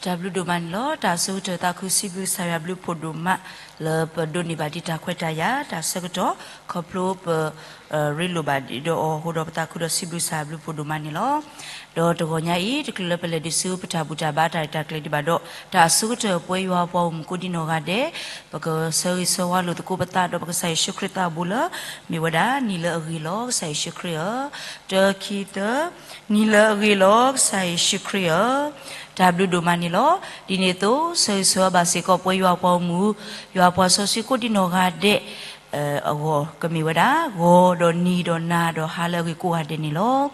တၢ်ဘျုးဒိၣ်မးန့ၣ်လီၤ. တၢ်အဆိကတၢၢ်သးခုစံးဘျုးကစၢ်ယွၤဘျုးဖှိၣ်ဒိၣ်မး လၢပဒိးန့ၢ်ဘၣ်ဒံးတၢ်ခွဲးတၢ်ယာ် တၢ်ဆၢကတီၢ် ခီဖျိပ ရ့လိာ်ဘၣ်ဒံးဒီးအီၤအဃိဒီး ပသးခုဒီးစံးဘျုးကစၢ်ယွၤဘျုးဖှိၣ်ဒိၣ်မးန့ၣ်လီၤ. ဒီးတဂီၤညါအံၤ တချုးလၢပလဲၤဒံးဆူပတၢ်ဘူၣ်တၢ်ဘါတၢ်ရဲၣ်တၢ်ကျဲၤဒံးဘၣ်ဒီး တၢ်အဆိကတၢၢ်ပဝဲယွၤပှၤဂီၢ်မုၢ်ကိးဒံနီၢ်ဂၤဒဲး ပကဆၢဂ့ၤဆၢဝါလိာ်သကိးပသးဒီးပကစၢ်ယ့ၣ်ၡူးခရံာ်သးအဘူးလၢ မ့ၢ်ဝဲဒၣ် နံၤလၢအဂ့ၤလီၤ ကစၢ်ယ့ၣ်ၡူးခရံာ်ဧၢ, တၢ ခံ သၢ, နံၤလၢအဂ့ၤလီၤ ကစၢ်ယ့ၣ်ၡူးခရံာ်ဧၢ, တၢ်ဘျုးဒိၣ်မးန့ၣ်လီၤ. ဒ်န့ၣ်အသိး ဆၢဂ့ၤဆၢဝါဘၣ်စ့ၢ်ကီးပဝဲယွၤပှၤဂီၢ်မုၢ် ယွၤပှၤစီဆှံကိးဒံနီၢ်ဂၤဒဲး အဂီၢ် ကမ့ၢ်ဝဲဒၣ် ဂီၤဒီးနံၤဒီးနၤဒီးဟါလၢအဂ့ၤ ကိးဂၤဒဲးန့ၣ်လီၤ.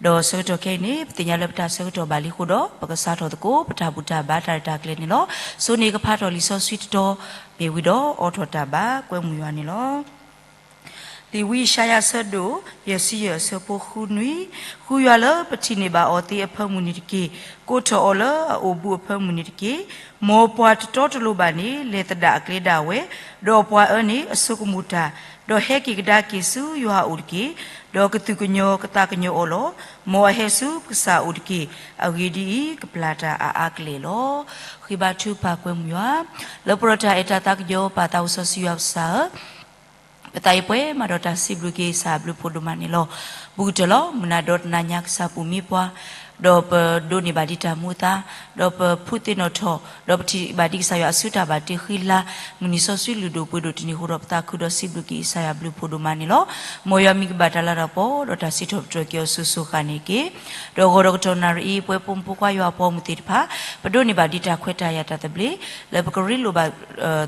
ဒီးဆၢကတီၢ်ခဲအံၤန့ၣ် ပသ့ၣ်ညါလၢပတၢ်ဆၢကတီၢ်ဘၣ်လံအဃိဒီး ပကစးထီၣ်သကိး ပတၢ်ဘူၣ်တၢ်ဘါတၢ်ရဲၣ်တၢ်ကျဲၤန့ၣ်လီၤ. စိန့ၢ်ကဖးထီၣ်လံာ်စီဆှံတတီၤ မ့ၢ်ဝံၤဒီး အိးထီၣ်တၢ်ဘါ ကွဲမုာ်ယွၤန့ၣ်လီၤ. လံာ်ဝံယၡါယၤအဆၢဒိၣ် ယဲၢ်ဆံယဲၢ်အဆၢဖိဃုနွံ, ဃုယွၤလၢပထံၣ်န့ၢ်ဘၣ်အီၤသ့အဖၢမုၢ်န့ၣ်တက့ၢ်. ကိးထီၣ်အီၤလၢအအိၣ်ဘူးအဖၢမုၢ်န့ၣ်တက့ၢ်. မ်ပှၤတတီတလိၤဘၣ်န့ၣ် လဲၤသဒၣ်အကျဲဒၣ်ဝဲ, ဒီးပှၤအၢန့ၣ်အစိကမီၤတၢ်, ဒီးဟဲက့ၤကဒါက့ၤဆူယွၤအအိၣ်တက့ၢ်. ဒီးကသူၣ်ကညီၤကသးကညီၤအီၤလီၤ. မ်အဟဲဆူပကစၢ်အအိၣ်တက့ၢ်. အဂ့ၢ်ဒ်အံၤ, ကပျၢ်တၢ်အါအါကလဲာ်လီၤ. ဃ့ဘါထုကဖၣ်ကွဲမုာ်ယွၤ လၢပှဲၤဒီးတၢ်အဲၣ်တၢ်သးကညီၤပာ်သးအိၣ်စီဆှံယွၤပကစၢ်ဧၢ, ပသးအံၤပှဲၤမးဒီးတၢ်စံးဘျုးက့ၤကစၢ်ဘျုးဖှိၣ်ဒိၣ်မးန့ၣ်လီၤ. ဘူးကတၢၢ်လီၤ. မုၢ်နၤဒီတနၤညါကစၢ်ပူၤမံပှၤ, ဒီးပဒိးန့ၢ်ဘၣ်ဒံးတၢ်မူအသါ, ဒီးပဖုးသ့ၣ်နီၣ်ထီၣ်, ဒီးပထံၣ်ဘၣ်ဒံးကစၢ်ယွၤအစုတၢ်ဘၣ်တ့ဃံလၤ, မုၢ်နံၤစီဆှံလုၢ်ဒိၣ်ပှ့ၤဒိၣ်တနံၤအဃိဒီး ပသးခုဒီးစံးဘျုးက့ၤကစၢ်ယွၤဘျုးဖှိၣ်ဒိၣ်မးန့ၣ်လီၤ. မ်ယွၤမံၤကဘၣ်တၢ်လၤတၢ်ကပီၤ ဒီးတၢ်စံးထီၣ်ပတြၢၤက့ၤအီၤစိၤစိၤဃၣ်န့ၣ်တက့ၢ်. ဒီးဂီၤဒီးကတီၢ်နၣ်ရံၣ်အံၤ ပဝဲပိာ်မုၣ်ဖိခွါယွၤအပှၤဂီၢ်မုၢ်သ့ၣ်တဖၣ် ပဒိးန့ၢ်ဘၣ်ဒံးတၢ်ခွဲးတၢ်ယာ်တၢ်သဘျ့ လၢပကရ့လိာ်ဘၣ်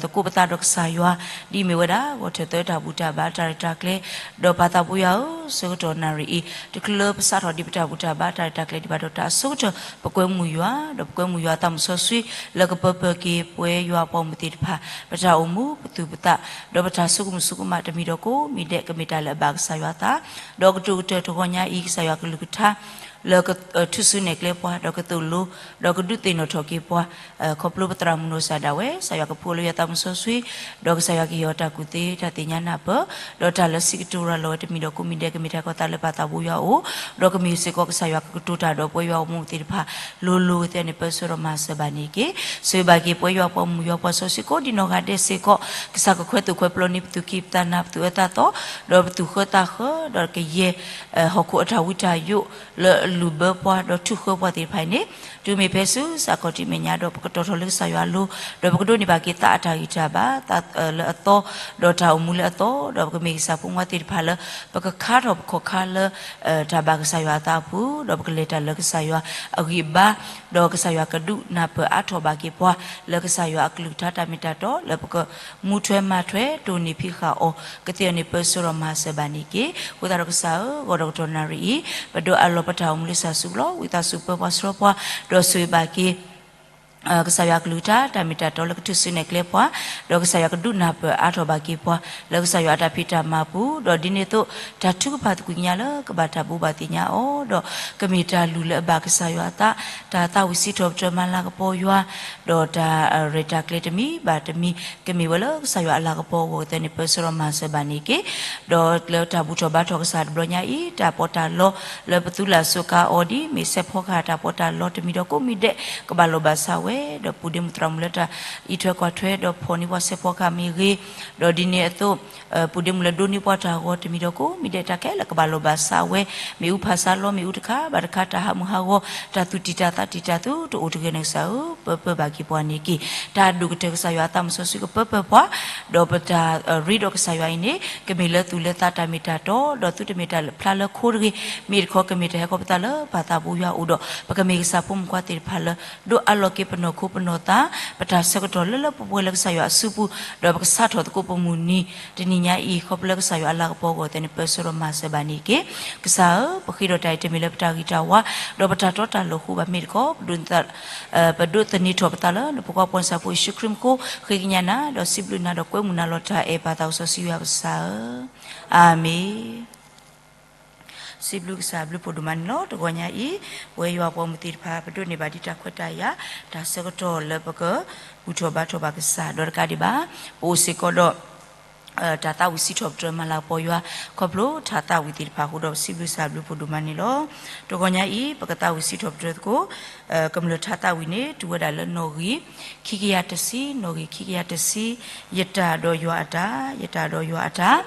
သကိးပသးဒီးကစၢ်ယွၤ ဒ်အမ့ၢ်ဝဲဒၣ် ဂီၤထၢၣ်သၢတၢ်ဘူၣ်တၢ်ဘါတၢ်ရဲၣ်တၢ်ကျဲၤ, ဒီးပၢ်သးဘိယွၤဧၢ, ဆၢကတီၢ်နၣ်ရံၣ်အံၤ တချုးလၢပစးထီၣ်ဒံးပတၢ်ဘူၣ်တၢ်ဘါတၢ်ရဲၣ်တၢ်ကျဲၤဒံးဘၣ်ဒီး တၢ်အဆိကတၢၢ် ပကွဲမုာ်ယွၤ ဒီးပကွဲမုာ်ယွၤသးမုၢ်စီဆှံ လၢကပၢပၢၢ်က့ၤပဝဲယွၤအပှၤဂီၢ်မုၢ်သ့ၣ်တဖၣ် ပတၢ်အိၣ်မူ ပသူၣ်ပသး ဒီးပတၢ်ဆိကမိၣ်ဆိကမးတမံၤဒီးကိးမံၤဒဲး ကမ့ၢ်တၢ်လၢအဘၣ်ကစၢ်ယွၤအသး, ဒီးကတိၤကတၢၢ်တဂီၤညါအံၤ ကစၢ်ယွၤကလုၢ်ကထါ လၢကထုးစုနဲၣ်ကျဲပှၤ ဒီးကသိၣ်လိ ဒီးကဒုးသ့ၣ်နီၣ်ထီၣ်က့ၤပှၤ ခီဖျိပသရၣ်မုၣ်နီၢ်စၢ်ဒၣ်ဝဲ ကစၢ်ယွၤကဖှူလၢယွၤသးမုၢ်စီဆှံ ဒီးကစၢ်ယွၤကဟ့ၣ်အီၤတၢ်ကူၣ်သ့တၢ်သ့ၣ်ညါနၢ်ပၢၢ် ဒီးတၢ်လၢစံးကတိၤရၤလီၤဝဲတမံၤဒီးကိးမံၤဒဲး ကမ့ၢ်တၢ်ကီသးလၢပၢ်သးဘိယွၤအအိၣ်, ဒီးကမ့ၢ်စ့ၢ်ကီးကစၢ်ယွၤကကတိၤတၢ်ဒီးပဝဲယွၤအအိၣ်မူသ့ၣ်တဖၣ် လိၤလိၤကသ့န့ၣ် ပၢဆှၢဒီးမၤစၢၤဘၣ်န့ၣ်တက့ၢ်. ဆိၣ်ဂ့ၤဘၣ်က့ၤပဝဲယွၤပှၤဂီၢ်မုၢ်ယွၤပှၤစီဆှံကိးဒံနီၢ်ဂၤဒဲးစ့ၢ်ကီး ကစၢ်ကခွဲးသူၣ်ခွဲးပျီန့ၢ်ပသူၣ်ခံပသးနၤ ပသူၣ်အၢသးသီ ဒီးပသူၣ်ဃၢသးဃၢ ဒီးကယဲၢ် ဟီၣ်ခိၣ်အတၢ်ဝံတၢ်ယိး လၢအလုၢ်ဘၢပှၤ ဒီးထုးဃၢပှၤသ့ၣ်တဖၣ်အံၤန့ၣ် တုၤမ့ၢ်ဖဲဆူစးခီၣ်ထံးမဲာ်ညါ ဒီးပကတီၤထီၣ်လၢကစၢ်ယွၤအလိၤ ဒီးပကဒိးန့ၢ်ဘၣ်က့ၤသးအတၢ်ဂံၢ်တၢ်ဘါ သးလၢအသီ ဒီးတၢ်အိၣ်မူလၢအသီ ဒီးပကမ့ၢ်ကစၢ်ဖိမုၣ်သ့ၣ်တဖၣ်လၢ ပကခါထီၣ်ပခီၣ်ခါလၢ တၢ်ဘၣ်ကစၢ်ယွၤအသးအပူၤ ဒီးပကလဲၤတၢ်လၢကစၢ်ယွၤအဂံၢ်အဘါ ဒီးကစၢ်ယွၤကဒုးနၢ်ပၢၢ်အါထီၣ်ဘၣ်က့ၤပှၤ လၢကစၢ်ယွၤအကလုၢ်ကထါတၢ်မ့ၢ်တၢ်တီ လၢပကမူထွဲမၤထွဲ တိၢ်နီၣ်ဖံးဃာ်အီၤ ကသ့အီၤန့ၣ် ပၢဆှၢဒီးမၤစၢၤဘၣ်န့ၣ်တက့ၢ်. အဃိသတးဒီးကစၢ်ဧၢ, ဂီၤဒီးကတီၢ်နၣ်ရံၣ်အံၤ ပဒိးအးလီၤပတၢ်အိၣ်မူလၢဆၣ်ဆူဘျီ ဝံသးစူၤပၢပှၤဆှၢပှၤ ဒီးဆိၣ်ဂ့ၤဘၣ်က့ၤ ကစၢ်ယွၤအကလုၢ်ကထါ တၢ်မ့ၢ်တၢ်တီလၢကထုးစုနဲၣ်ကျဲပှၤ, ဒီးကစၢ်ယွၤကဒုးနၢ်ပၢၢ်အါထီၣ်ဘၣ်က့ၤပှၤ လၢကစၢ်ယွၤအတၢ်ဖံးတၢ်မၤပူၤ, ဒီးဒ်န့ၣ်အသိး တၢ်ထုကဖၣ်သကွံာ်ကညးလၢကဘၣ်တၢ်ဘိးဘၣ်သ့ၣ်ညါအီၤ, ဒီးကမ့ၢ်တၢ်လုၢ်လၢအဘၣ်ကစၢ်ယွၤအသး, တၢ်သးဝံၣ်စံးထီၣ်ပတြၢၤမၤလၤကပီၤယွၤ, ဒီးတၢ်ရဲၣ်တၢ်ကျဲၤတမံၤဘၣ်တမံၤ ကမ့ၢ်ဝဲလၢကစၢ်ယွၤအလၤကပီၤအဂီၢ်ကသ့န့ၣ် ပၢဆှၢဒီးမၤစၢၤဘၣ်န့ၣ်တက့ၢ်. ဒီးလၢတၢ်ဘူၣ်ထီၣ်ဘါထီၣ်ကစၢ်တဘျီညါအံၤ တၢ်ပီးတၢ်လီ လၢပသူလၢ်စူးကါအီၤဒ် မ့ၢ်စဲးဖီကဟၣ်တၢ်ပီးတၢ်လီတမံၤဒီးကိးမံၤဒဲး ကဘၣ်လိာ်ဘၣ်စးဝဲ, ဒီးပူၤဒ့မုၣ်သရၣ်မုၣ်လၢတၢ်အံးထွဲကွၢ်ထွဲ ဒီးဖီၣ်န့ၢ်ပှၤစဲးဖီကဟၣ်မ့ၢ်ဂ့ၤ, ဒီးဒ်န့ၣ်အသိး ပူၤဒ့မုၣ်လၢဒိးန့ၢ်ပှၤတၢ်ဂီၤတမံၤဒီးကိးမံၤဒဲး တၢ်ခဲလၢာ်ကဘၣ်လိာ်ဘၣ်စးဝဲ, မ့ၣ်အူဖးစးလီ မ့ၣ်အူတခါဘၣ်တခါ တၢ်ဟးမုၢ်ဟးဂီၤ တၢ်သူၣ်တံၢ်တၢ်သးတံၢ်တၢ်သုတအိၣ်တဂ့ၤန့ၣ်ကစၢ်ဧၢ, ပၢပၢဘၣ်က့ၤပှၤန့ၣ်တက့ၢ်. တၢ်ဒိၣ်ကတၢၢ်ကစၢ်ယွၤအသးမုၢ်စီဆှံကပၢပၢပှၤ, ဒီးပတၢ်ရ့ဒီးကစၢ်ယွၤအံၤန့ၣ် ကမ့ၢ်လၢသူၣ်လၢသးတၢ်မ့ၢ်တၢ်တီ, ဒီးသုတမ့ၢ်တၢ်ဖျါလၢခိတဂ့ၤ, မ့ၢ်တခီကမ့ၢ်တၢ်ဟဲခီပသးလၢပၢ်သးဘိယွၤအအိၣ်ဒီး ပကမ့ၢ်ကစၢ်ဖိမုၣ်ခွါသ့ၣ်တဖၣ်လၢ ဒိးအးလီၤက့ၤပနီၢ်ခိပနီၢ်သး, ပတၢ်ဆၢကတီၢ်လၢလၢပှဲၤပှဲၤလၢကစၢ်ယွၤအစုပူၤ, ဒီးပကစးထီၣ်သကိးပမုၢ်နံၤတနံၤညါအံၤ ခီဖျိလၢကစၢ်ယွၤအလၤကပီၤအဂီၢ်သ့ၣ်န့ၣ် ပၢဆှၢဒီးမၤစၢၤဘၣ်န့ၣ်တက့ၢ်. ကစၢ်ဧၢ, ပဃ့ဒီးတၢ်အံၤတမ့ၢ်လၢပတၢ်ဂံၢ်တၢ်ဝါ, ဒီးပတၢ်တီတၢ်လိၤဃိဘၣ်မ့ၢ်တခီ, ပဒိး ပဒိးသန့ၤထီၣ်ပသးလၢနဖိခွါပှၤနၢ်ပၢၢ်ဖိယ့ၣ်ၡူးခရံာ်မူခိၣ်, ဃ့ကညးနၤ, ဒီးစံးဘျုးနၤ, ဒီးကွဲမုာ်နၤလီၤတၢ်အဲၣ်ပၢ်သးစီဆှံယွၤပကစၢ်ဧၢ, အၤမ့ၣ်. စံးဘျုးကစၢ်ဘျုးဖှိၣ်ဒိၣ်မးန့ၣ်လီၤ. တဂီၤညါအံၤ ပဝဲယွၤပှၤမုၢ်သ့ၣ်တဖၣ် ပဒိးန့ၢ်ဘၣ်ဒံးတၢ်ခွဲးတၢ်ယာ် တၢ်ဆၢကတီၢ်လၢပကဘူၣ်ထီၣ်ဘါထီၣ်ဘၣ်ကစၢ် ဒီးတကးဒံးဘၣ် ပအိၣ်စ့ၢ်ကီးဒီး ပ တၢ်သးဝံၣ်စံးထီၣ်ပတြၢၤမၤလၤကပီၤယွၤ ခီဖျိတၢ်သးဝံၣ်သ့ၣ်တဖၣ်အဃိဒီး ပစံးဘျုးကစၢ်အဘျုးအဖှိၣ်ဒိၣ်မးန့ၣ်လီၤ. တဂီၤညါအံၤ ပကသးဝံၣ်စံးထီၣ်ပတြၢၤသကိး ကမျၢၢ်တၢ်သးဝံၣ်န့ၣ် တုၤဝဲဒၣ်လၢနီၣ်ဂံၢ်ခံကယၤတဆံ, နီၣ်ဂံၢ်ခံကယၤတဆံ, ယတၢ်ဒီးယွၤအတၢ်, ယတၢ်ဒီးယွၤအတၢ်,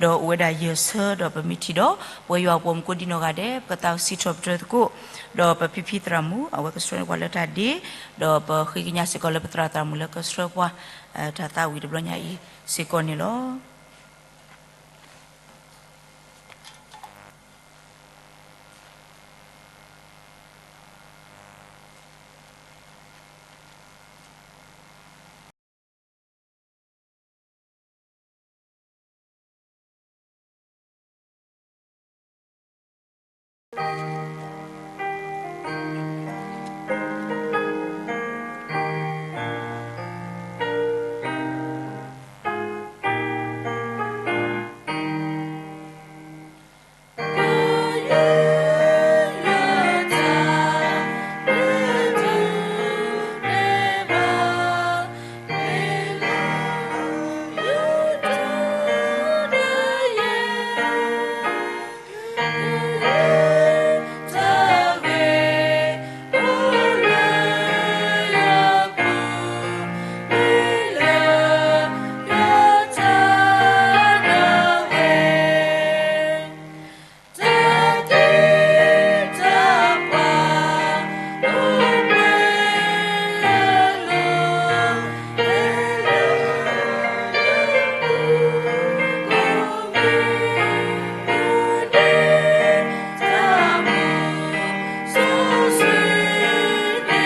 ဒီးအိၣ်ဝဲဒၣ်ယဲၢ်ဆၢ ဒီးပမ့ၢ်ထံၣ်ဒီး ပဝဲယွၤအပှၤမုၣ်ကိးဒံနီၢ်ဂၤဒဲး ပကသးဝံၣ်စံးထီၣ်ပတြၢၤသကိး ဒီးပဖံဖံသရၣ်မုၣ် အဝဲကဆှၢပှၤလၢတၢ်ဒ့, ဒီးပဃ့ကညးစ့ၢ်ကီးလၢပသရၣ်သရၣ်မုၣ်လၢကဆှၢပှၤ တၢ်သးဝံၣ်တဘျီညါအံၤစ့ၢ်ကီးန့ၣ်လီၤ. ပစံ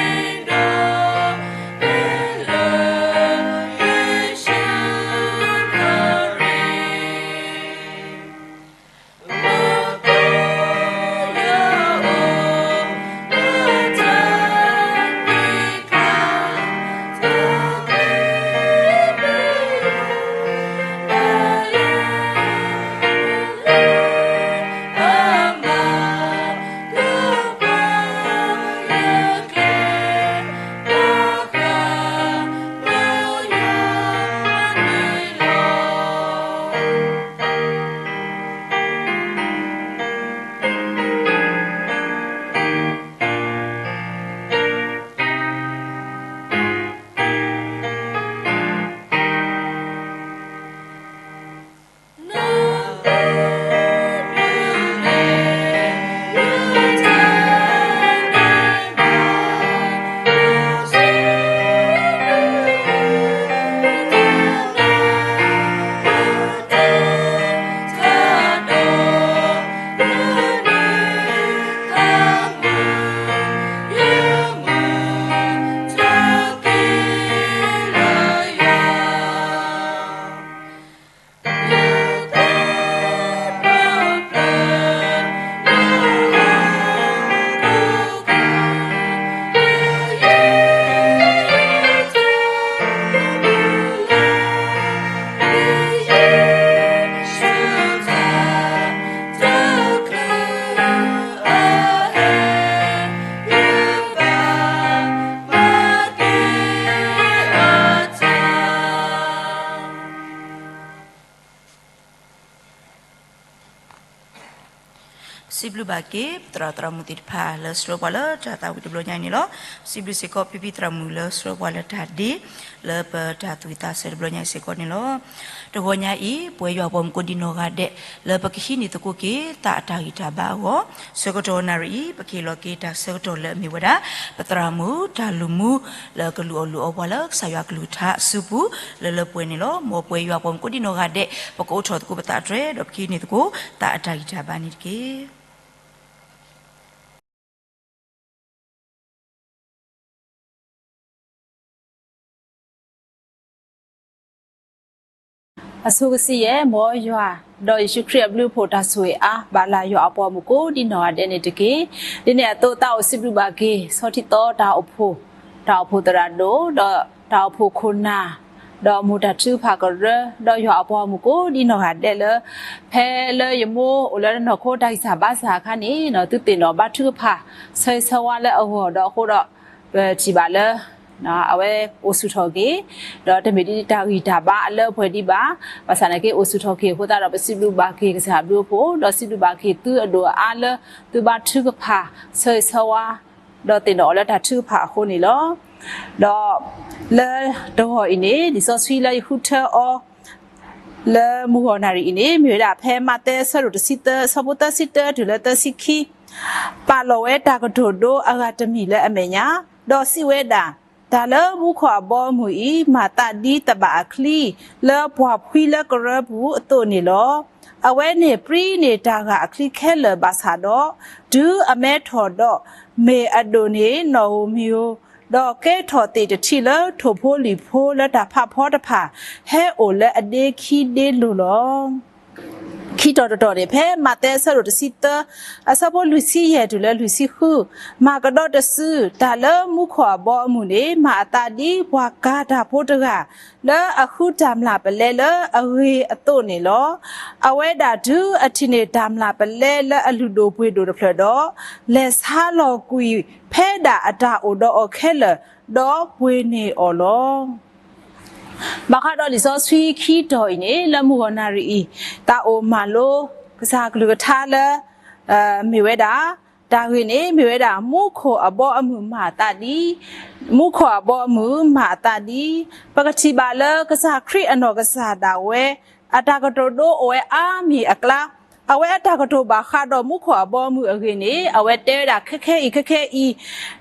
းဘျုးဘၣ်က့ၤ ပသရၣ်သရၣ်မုၣ်သ့ၣ်တဖၣ်လၢဆှၢပှၤလၢတၢ်သးဝံၣ်တဘျီညါအံၤန့ၣ်လီၤ. ပစံးဘျုးစ့ၢ်ကီးဖံဖံသရၣ်မုၣ်လၢဆှၢပှၤလၢတၢ်ဒ့ လၢပတၢ်သူၣ်ဝံၣ်သးစၢၤတဘျီညါအံၤစ့ၢ်ကီးန့ၣ်လီၤ. တဂီၤညါအံၤ ပဝဲယွၤပှၤမုၣ်ကိးဒံနီၢ်ဂၤဒဲး လၢပကဟံးန့ၢ်သကိးက့ၤ သးအတၢ်ဂံၢ်တၢ်ဘါအဂီၢ် ဆၢကတီၢ်နၣ်ရံၣ်အံၤ ပကဟ့ၣ်လီၤက့ၤတၢ်ဆၢကတီၢ်လၢအမ့ၢ်ဝဲဒၣ် ပသရၣ်မုၣ်တၢ်လုၢ်မူ လၢကလုၢ်အီၣ်လုၢ်အီပှၤလၢကစၢ်ယွၤကလုၢ်ကထါအစုပူၤ လၢလၢပှဲၤပှဲၤန့ၣ်လီၤ. မ်ပဝဲယွၤပှၤမုၣ်ကိးဒံနီၢ်ဂၤဒဲး ပကအိးထီၣ်သကိးပသးတြဲၤ ဒီးပကဟံးန့ၢ်သကိး သးအတၢ်ဂံၢ်တၢ်ဘါန့ၣ်တက့ၢ်. အဆိကစံးယဲၢ် မ်ယွၤ ဒီးယ့ၣ်ၡူးခရံာ်အဘျုးအဖှိၣ်တၢ်ဆိၣ်ဂ့ၤအါ ဘၣ်လၢယွၤအပှၤမုၣ်ကိးဒံနီၢ်ဂၤဒဲးန့ၣ်တက့ၢ်. ဒ်န့ၣ်အသိးသးအိၣ်စံးဘျုးဘၣ်က့ၤ ဆီထံသီတၢ်အိၣ်ဖှိၣ်, တၢ်အိၣ်ဖှိၣ်သရၣ်ဒိၣ်, ဒီးတၢ်အိၣ်ဖှိၣ်ခိၣ်နၢ်, ဒီးမိၢ်တၢ်ထုကဖၣ်ကရၢ, ဒီးယွၤအပှၤမုၣ်ကိးဒံနီၢ်ဂၤဒဲးလၢ ဖဲလၢယမိၢ်အိၣ်လၢတနီၢ်ခိတၢ်ဂံၢ်စၢ်ဘါစၢ်အခါန့ၣ် သုသ့ၣ်နီၣ်ဘါထုကဖၣ် ဆၢဂ့ၤဆၢဝါလၢအဂီၢ်ဒီးအဃိဒီး ပထံၣ်ဘၣ်လၢ အဝဲအိၣ်ဆူၣ်ထီၣ်က့ၤ, ဒီးတမ့ၢ်ဒ်တၢ်ဂံၢ်တၢ်ဘါအလၢအပှဲၤဒံးဘၣ်. ဘၣ်ဆၣ်သနာ်က့ အိၣ်ဆူၣ်ထီၣ်က့ၤအဃိသတးဒီး ပစံးဘျုးဘၣ်က့ၤကစၢ်အဘျုးအဖှိၣ်, ဒီးစံးဘျုးဘၣ်က့ၤသုအဒိၣ်အအါလၢသုဘါထုကဖၣ် ဆၢဂ့ၤဆၢဝါ ဒီးသ့ၣ်နီၣ်အီၤလၢတၢ်ထုကဖၣ်အဃိန့ၣ်လီၤ. ဒီးလၢတဂီၢ်အံၤန့ၣ် လံာ်စီဆှံလၢယဃုထၢအီၤ လၢမုၢ်ဂီၢ်နၣ်ရံၣ်အံၤန့ၣ် မ့ၢ်ဝဲဒၣ်ဖဲမးသဲအဆၢဒိၣ်တဆံသၢ အဆၢဖိသၢဆံတၢတုၤလၢသၢဆံခံ, ပာ်လီၤဝဲတၢ်ကတိၤဒိအဂၤတမံၤလၢအမဲာ်ညါ, ဒီးစံးဝဲဒၣ်, တၢ်လၢမူခိၣ်အဘီအမုၢ်အံၤ မၤသးဒ်သဘၣ်အချံ လၢပှၢ်ဖှံလၢကရၢပူၤအသိးန့ၣ်လီၤ. အဝဲန့ၣ်ပြံန့ၢ်တၢ်ဂၤအချံခဲလၢာ်ဘၣ်ဆၣ်ဒီး, တုၤအမဲထီၣ်ဒီး မ့ၢ်အဒိၣ်န့ၢ်နီၣ်ဧိၤမံၤဧိၤ, ဒီးကဲထီၣ်သ့ၣ်တထံၣ်လၢထိၣ်ဖိလံၣ်ဖိလၢတၢ်ဖးဖီတဖၣ် ဟဲအိၣ်လၢအဒ့ခံဒ့လိၤလီၤ. ခံတီၤတတီၤန့ၣ် ဖဲမးသဲအဆၢဒိၣ်တဆံသၢ အဆၢဖိလွံၢ်ဆံယဲၢ်တုၤလၢလွံၢ်ဆံဃု, မၤကဒီးတစု, တၢ်လၢမူခိၣ်အဘီအမုၢ်န့ၣ် မၤအသးဒ်ပှၤကၤတၢ်ဖိတဂၤ လၢအဃုတၢ်မျၢ်ပလဲလၢအဂ့ၤအသိးန့ၣ်လီၤ. အဝဲဒၣ်တုၤအထံၣ်န့ၢ်တၢ်မျၢ်ပလဲလၢအလုၢ်ဒိၣ်ပှ့ၤဒိၣ်တဖျၢၣ်ဒီး, လဲၤဆါလီၤကွံာ်ဖဲဒၣ်အတၢ်အိၣ်ဒီးအီၤခဲလၢာ်, ဒီးပှ့ၤန့ၢ်အီၤလီၤ. ဘၣ်ဃးဒီးလံာ်စီဆှံခံတီၤအံၤန့ၣ် လၢမုၢ်ဂီၢ်နၣ်ရံၣ်အံၤ သးအိၣ်မၤလိ ကစၢ်ကလုၢ်ကထါလၢ မ့ၢ်ဝဲဒၣ်, တၢ်ဂ့ၢ်န့ၣ် မ့ၢ်ဝဲဒၣ် မူခိၣ်အဘီအမုၢ်မၤအသးဒ်, မူခိၣ်အဘီအမုၢ်မၤအသးဒ်, ပကထံၣ်ဘၣ်လၢကစၢ်ခရံာ်အနီၢ်ကစၢ်ဒၣ်ဝဲ အတၢ်ကတိၤဒိအိၣ်ဝဲအါမံၤအကျါ, အဝဲအတၢ်ကတိၤဘၣ်ဃးဒီးမူခိၣ်အဘီအမုၢ်အဂ့ၢ်န့ၣ် အဝဲတဲဝဲဒၣ်ခဲခဲအံၤခဲခဲအံၤ,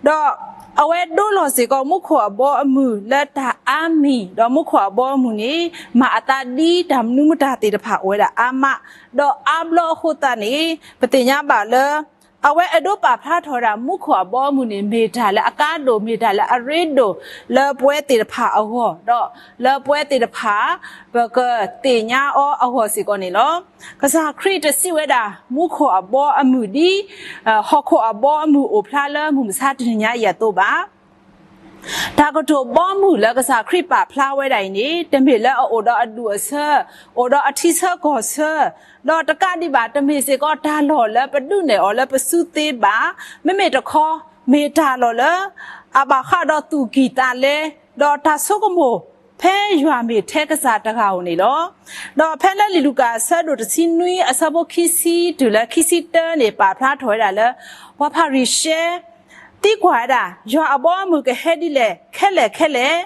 ဒီးအဝဲဒိလီၤစ့ၢ်ကီးမူခိၣ်အဘီအမုၢ်လၢတၢ်အါမံၤ, ဒီးမူခိၣ်အဘီအမုၢ်န့ၣ် မၤအသးဒ်တၢ်မနုၤမတၤသ့ၣ်တဖၣ်အိၣ်ဝဲဒၣ်အါမး, ဒီးအါဘျီအဃိသတးန့ၣ် ပသ့ၣ်ညါဘၣ်လၢ အဝဲအဲၣ်ဒိးပာ်ဖျါထီၣ်ဝဲဒၣ်မူခိၣ်အဘီအမုၢ်န့ၣ် မ့ၢ်တၢ်လၢအကါဒိၣ်, မ့ၢ်တၢ်လၢအရ့ဒိၣ် လၢပဝဲသ့ၣ်တဖၣ်အဂီၢ်, ဒီးလၢပဝဲသ့ၣ်တဖၣ် ပကသ့ၣ်ညါအီၤအဂီၢ်စ့ၢ်ကီးန့ၣ်လီၤ. ကစၢ်ခရံာ်တစံးဝဲဒၣ် မူခိၣ်အဘီအမုၢ်ဒ် ဟီၣ်ခိၣ်အဘီအမုၢ်အိၣ်ဖျါလၢမုၢ်မဆါတနံၤညါအံၤအသိးဘၣ်. တၢ်ကတိၤဘီမုၢ်လၢကစၢ်ခရံာ်ပာ်ဖျါဝဲဒၣ်အံၤန့ၣ် တမ့ၢ်လၢအအိၣ်ဒီးအဒူၣ်အဆၢ, အိၣ်ဒီးအထံဆၢကီၢ်ဆၢ, ဒီးတကးဒံးဘၣ် တမ့ၢ်စ့ၢ်ကီးတၢ်လီၢ်လၢပဒုးနဲၣ်အီၤလၢပစုသ့ဘၣ်. မ့မ့ၢ်တခီ မ့ၢ်တၢ်လီၢ်လၢ အဘၣ်ဃးဒီးသူၣ်ကံၢ်သးလဲ, ဒီးတၢ်ဆိကမိၣ် ဖဲယွၤမ့ၢ်ထဲကစၢ်တဂၤဧိၤန့ၣ်လီၤ. ဒီးဖဲလၢလံာ်လူၤကၣ်အဆၢဒိၣ်တဆံနွံ အဆၢဖိခံဆံတုၤလၢခံဆံတၢန့ၣ် ပာ်ဖျါထီၣ်ဝဲဒၣ်လၢ ပှၤဖၤရံၤၡဲ သံကွၢ်ဝဲဒၣ် ယွၤအဘီအမုၢ်ကဟဲဒ်လဲၣ်ခဲလၢာ်ခဲလၢာ်,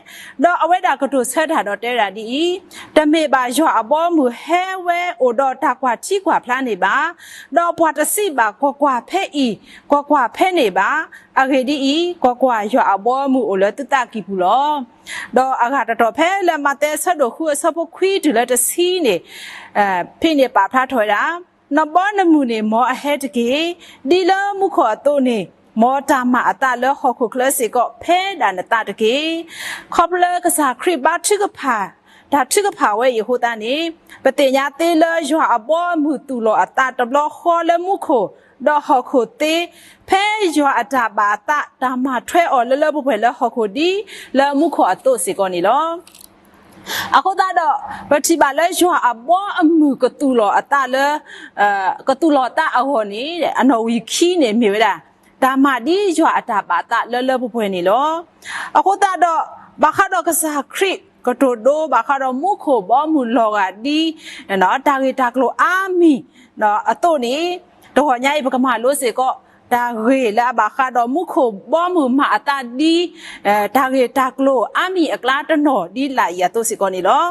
ဒီးအဝဲဒၣ်ကတိၤဆၢတၢ်ဒီးတဲဝဲဒၣ်ဒ်အံၤ, တမ့ၢ်ဘၣ်ယွၤအဘီအမုၢ်ဟဲဝဲအိၣ်ဒီးတၢ်ကွၢ်ထံကွၢ်ဖျါန့ၣ်ဘၣ်, ဒီးပှၤတစံးဘၣ်ကွၢ်ကွၢ်ဖဲအံၤ, ကွၢ်ကွၢ်ဖဲန့ၣ်ဘၣ်. အဂ့ၢ်ဒ်အံၤ, ကွၢ်ကွၢ်, ယွၤအဘီအမုၢ်အိၣ်လၢသုသးကံၢ်ပူၤလီၤ. ဒီးအဂၤတတီၤဖဲလၢမးသဲအဆၢဒိၣ်ဃုအဆၢဖိခွံတုၤလၢတဆံန့ၣ်, ဖဲန့ၣ်ပာ်ဖျါထီၣ်ဝဲဒၣ်, နဘီနမုၢ်န့ၣ်မ်အဟဲတက့ၢ်, ဒ်လၢမူခိၣ်အသိးန့ၣ်, မ်တၢ်မၤအသးလၢဟီၣ်ခိၣ်ချၢစ့ၢ်ကီး ဖဲဒၣ်နသးတက့ၢ်. ခီဖျိကစၢ်ခရံာ်ဘါထုကဖၣ်, တၢ်ထုကဖၣ်ဝဲအံၤအဃိသတးန့ၣ်, ပသ့ၣ်ညါသ့လၢယွၤအဘီအမုၢ်သူၣ်လီၤအသးတဘျီဃီလၢမူခိၣ်, ဒီးဟီၣ်ခိၣ်သ့, ဖဲယွၤအတၢ်ဘၣ်အသး တၢ်မၤထွဲအီၤလၢလၢပှဲၤပှဲၤလၢဟီၣ်ခိၣ်ဒ်လၢမူခိၣ်အသိးစ့ၢ်ကီးန့ၣ်လီၤ. အဃိသတးဒီး, ပထံၣ်ဘၣ်လၢယွၤအဘီအမုၢ်ကသူၣ်လီၤအသးလၢ, ကသူၣ်လီၤအသးအဂီၢ်န့ၣ် အနီၣ်ဝံာ်ခံန့ၣ်မ့ၢ်ဝဲဒၣ်, တၢ်မၤဒ်ယွၤအတၢ်ဘၣ်သးလၢလၢပှဲၤပှဲၤန့ၣ်လီၤ. အဃိသတးဒီး, ဘၣ်ဃးဒီးကစၢ်ခရံာ် ကတိၤဒိဘၣ်ဃးဒီးမူခိၣ်ဘီမုၢ်လီၤဂာ်ဒ်, တၢ်ဂ့ၢ်တၢ်ကျိၤအါမံၤ, အသိးန့ၣ်, တဂီၢ်ညါအံၤပကမၤလိစ့ၢ်ကီး, တၢ်ဂ့ၢ်လၢအဘၣ်ဃးဒီးမူခိၣ်ဘီမုၢ်မၤအသးဒ်, တၢ်ဂ့ၢ်တၢ်ကျိၤအါမံၤအကျါတနီၤဒ်လာ်အံၤအသိးစ့ၢ်ကီးန့ၣ်လီၤ.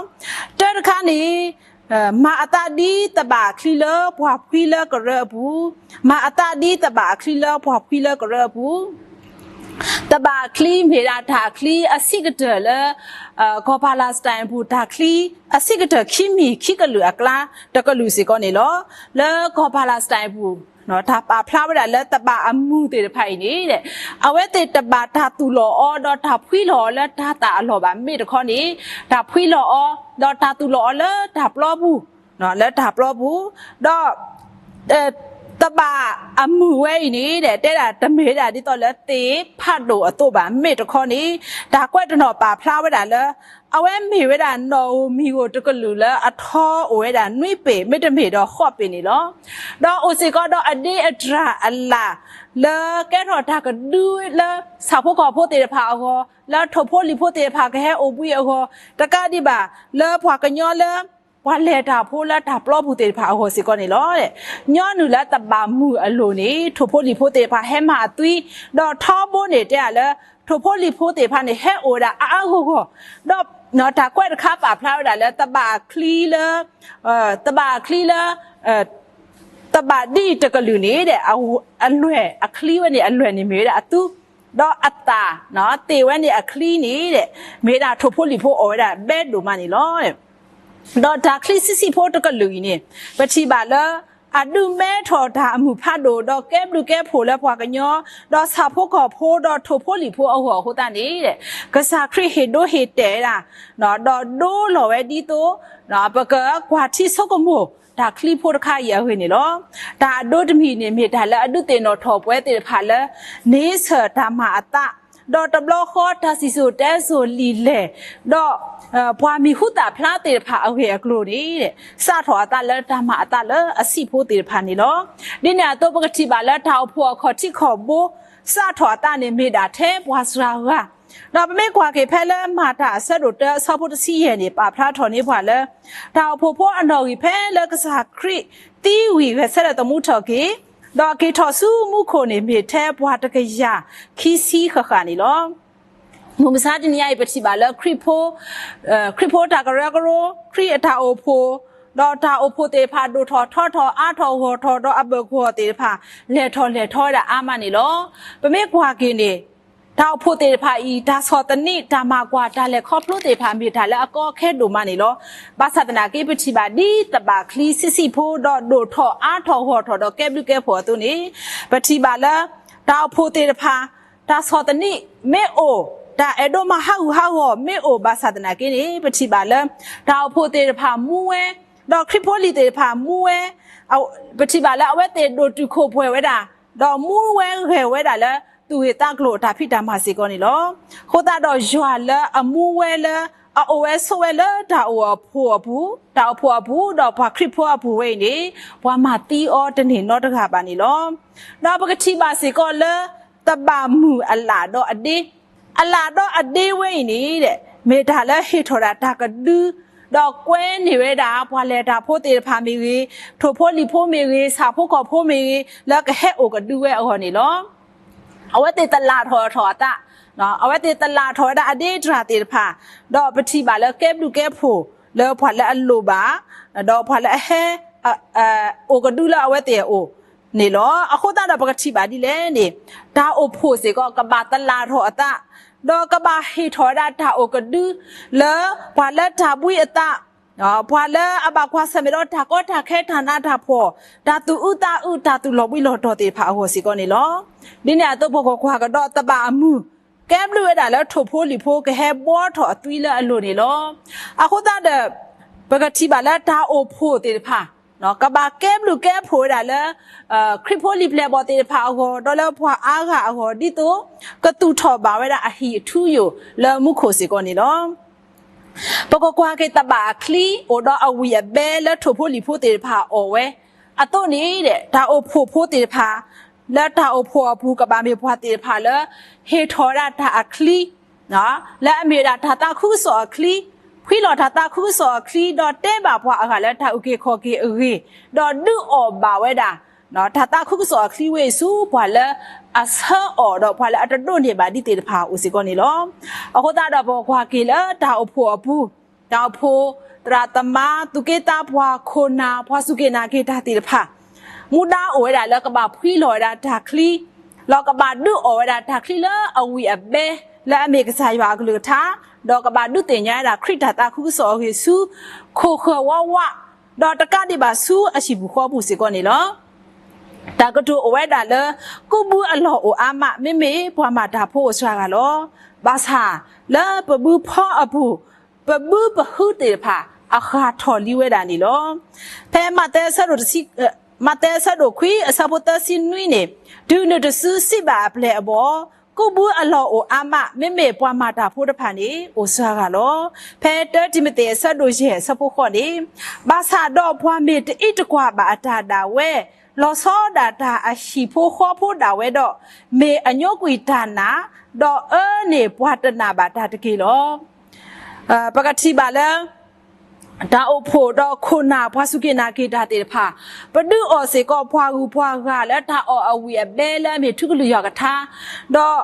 တၢတခါန့ၣ်, မၤအသးဒ်သဘၣ်အချံလၢပှၢ်ဖှံလၢကရၢအပူၤ, မၤအသးဒ်သဘၣ်အချံလၢပှၢ်ဖှံလၢကရၢအပူၤ, သဘၣ်အချံမ့ၢ်ဒၣ်တၢ်ချံအဆံးကတၢၢ်လၢ, ကီၢ်ပၤလးစတၢ်အပူၤ တၢ်ချံအဆံးကတၢၢ်ခံမံၤခံကလုာ်အကျါတကလုာ်စ့ၢ်ကီးန့ၣ်လီၤ. လၢကီၢ်ပၤလးစတၢ်အပူၤ, တၢ်ပာ်ဖျါဝဲဒၣ်လၢသဘၣ်အမုၢ်သ့ၣ်တဖၣ်အံၤန့ၣ်, အဝဲသ့ၣ်တဘၣ်တၢ်သူၣ်လီၤအီၤဒီးတၢ်ဖှံလီၤအီၤလၢတၢ်သၣ်အလီၢ်ဘၣ် မ့ၢ်တခီန့ၣ်, တၢ်ဖှံလီၤအီၤ, ဒီးတၢ်သူၣ်လီၤအီၤလၢတၢ်ပျီပူၤ, လၢတၢ်ပျီပူၤ, ဒီး, အဲ, သဘၣ်အမုၢ်ဝဲအံၤန့ၣ်ဒီး တဲဒၣ်တမ့ၢ်ဝဲဒၣ်ဒ်သိးလၢသ့ၣ်ဖးဒိၣ်အသိးဘၣ်. မ့ၢ်တခီန့ၣ် တၢ်ကွဲးတနီၤပာ်ဖျါဝဲဒၣ်လၢ အဝဲမ့ၢ်ဝဲဒၣ်နီၣ်ဧိၤမံၤဧိၤတကလုာ်လၢအထီအိၣ်ဝဲဒၣ်နွံပ့ၤ မ့တမ့ၢ်ဒီးဃိးပ့ၤန့ၣ်လီၤ. ဒီးအိၣ်စ့ၢ်ကီးဒီးအဒ့အတြၢ်အလၣ် လၢကဲထီၣ်တၢ်ကဒုလၢ ဆၣ်ဖိကီၢ်ဖိသ့ၣ်တဖၣ်အဂီၢ်, လၢထိၣ်ဖိလံၣ်ဖိသ့ၣ်တဖၣ်ကဟဲအိၣ်ဘှံးအဂီၢ်, တကးဒံးဘၣ် လၢပှၤကညီလၢ ပှၤလဲၤတၢ်ဖိလၢတၢ်ပျီပူၤသ့ၣ်တဖၣ်အဂီၢ်စ့ၢ်ကီးန့ၣ်လီၤ. ညီနုၢ်လၢသဘၣ်မုၢ်အလိၤန့ၣ် ထိၣ်ဖိလံၣ်ဖိသ့ၣ်တဖၣ်ဟဲမၤအသွံ, ဒီးထီဘိန့ၣ်တဲဒၣ်လၢ ထိၣ်ဖိလံၣ်ဖိသ့ၣ်တဖၣ်န့ၣ် ဟဲအိၣ်ဝဲဒၣ်အါအါဂီၢ်ဂီၢ်, ဒီးတၢ်ကွဲးတခါပာ်ဖျါဝဲဒၣ်လၢ သဘၣ်အချံလၢ သဘၣ်အချံလၢ သဘၣ်ဒ်အံၤတကလုာ်န့ၣ်ဒီး အလွဲၢ်အချံဝဲန့ၣ် အလွဲၢ်န့ၣ်မ့ၢ်ဝဲဒၣ်အသူ, ဒီးအသၣ်, သ့ၣ်ဝဲန့ၣ်အချံန့ၣ်ဒီး မ့ၢ်ဝဲဒၣ်ထိၣ်ဖိလံၣ်ဖိအီၣ်ဝဲဒၣ်ဘဲဒိၣ်မးန့ၣ်လီၤ. ဒီးတၢ်ချံဆံးဆံးဖိတကလုာ်အံၤန့ၣ် ပထံၣ်ဘၣ်လၢ အဒုးမဲထီၣ်တၢ်အမုၢ်ဖးဒိၣ် ဒီးကဲဘျုးကဲဖှိၣ်လၢပှၤကညီ, ဒီးဆၣ်ဖိကီၢ်ဖိ ဒီးထိၣ်ဖိလံၣ်ဖိအဂီၢ်အဃိသတးန့ၣ် ကစၢ်ခရံာ်ဟ့ၣ်ဒိဟ့ၣ်တဲာ်ဝဲဒၣ် ဒီးဒိလီၤဝဲဒ်သိး ပကကွၢ်ထံဆိကမိၣ် တၢ်ချံဖိတခါအံၤအဂ့ၢ်န့ၣ်လီၤ. တၢ်အဒိတမံၤန့ၣ် မ့ၢ်တၢ်လၢအဒုးသ့ၣ်နီၣ်ထီၣ်ပဝဲသ့ၣ်တဖၣ်လၢ န့ဆၢၣ်တၢ်မၤအသး, ဒီးတဘျီဃီတၢ်စံၣ်စိၤတဲစိၤလံာ်လဲၢ်, ဒီး ပှၤမံၤဟူသၣ်ဖျါသ့ၣ်တဖၣ်အဂ့ၢ်အကျိၤန့ၣ် စးထီၣ်အသးလၢတၢ်မၤအသးလၢအဆံးဖိသ့ၣ်တဖၣ်န့ၣ်လီၤ. ဒ်န့ၣ်အသိးပကထံၣ်ဘၣ်လၢတၢ်အိၣ်ဖှိၣ်အခီၣ်ထံးခီၣ်ဘိ စးထီၣ်အသးန့ၣ်မ့ၢ်ဒၣ်ထဲပှၤစှၤဂၤ, ဒီးပမ့ၢ်ကွၢ်က့ၤဖဲလၢမၤတၢ်အဆၢဒိၣ်တၢအဆၢဖိတဆံယဲၢ်န့ၣ် ပာ်ဖျါထီၣ်န့ၢ်ပှၤလၢ တၢ်အိၣ်ဖှိၣ်ဖိအနီၣ်ဂံၢ်ဖဲလၢကစၢ်ခရံာ်သံဝံၤဂဲၤဆၢထၢၣ်သမူထီၣ်က့ၤ, ဒီးက့ၤထီၣ်ဆူမူခိၣ်န့ၣ် မ့ၢ်ထဲပှၤတကယၤခံဆံဃၣ်ဃၣ်န့ၣ်လီၤ. မုၢ်မဆါတနံၤအံၤ ပထံၣ်ဘၣ်လၢခရံာ်ဖိ, ခရံာ်ဖိတၢ်ကရၢကရိ, ခရံာ်အတၢ်အိၣ်ဖှိၣ်, ဒီးတၢ်အိၣ်ဖှိၣ်သ့ၣ်တဖၣ်ဒိၣ်ထီၣ်ထီထီၣ်အါထီၣ်ဂီၢ်ထီၣ် ဒီးအဘၢၣ်ကဝီၤသ့ၣ်တဖၣ် လဲၤထီၣ်လဲၤထီဝဲဒၣ်အါမးန့ၣ်လီၤ. ပမ့ၢ်ကွၢ်က့ၤန့ၣ် တၢ်အိၣ်ဖှိၣ်သ့ၣ်တဖၣ်အံၤ တၢ်ဆီၣ်သနံး တၢ်မၤကွၢ် တၢ်လဲၤခီဖျိသ့ၣ်တဖၣ် မ့ၢ်တၢ်လၢအကီခဲဒိၣ်မးန့ၣ်လီၤ. ဘၣ်ဆၣ်သနာ်က့ ပထံၣ်ဘၣ်ဒ်သဘၣ်ချံဆံးဆံးဖိ ဒီးဒိၣ်ထီၣ်အါထီၣ်ဂီၢ်ထီၣ်ဒီးကဲဘျုးကဲဖှိၣ်အသိးန့ၣ်, ပထံၣ်ဘၣ်လၢ တၢ်အိၣ်ဖှိၣ်သ့ၣ်တဖၣ် တၢ်ဆီၣ်သနံးမ့ၢ်အိၣ်, တၢ်အဲၣ်ဒိးမၤဟးဂူာ်ဟးဂီၤမ့ၢ်အိၣ်ဘၣ်ဆၣ်သနာ်က့န့ၣ် ပထံၣ်ဘၣ်လၢ တၢ်အိၣ်ဖှိၣ်သ့ၣ်တဖၣ်မူဝဲ, ဒီးခရံာ်ဖိလံၤသ့ၣ်တဖၣ်မူဝဲ, ပထံၣ်ဘၣ်လၢအဝဲသ့ၣ်ဒိၣ်တုာ်ခိၣ်ပှဲၤဝဲဒၣ်, ဒီးမူဝဲဂဲၤဝဲဒၣ်လၢ သူၣ်ဂ့ၤသးကျိၤအတၢ်ဖံးတၢ်မၤစ့ၢ်ကီးန့ၣ်လီၤ. အဃိသတးဒီးယွၤလၢအမူဝဲလၢ အအိၣ်ဝဲဆိးဝဲလၢတၢ်အိၣ်အဖှိၣ်အပူၤ, တၢ်အိၣ်ဖှိၣ်အပူၤ ဒီးပှၤခရံာ်ဖိအပူၤဝဲအံၤန့ၣ် ပှၤမၤသံအီၤတန့ၢ်နီတဂၤဘၣ်န့ၣ်လီၤ. ဒီးပကထံၣ်ဘၣ်စ့ၢ်ကီးလၢ သဘၣ်မုၢ်အလၣ်ဒီးအဒ့, အလၣ်ဒီးအဒ့ဝဲအံၤန့ၣ် မ့ၢ်တၢ်လၢဟ့ၣ်ထီၣ်ဒၣ်တၢ်ကဒု, ဒီးကွဲန့ၢ်ဝဲဒၣ် ပှၤလဲၤတၢ်ဖိသ့ၣ်တဖၣ်မ့ၢ်ဂ့ၤ, ထိၣ်ဖိလံၣ်ဖိမ့ၢ်ဂ့ၤ, ဆၣ်ဖိကီၢ်ဖိမ့ၢ်ဂ့ၤ လၢကဟဲအိၣ်ကဒုဝဲအဂီၢ်န့ၣ်လီၤ. အဝဲသ့ၣ်သလၣ်ထီၣ်ထီၣ်အသး, အဝဲသ့ၣ်သလၣ်ထီၣ်ဝဲဒၣ်အဒ့တြၢ်သ့ၣ်တဖၣ်, ဒီးပထံၣ်ဘၣ်လၢကဲဘျုးကဲဖှိၣ်လၢပှၤလၢအလိၣ်ဘၣ်, ဒီးပှၤလၢအဟဲ အိၣ်ကဒုလၢအဝဲသ့ၣ်အအိၣ်န့ၣ်လီၤ. အဃိသတးဒီးပကထံၣ်ဘၣ်ဒ်လဲၣ်န့ၣ်, တၢ်အိၣ်ဖှိၣ်စ့ၢ်ကီးကဘၣ်သလၣ်ထီၣ်အသး, ဒီးကဘၣ်ဟ့ၣ်ထီၣ်ဝဲဒၣ်တၢ်အိၣ်ကဒုလၢပှၤလၢတၢ်ဘှံးအသး, ပှၤလၢအဘၣ်ကွၢ်ဆၢၣ်မဲာ်ဒီးတၢ်ကီတၢ်ခဲတၢ်နးတၢ်ဖှီၣ်, တၢ်သူၣ်အုးသးအုး တၢ်သူၣ်လီၤဘှံးလီၤတီၤသ့ၣ်တဖၣ်အဂီၢ်စ့ၢ်ကီးန့ၣ်လီၤ. ဒ်န့ၣ်အသိးပကကွၢ်ကဒီးသဘၣ်အမုၢ် ကဲဘျုးဝဲဒၣ်လၢထိၣ်ဖိလံၣ်ဖိကဟဲဘှီထီၣ်အသွံလၢအလိၤန့ၣ်လီၤ. အဃိသတးဒီး ပကထံၣ်ဘၣ်လၢတၢ်အိၣ်ဖှိၣ်သ့ၣ်တဖၣ် ကဘၣ်ကဲဘျုးကဲဖှိၣ်ဝဲဒၣ်လၢ ခရံာ်ဖိလံာ်ပျဲၢ်ဘီၣ်သ့ၣ်တဖၣ်အဂီၢ် ဒီးလၢပှၤအါဂၤအဂီၢ် ဒ်သိးကသူၣ်ထီၣ်ဘၣ်ဝဲဒၣ်အဟံၣ်အထူအယိာ်လၢမူခိၣ်စ့ၢ်ကီးန့ၣ်လီၤ. ပကကွၢ်က့ၤသဘၣ်အချံ အိၣ်ဒီးအဝံၣ်အဘဲလၢထိၣ်ဖိလံၣ်ဖိသ့ၣ်တဖၣ်အီၣ်ဝဲအသိးန့ၣ် တၢ်အိၣ်ဖှိၣ်ဖိသ့ၣ်တဖၣ် လၢတၢ်အိၣ်ဖှိၣ်အပူၤကဘၣ်မ့ၢ်ပှၤသ့ၣ်တဖၣ်လၢ ဟ့ၣ်ထီၣ်ဝဲဒၣ်တၢ်အချံ လၢအမ့ၢ်ဝဲဒၣ်တၢ်သးခုကစီၣ်အချံ, ဖှံလီၤတၢ်သးခုကစီၣ်အချံ ဒီးတဲဘၣ်ပှၤအဂၤလၢတၢ်အုၣ်က့ၤခီၣ်က့ၤအဂ့ၢ်, ဒီးဒုးအီၣ်ဘၣ်ဝဲဒၣ် တၢ်သးခုကစီၣ်အချံဝဲအံၤဆူ ပှၤလၢအဆၢအီၣ်ဒီးပှၤလၢအတဒိးန့ၢ်ဘၣ်ဒ်သ့ၣ်တဖၣ်အအိၣ်စ့ၢ်ကီးန့ၣ်လီၤ. အဃိသတးဒီးပကွၢ်က့ၤလၢတၢ်အိၣ်ဖှိၣ်အပူၤ, တၢ်အိၣ်ဖှိၣ်သရၣ်သမါ သူၣ်က့သးပှၢ် ခိၣ်နၢ် ပှၤစူၢ်က့ၤနာ်က့ၤတၢ်သ့ၣ်တဖၣ် မူဒါအိၣ်ဝဲဒၣ်လၢကဘၣ်ဖှံလီၤဝဲဒၣ်တၢ်ချံ, ဒီးကဘၣ်ဒုးအီၣ်ဝဲဒၣ်တၢ်ချံလၢအဝံၣ်အဘဲ လၢအမ့ၢ်ကစၢ်ယွၤအကလုၢ်ကထါ, ဒီးကဘၣ်ဒုးသ့ၣ်ညါဝဲဒၣ်ခရံာ်တၢ်သးခုကစီၣ်အဂ့ၢ်ဆူ ခိၣ်ဃၢၤဝးဝး, ဒီးတကးဒံးဘၣ်ဆူအဟံၣ်ပူၤဃီပူၤစ့ၢ်ကီးန့ၣ်လီၤ. တၢ်ကတိၤအိၣ်ဝဲဒၣ်လၢ ကူးဘုအလီၢ်အိၣ်အါမး မ့မ့ၢ်ပှၤမၤတၢ်ဖိအိၣ်စှၤဂၤလီၤ. ဘၣ်ဆၣ်လၢပဘုဖီအပူၤ ပဘုပဟုသ့ၣ်တဖၣ် အဃၣ်ထီၣ်လံဝဲဒၣ်န့ၣ်လီၤ. ဖဲမးသဲအဆၢဒိၣ်တဆံ, မးသဲအဆၢဒိၣ်ခွံအဆၢဖိသၢဆံနွံန့ၣ်, တုၤနုၤတစုစံးဘၣ်အပျဲၢ်အဘီၣ်, ကူးဘုအလီၢ်အိၣ်အါမး, မ့မ့ၢ်ပှၤမၤတၢ်ဖိတဖၣ်န့ၣ် အိၣ်စှၤဂၤလီၤ. ဖဲတၢတံၤမသ့းအဆၢဒိၣ်ယဲၢ်အဆၢဖိဃိးန့ၣ်, ဘၣ်ဆၣ်ဒီးပှၤမ့ၢ်တအံးတကွၢ်ဘၣ်အတၢ်ဒၣ်ဝဲ, လီၤဆီဒၣ်တၢ်အဟံၣ်ဖိဃီဖိဒၣ်ဝဲဒီး, မ့ၢ်အညိကွံာ်တၢ်နာ်, ဒီးအၢန့ၢ်ပှၤတနာ်ဘၣ်တၢ်တက့ၢ်လီၤ. ပကထံၣ်ဘၣ်လၢ တၢ်အိၣ်ဖှိၣ်ဒီးခိၣ်နၢ်ပှၤစူၢ်က့ၤနာ်က့ၤတၢ်သ့ၣ်တဖၣ်, ပဒုးအီၣ်စ့ၢ်ကီးပှၤဂုၤပှၤဂၤလၢတၢ်အီၣ်အဝံၣ်အဘဲလၢအမ့ၢ်ထူကလုၢ်ယွၤကထါ, ဒီး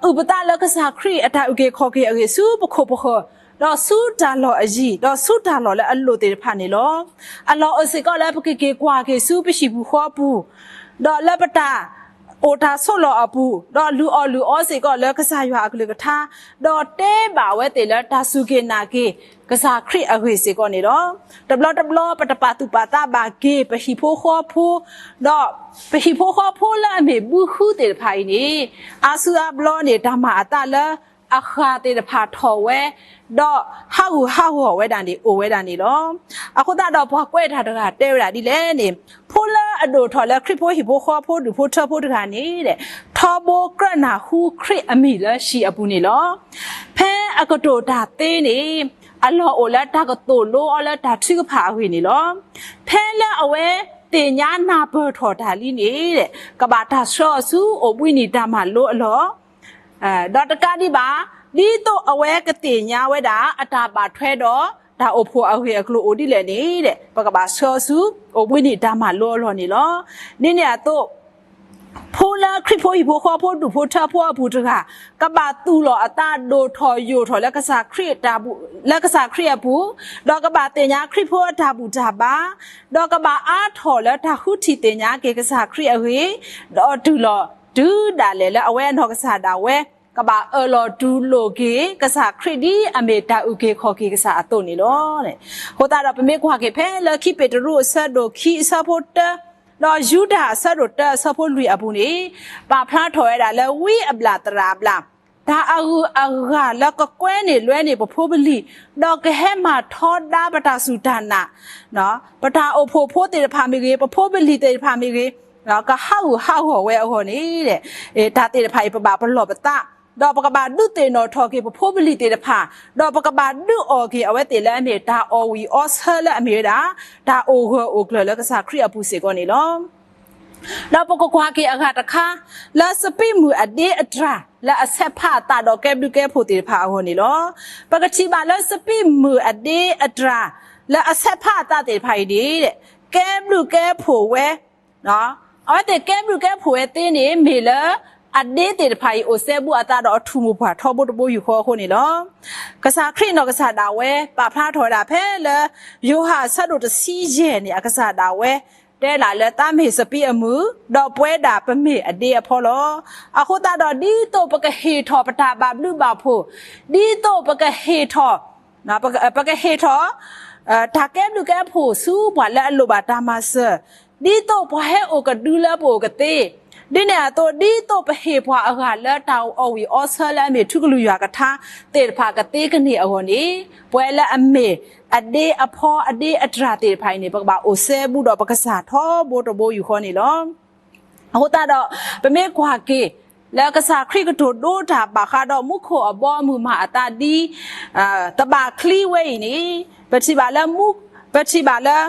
အုၣ်ပသးလၢကစၢ်ခရံာ်အတၢ်အုၣ်က့ၤခီၣ်က့ၤအဂ့ၢ်ဆူပခိၣ်ပဃၢၤ, ဒီးဆူတၢ်လီၢ်အယံၤ, ဒီးဆူတၢ်လီၢ်လၢအလိၣ်သ့ၣ်တဖၣ်န့ၣ်လီၤ. အလီၢ်အိၣ်စ့ၢ်ကီးလၢပကက့ၤကွၢ်က့ၤဆူပဟံၣ်ပူၤဃီပူၤ, ဒီးလၢပတၢ် အိၣ်တၢ်ဆိးလီၢ်အပူၤ, ဒီးလုၢ်အီၣ်လုၢ်အီစ့ၢ်ကီးလၢကစၢ်ယွၤအကလုၢ်ကထါ, ဒီးတဲဘၣ်အဝဲသ့ၣ်လၢတၢ်စူၢ်က့ၤနာ်က့ၤ ကစၢ်ခရံာ်အဂ့ၢ်စ့ၢ်ကီးန့ၣ်လီၤ. တဘျီတဘျီပတပာ်သူၣ်ပာ်သးဘၣ်က့ၤ ပဟံၣ်ဖိဃီဖိ, ဒီးပဟံၣ်ဖိဃီဖိလၢအမ့ၢ်ဘုဃုသ့ၣ်တဖၣ်အံၤန့ၣ်, အါစုအါဘျီန့ၣ် တၢ်မၤအသးလၢ အဃၢ်သ့ၣ်တဖၣ်ထီၣ်ဝဲ, ဒီးဟးဂူာ်ဟးဂီၤဝဲဒၣ်န့ၣ် အိၣ်ဝဲဒၣ်န့ၣ်လီၤ. အဃိသတးဒီးပှၤကွဲးတၢ်တဂၤတဲဝဲဒၣ်ဒ်လဲၣ်န့ၣ်, ဖိလၢအဒိၣ်ထီၣ်လၢခရံာ်ဖိဟံၣ်ဖိဃီဖိဒူၣ်ဖိထၢဖိတဂၤန့ၣ်, ထီဘိကြၢးနၢ်ဟူခရံာ်အမံၤလၢဟံၣ်အပူၤန့ၣ်လီၤ. ဖဲအကတိၤတၢ်သ့န့ၣ်, အလီၢ်အိၣ်လၢတၢ်ကသိၣ်လိအီၤလၢတၢ်ထုကဖၣ်အဂ့ၢ်န့ၣ်လီၤ. ဖဲလၢအဝဲသ့ၣ်ညါနၢ်ပၢၢ်ထီၣ်တၢ်လံန့ၣ်, ကဘၣ်တၢ်ဆှၢအီၤဆူအိၣ်ဘှံးနံၤတၢ်မၤလိအလီၢ် ဒီးတကးဒံးဘၣ်, ဒ်သိးအဝဲကသ့ၣ်ညါဝဲဒၣ် အတၢ်ဘၣ်ထွဲဒီးတၢ်အိၣ်ဖှိၣ်အဂ့ၢ်အကျိၤအိၣ်ဒ်လဲၣ်န့ၣ်, ပကဘၣ်ဆှၢဆူ အိၣ်ဘှံးနံၤတၢ်မၤလိအလီၢ်န့ၣ်လီၤ. ဒ်န့ၣ်အသိး, ဖိလၢခရံာ်ဖိဟံၣ်ဖိဃီဖိဒူၣ်ဖိထၢဖိအပူၤတဂၤ, ကဘၣ်သူၣ်လီၤအသးဒိၣ်ထီၣ်ယိာ်ထီၣ်လၢကစၢ်ခရံာ်အပူၤ, လၢကစၢ်ခရံာ်အပူၤ, ဒီးကဘၣ်သ့ၣ်ညါခရံာ်ဖိအတၢ်ဘူၣ်တၢ်ဘါ, ဒီးကဘၣ်အါထီၣ်လၢတၢ်ဃုထံၣ်သ့ၣ်ညါက့ၤကစၢ်ခရံာ်အဂ့ၢ်, ဒီးတုၤလီၤတုၤဒၣ်လဲာ်လၢအဝဲအနီၢ်ကစၢ်ဒၣ်ဝဲ ကဘၣ်အၢၣ်လီၤတူၢ်လိာ်က့ၤ ကစၢ်ခရံာ်ဒ်အမ့ၢ်တၢ်အုၣ်က့ၤခီၣ်က့ၤကစၢ်အသိးန့ၣ်လီၤ. အဃိသတးဒီးပမ့ၢ်ကွၢ်က့ၤဖဲလၢခံပ့းတရူးအဆၢဒိၣ်ခံအဆၢဖိတၢ, ဒီးယူဒၤအဆၢဒိၣ်တၢအဆၢဖိလွံၢ်အပူၤန့ၣ်, ပာ်ဖျါထီၣ်ဝဲဒၣ်လၢဝံအဘျၣ်သရၣ်အဘျၣ်, တၢ်အဂုၤအဂၤလၢကကွဲန့ၢ်လွဲန့ၢ်ပဖိပလံၤ, ဒီးကဟဲမၤထီဒါပတၢ်စူၢ်တၢ်နာ်, ပတၢ်အိၣ်ဖှိၣ်ဖိသ့ၣ်တဖၣ်မ့ၢ်ဂ့ၤ, ပဖိပလံၤသ့ၣ်တဖၣ်မ့ၢ်ဂ့ၤ, ကဟးဂူာ်ဟးဂီၤဝဲအဂီၢ်န့ၣ်, တၢ်သ့ၣ်တဖၣ်အံၤ ပဘၣ်ပလီၢ်ပသး, ဒီးပကဘၣ်ဒုးသ့ၣ်နီၣ်ထီၣ်က့ၤပဖိပလံၤသ့ၣ်တဖၣ်, ဒီးပကဘၣ်ဒုးအီၣ်က့ၤအဝဲသ့ၣ်လၢအမ့ၢ်တၢ်အီၣ်ဝံၣ်အီဆၢလၢအမ့ၢ်ဝဲဒၣ် တၢ်အိၣ်ဂၢၢ်အိၣ်ကျၢၤလၢကစၢ်ခရံာ်အပူၤစ့ၢ်ကီးန့ၣ်လီၤ. ဒီးပကကွၢ်က့ၤအဂၤတခါ, လၢစပံးမုၢ်အဒ့အတြၢ် လၢအဆဲးဖးအသးဒီးကဲဘျုးကဲဖှိၣ်သ့ၣ်တဖၣ်အဂီၢ်န့ၣ်လီၤ. ပကထံၣ်ဘၣ်လၢစပံးမုၢ်အဒ့အတြၢ် လၢအဆဲးဖးအသးသ့ၣ်တဖၣ်အံၤန့ၣ်, ကဲဘျုးကဲဖှိၣ်ဝဲ အဝဲသ့ၣ်ကဲဘျုးကဲဖှိၣ်ဝဲသ့န့ၣ် မ့ၢ်လၢအဒ့သ့ၣ်တဖၣ်အံၤ အိၣ်စဲဘူးအသးဒီးအထူၣ်မိၢ်ပှၢ်ထီဘိတဘိယူၢ်ဃီအဃိန့ၣ်လီၤ. ကစၢ်ခရံာ်နီၢ်ကစၢ်ဒၣ်ဝဲ ပာ်ဖျါထီၣ်ဝဲဒၣ်ဖဲလၢ ယိၤဟၣ်အဆၢဒိၣ်တဆံယဲၢ်န့ၣ် အကစၢ်ဒၣ်ဝဲ တဲဒၣ်လၢသးမ့ၢ်စပံးအမုၢ်, ဒီးပဝဲဒၣ်ပမ့ၢ်အဒ့အဖီလီၤ. အဃိသတးဒီးဒ်သိးပကဟ့ၣ်ထီၣ်ပတၢ်ဘၣ်ဘျုးဘၣ်ဖှိၣ်, ဒ်သိးပကဟ့ၣ်ထီၣ် ပကဟ့ၣ်ထီၣ် တၢ်ကဲဘျုးကဲဖှိၣ်ဆူပှၤလၢအလိၣ်ဘၣ်တၢ်မၤစၢၤ, ဒ်သိးပှၤဟဲအိၣ်ကဒုလၢပအိၣ်ကသ့, ဒ်န့ၣ်အသိး ဒ်သိးပဟ့ၣ်ပှၤအဂၤလၢတၢ်အီၣ်ဝံၣ်အီဆၢလၢအမ့ၢ်ထူကလုၢ်ယွၤကထါသ့ၣ်တဖၣ်ကသ့ကန့ၢ်အဂီၢ်န့ၣ်, ပဝဲလၢအမ့ၢ်အဒ့အဖီအဒ့အတြၢ်သ့ၣ်တဖၣ်အံၤန့ၣ် ပကဘၣ်အိၣ်စဲဘူးဒီးပကစၢ်ထီဘိတဘိယူၢ်ဃီန့ၣ်လီၤ. အဃိသတးဒီး ပမ့ၢ်ကွၢ်က့ၤ လၢကစၢ်ခရံာ်ကတိၤဒိတၢ်ဘၣ်ဃးဒီးမူခိၣ်အဘီအမုၢ်မၤအသးဒ် သဘၣ်ချံဝဲအံၤန့ၣ်, ပထံၣ်ဘၣ်လၢ ပထံၣ်ဘၣ်လၢ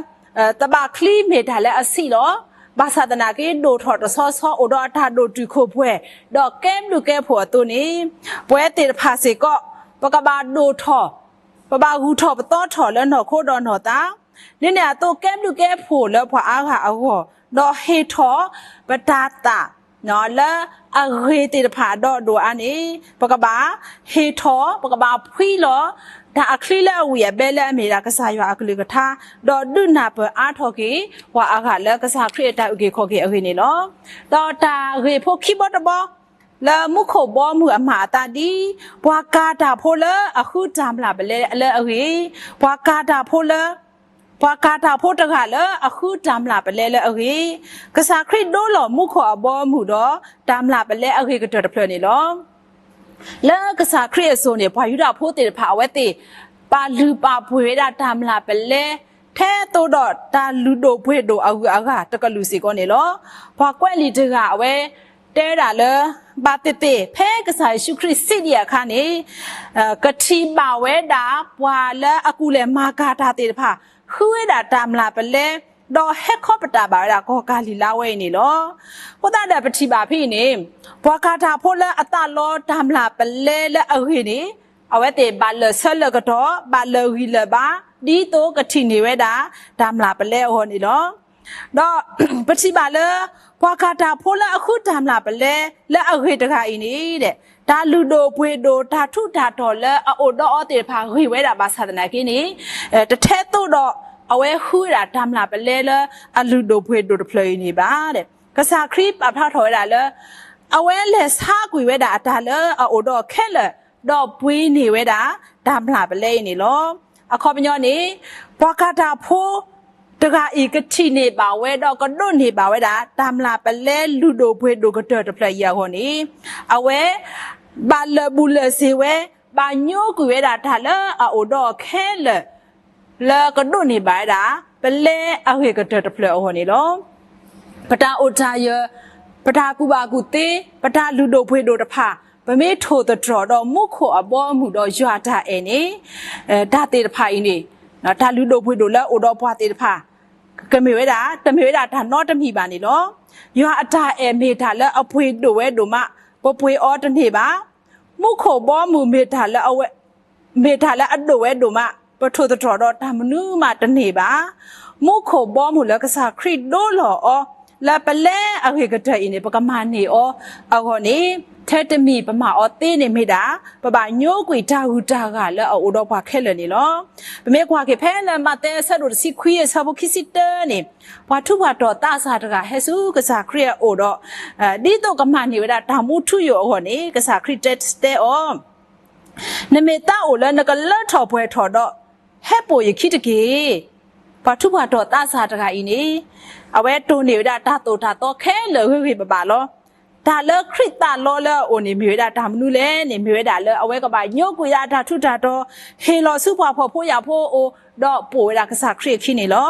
သဘၣ်ချံမ့ၢ်တၢ်လၢအဆံးလီၤ. ဘၣ်ဆၣ်သနာ်က့ ဒိၣ်ထီၣ်တဆီဆီ အိၣ်ဒီးအတၢ်ဒိၣ်တုာ်ခိၣ်ပှဲၤ ဒီးကဲဘျုးကဲဖှိၣ်အသိးန့ၣ်, ပဝဲသ့ၣ်တဖၣ်စ့ၢ်ကီး ပကဘၣ်ဒိၣ်ထီၣ် ပဘၣ်ဂုၢ်ထီၣ်ပသီထီၣ်လၢနီၢ်ခိဒီးနီၢ်သး, ဒ်န့ၣ်အသိးကဲဘျုးကဲဖှိၣ်လၢပှၤအါဂၤအဂီၢ်, ဒီးဟ့ၣ်ထီၣ်ပတၢ်သၣ် လၢအဂ့ၤသ့ၣ်တဖၣ်အဒီးဒိၣ်အါန့ၣ်, ပကဘၣ်ဟ့ၣ်ထီၣ် ပကဘၣ်ဖှံလီၤ တၢ်အချံလၢအဝံၣ်အဘဲလၢအမ့ၢ်ဒၣ်ကစၢ်ယွၤအကလုၢ်ကထါ, ဒီးဒုးနၢ်ပၢၢ်အါထီၣ်က့ၤ ပှၤအါဂၤလၢကစၢ်ခရံာ်အတၢ်အုၣ်က့ၤခီၣ်က့ၤအဂ့ၢ်န့ၣ်လီၤ. ဒီးတၢ်ဂ့ၢ်ဖိခံဘီတဘီ လၢမူခိၣ်ဘီမုၢ်အမၤအသးဒ် ပှၤကၤတၢ်ဖိလၢအဃုတၢ်မျၢ်ပလဲလၢအဂ့ၢ်, ပှၤကၤတၢ်ဖိလၢ ပှၤကၤတၢ်ဖိတဂၤလၢအဃုတၢ်မျၢ်ပလဲလၢအဂ့ၢ်, ကစၢ်ခရံာ်ဒိလီၤမူခိၣ်အဘီအမုၢ်ဒီးတၢ်မျၢ်ပလဲအဂ့ၢ်ကတၢၢ်တဖျၢၣ်န့ၣ်လီၤ. လၢကစၢ်ခရံာ်အစိၤန့ၣ် ပှၤယူဒၤဖိသ့ၣ်တဖၣ်အဝဲသ့ၣ် ပာ်လုၢ်ပာ်ပှ့ၤဝဲဒၣ်တၢ်မျၢ်ပလဲ ထဲသိးဒီးတၢ်လုၢ်ဒိၣ်ပှ့ၤဒိၣ်အဂုၤအဂၤတကလုာ်စ့ၢ်ကီးန့ၣ်လီၤ. ပှၤကွဲးလံာ်တဂၤအဝဲတဲဝဲဒၣ်လၢ ဘၣ်သ့ၣ်သ့ၣ်ဖဲကစၢ်ယ့ၣ်ၡူးခရံာ်စံးဒံးအခါန့ၣ် ကထံၣ်ဘၣ်ဝဲဒၣ်ပှၤလၢအကူၣ်လဲၤမၤကၤတၢ်သ့ၣ်တဖၣ် ဃုဝဲဒၣ်တၢ်မျၢ်ပလဲ ဒီးဟဲခီပတာ်ဘၣ်ဝဲဒၣ်ကီၢ်ကၤလံၤလါဝဲအံၤန့ၣ်လီၤ. အဃိသတးဒီးပထံၣ်ဘၣ်ဖဲအံၤန့ၣ် ပှၤကၤတၢ်ဖိလၢအသးလီတၢ်မျၢ်ပလဲလၢအဂ့ၢ်န့ၣ် အဝဲသ့ၣ်ဘၣ်လၢာ်ဆၢလၢာ်ကတီၢ် ဘၣ်လၢာ်ဂံၢ်လၢာ်ဘါ ဒ်သိးကထံၣ်န့ၢ်ဝဲဒၣ်တၢ်မျၢ်ပလဲအဂီၢ်န့ၣ်လီၤ. ဒီးပထံၣ်ဘၣ်လၢ ပှၤကၤတၢ်ဖိလၢအဃုတၢ်မျၢ်ပလဲလၢအဂ့ၢ်တဂၤအံၤန့ၣ် တၢ်လုၢ်ဒိၣ်ပှ့ၤဒိၣ် တၢ်ထူးတၢ်တီၤလၢအအိၣ်ဒီးအီၤသ့ၣ်တဖၣ်ဂ့ၤဝဲဒၣ်ဘၣ်ဆၣ်သနာ်က့န့ၣ် တထဲသိးဒီးအဝဲဃုဝဲဒၣ်တၢ်မျၢ်ပလဲလၢအလုၢ်ဒိၣ်ပှ့ၤဒိၣ်တဖျၢၣ်အံၤန့ၣ်ဘၣ်. ကစၢ်ခရံာ်ပာ်ဖျါထီၣ်ဝဲဒၣ်လၢ အဝဲလဲၤဆါကွံာ်ဝဲဒၣ်အတၢ်လၢအအိၣ်ဒီးခဲလၢာ် ဒီးပှ့ၤန့ၢ်ဝဲဒၣ်တၢ်မျၢ်ပလဲအံၤန့ၣ်လီၤ. အခီပညီန့ၣ် ပှၤကၤတၢ်ဖိတဂၤအံၤကထံၣ်န့ၢ်ဘၣ်ဝဲဒီးကဒိးန့ၢ်ဘၣ်ဝဲဒၣ် တၢ်မျၢ်ပလဲလုၢ်ဒိၣ်ပှ့ၤဒိၣ်ကတၢၢ်တဖျၢၣ်အံၤအဂီၢ်န့ၣ် အဝဲ ဘၣ်လၢာ်ဘူၣ်လၢာ်စ့ၤဝဲ ဘၣ်ညိကွံာ်ဝဲဒၣ်တၢ်လၢအအိၣ်ဒီးခဲလၢာ် လၢကဒိးန့ၢ်ဘၣ်ဝဲဒၣ် ပလဲအဂ့ၢ်ကတၢၢ်တဖျၢၣ်အဂီၢ်န့ၣ်လီၤ. ပတၢ်အိၣ်တၢ်ယၢၤ, ပတၢ်ကူၣ်ဘၣ်ကူၣ်သ့, ပတၢ်လုၢ်ဒိၣ်ပှ့ၤဒိၣ်တဖၣ် ပမ့ၢ်ထိၣ်သတြီၤဒီးမူခိၣ်အဘီအမုၢ်ဒီးယွၤအတၢ်အဲၣ်န့ၣ်, တၢ်သ့ၣ်တဖၣ်အံၤန့ၣ်, တၢ်လုၢ်ဒိၣ်ပှ့ၤဒိၣ်လၢအိၣ်ဒီးပှၤသ့ၣ်တဖၣ် ကမ့ၢ်ဝဲဒၣ်, တမ့ၢ်ဝဲဒၣ်တၢ်နီတမံၤဘၣ်န့ၣ်လီၤ. ယွၤအတၢ်အဲၣ်မ့ၢ်တၢ်လၢအပှ့ၤဒိၣ်ဝဲဒိၣ်မး, ပပှ့ၤအီၤတန့ၢ်ဘၣ်. မူခိၣ်ဘီမုၢ်မ့ၢ်တၢ်လၢအဝဲ မ့ၢ်တၢ်လၢအဒိၣ်ဝဲဒိၣ်မး, ပထိၣ်သတြီၤဒီးတၢ်မနုၤမးတန့ၢ်ဘၣ်. မူခိၣ်ဘီမုၢ်လၢကစၢ်ခရံာ်ဒိလီၤအီၤ လၢပလဲအဂ့ၢ်ကတၢၢ်အံၤန့ၣ် ပကမၤန့ၢ်အီၤအဂီၢ်န့ၣ်, ထဲတမံၤပမၤအီၤသ့န့ၣ်မ့ၢ်ဒၣ် ပဘၣ်ညိကွံာ်တၢ်ဂုၤတၢ်ဂၤလၢအအိၣ်ဒီးပှၤခဲလၢာ်န့ၣ်လီၤ. ပမ့ၢ်ကွၢ်က့ၤဖဲလၢမးသဲအဆၢဒိၣ်တဆံခွံအဆၢဖိခံဆံတၢန့ၣ်, ပှၤထူးပှၤတီၤသးစၢ်တဂၤဟဲဆူကစၢ်ခရံာ်အအိၣ်ဒီး ဒ်သိးကမၤန့ၢ်ဝဲဒၣ်တၢ်မူထူယိာ်အဂီၢ်န့ၣ် ကစၢ်ခရံာ်တဲတဲအီၤ နမ့ၢ်သးအိၣ်လၢနကလၢထီၣ်ပှဲၤထီၣ်ဒီး, ဟဲပိာ်ယခံတက့ၢ်. ပှၤထူးပှၤတီၤသးစၢ်တဂၤအံၤန့ၣ်, အဝဲတိၢ်န့ၢ်ဝဲဒၣ်တၢ်သိၣ်တၢ်သီခဲလၢာ်ဂ့ၤဂ့ၤဘၣ်ဘၣ်လီၤ. တၢ်လၢခရံာ်သးလီလၢအအိၣ်န့ၣ် မ့ၢ်ဝဲဒၣ်တၢ်မနုၤလဲၣ်န့ၣ် မ့ၢ်ဝဲဒၣ်လၢအဝဲကဘၣ်ညိကွံာ်ဒၣ်တၢ်ထူးတၢ်တီၤ, ဟ့ၣ်လီၤဆူပှၤဖှီၣ်ဖိယာ်ဖိအအိၣ်, ဒီးပိာ်ဝဲဒၣ်ကစၢ်ခရံာ်အခံန့ၣ်လီၤ.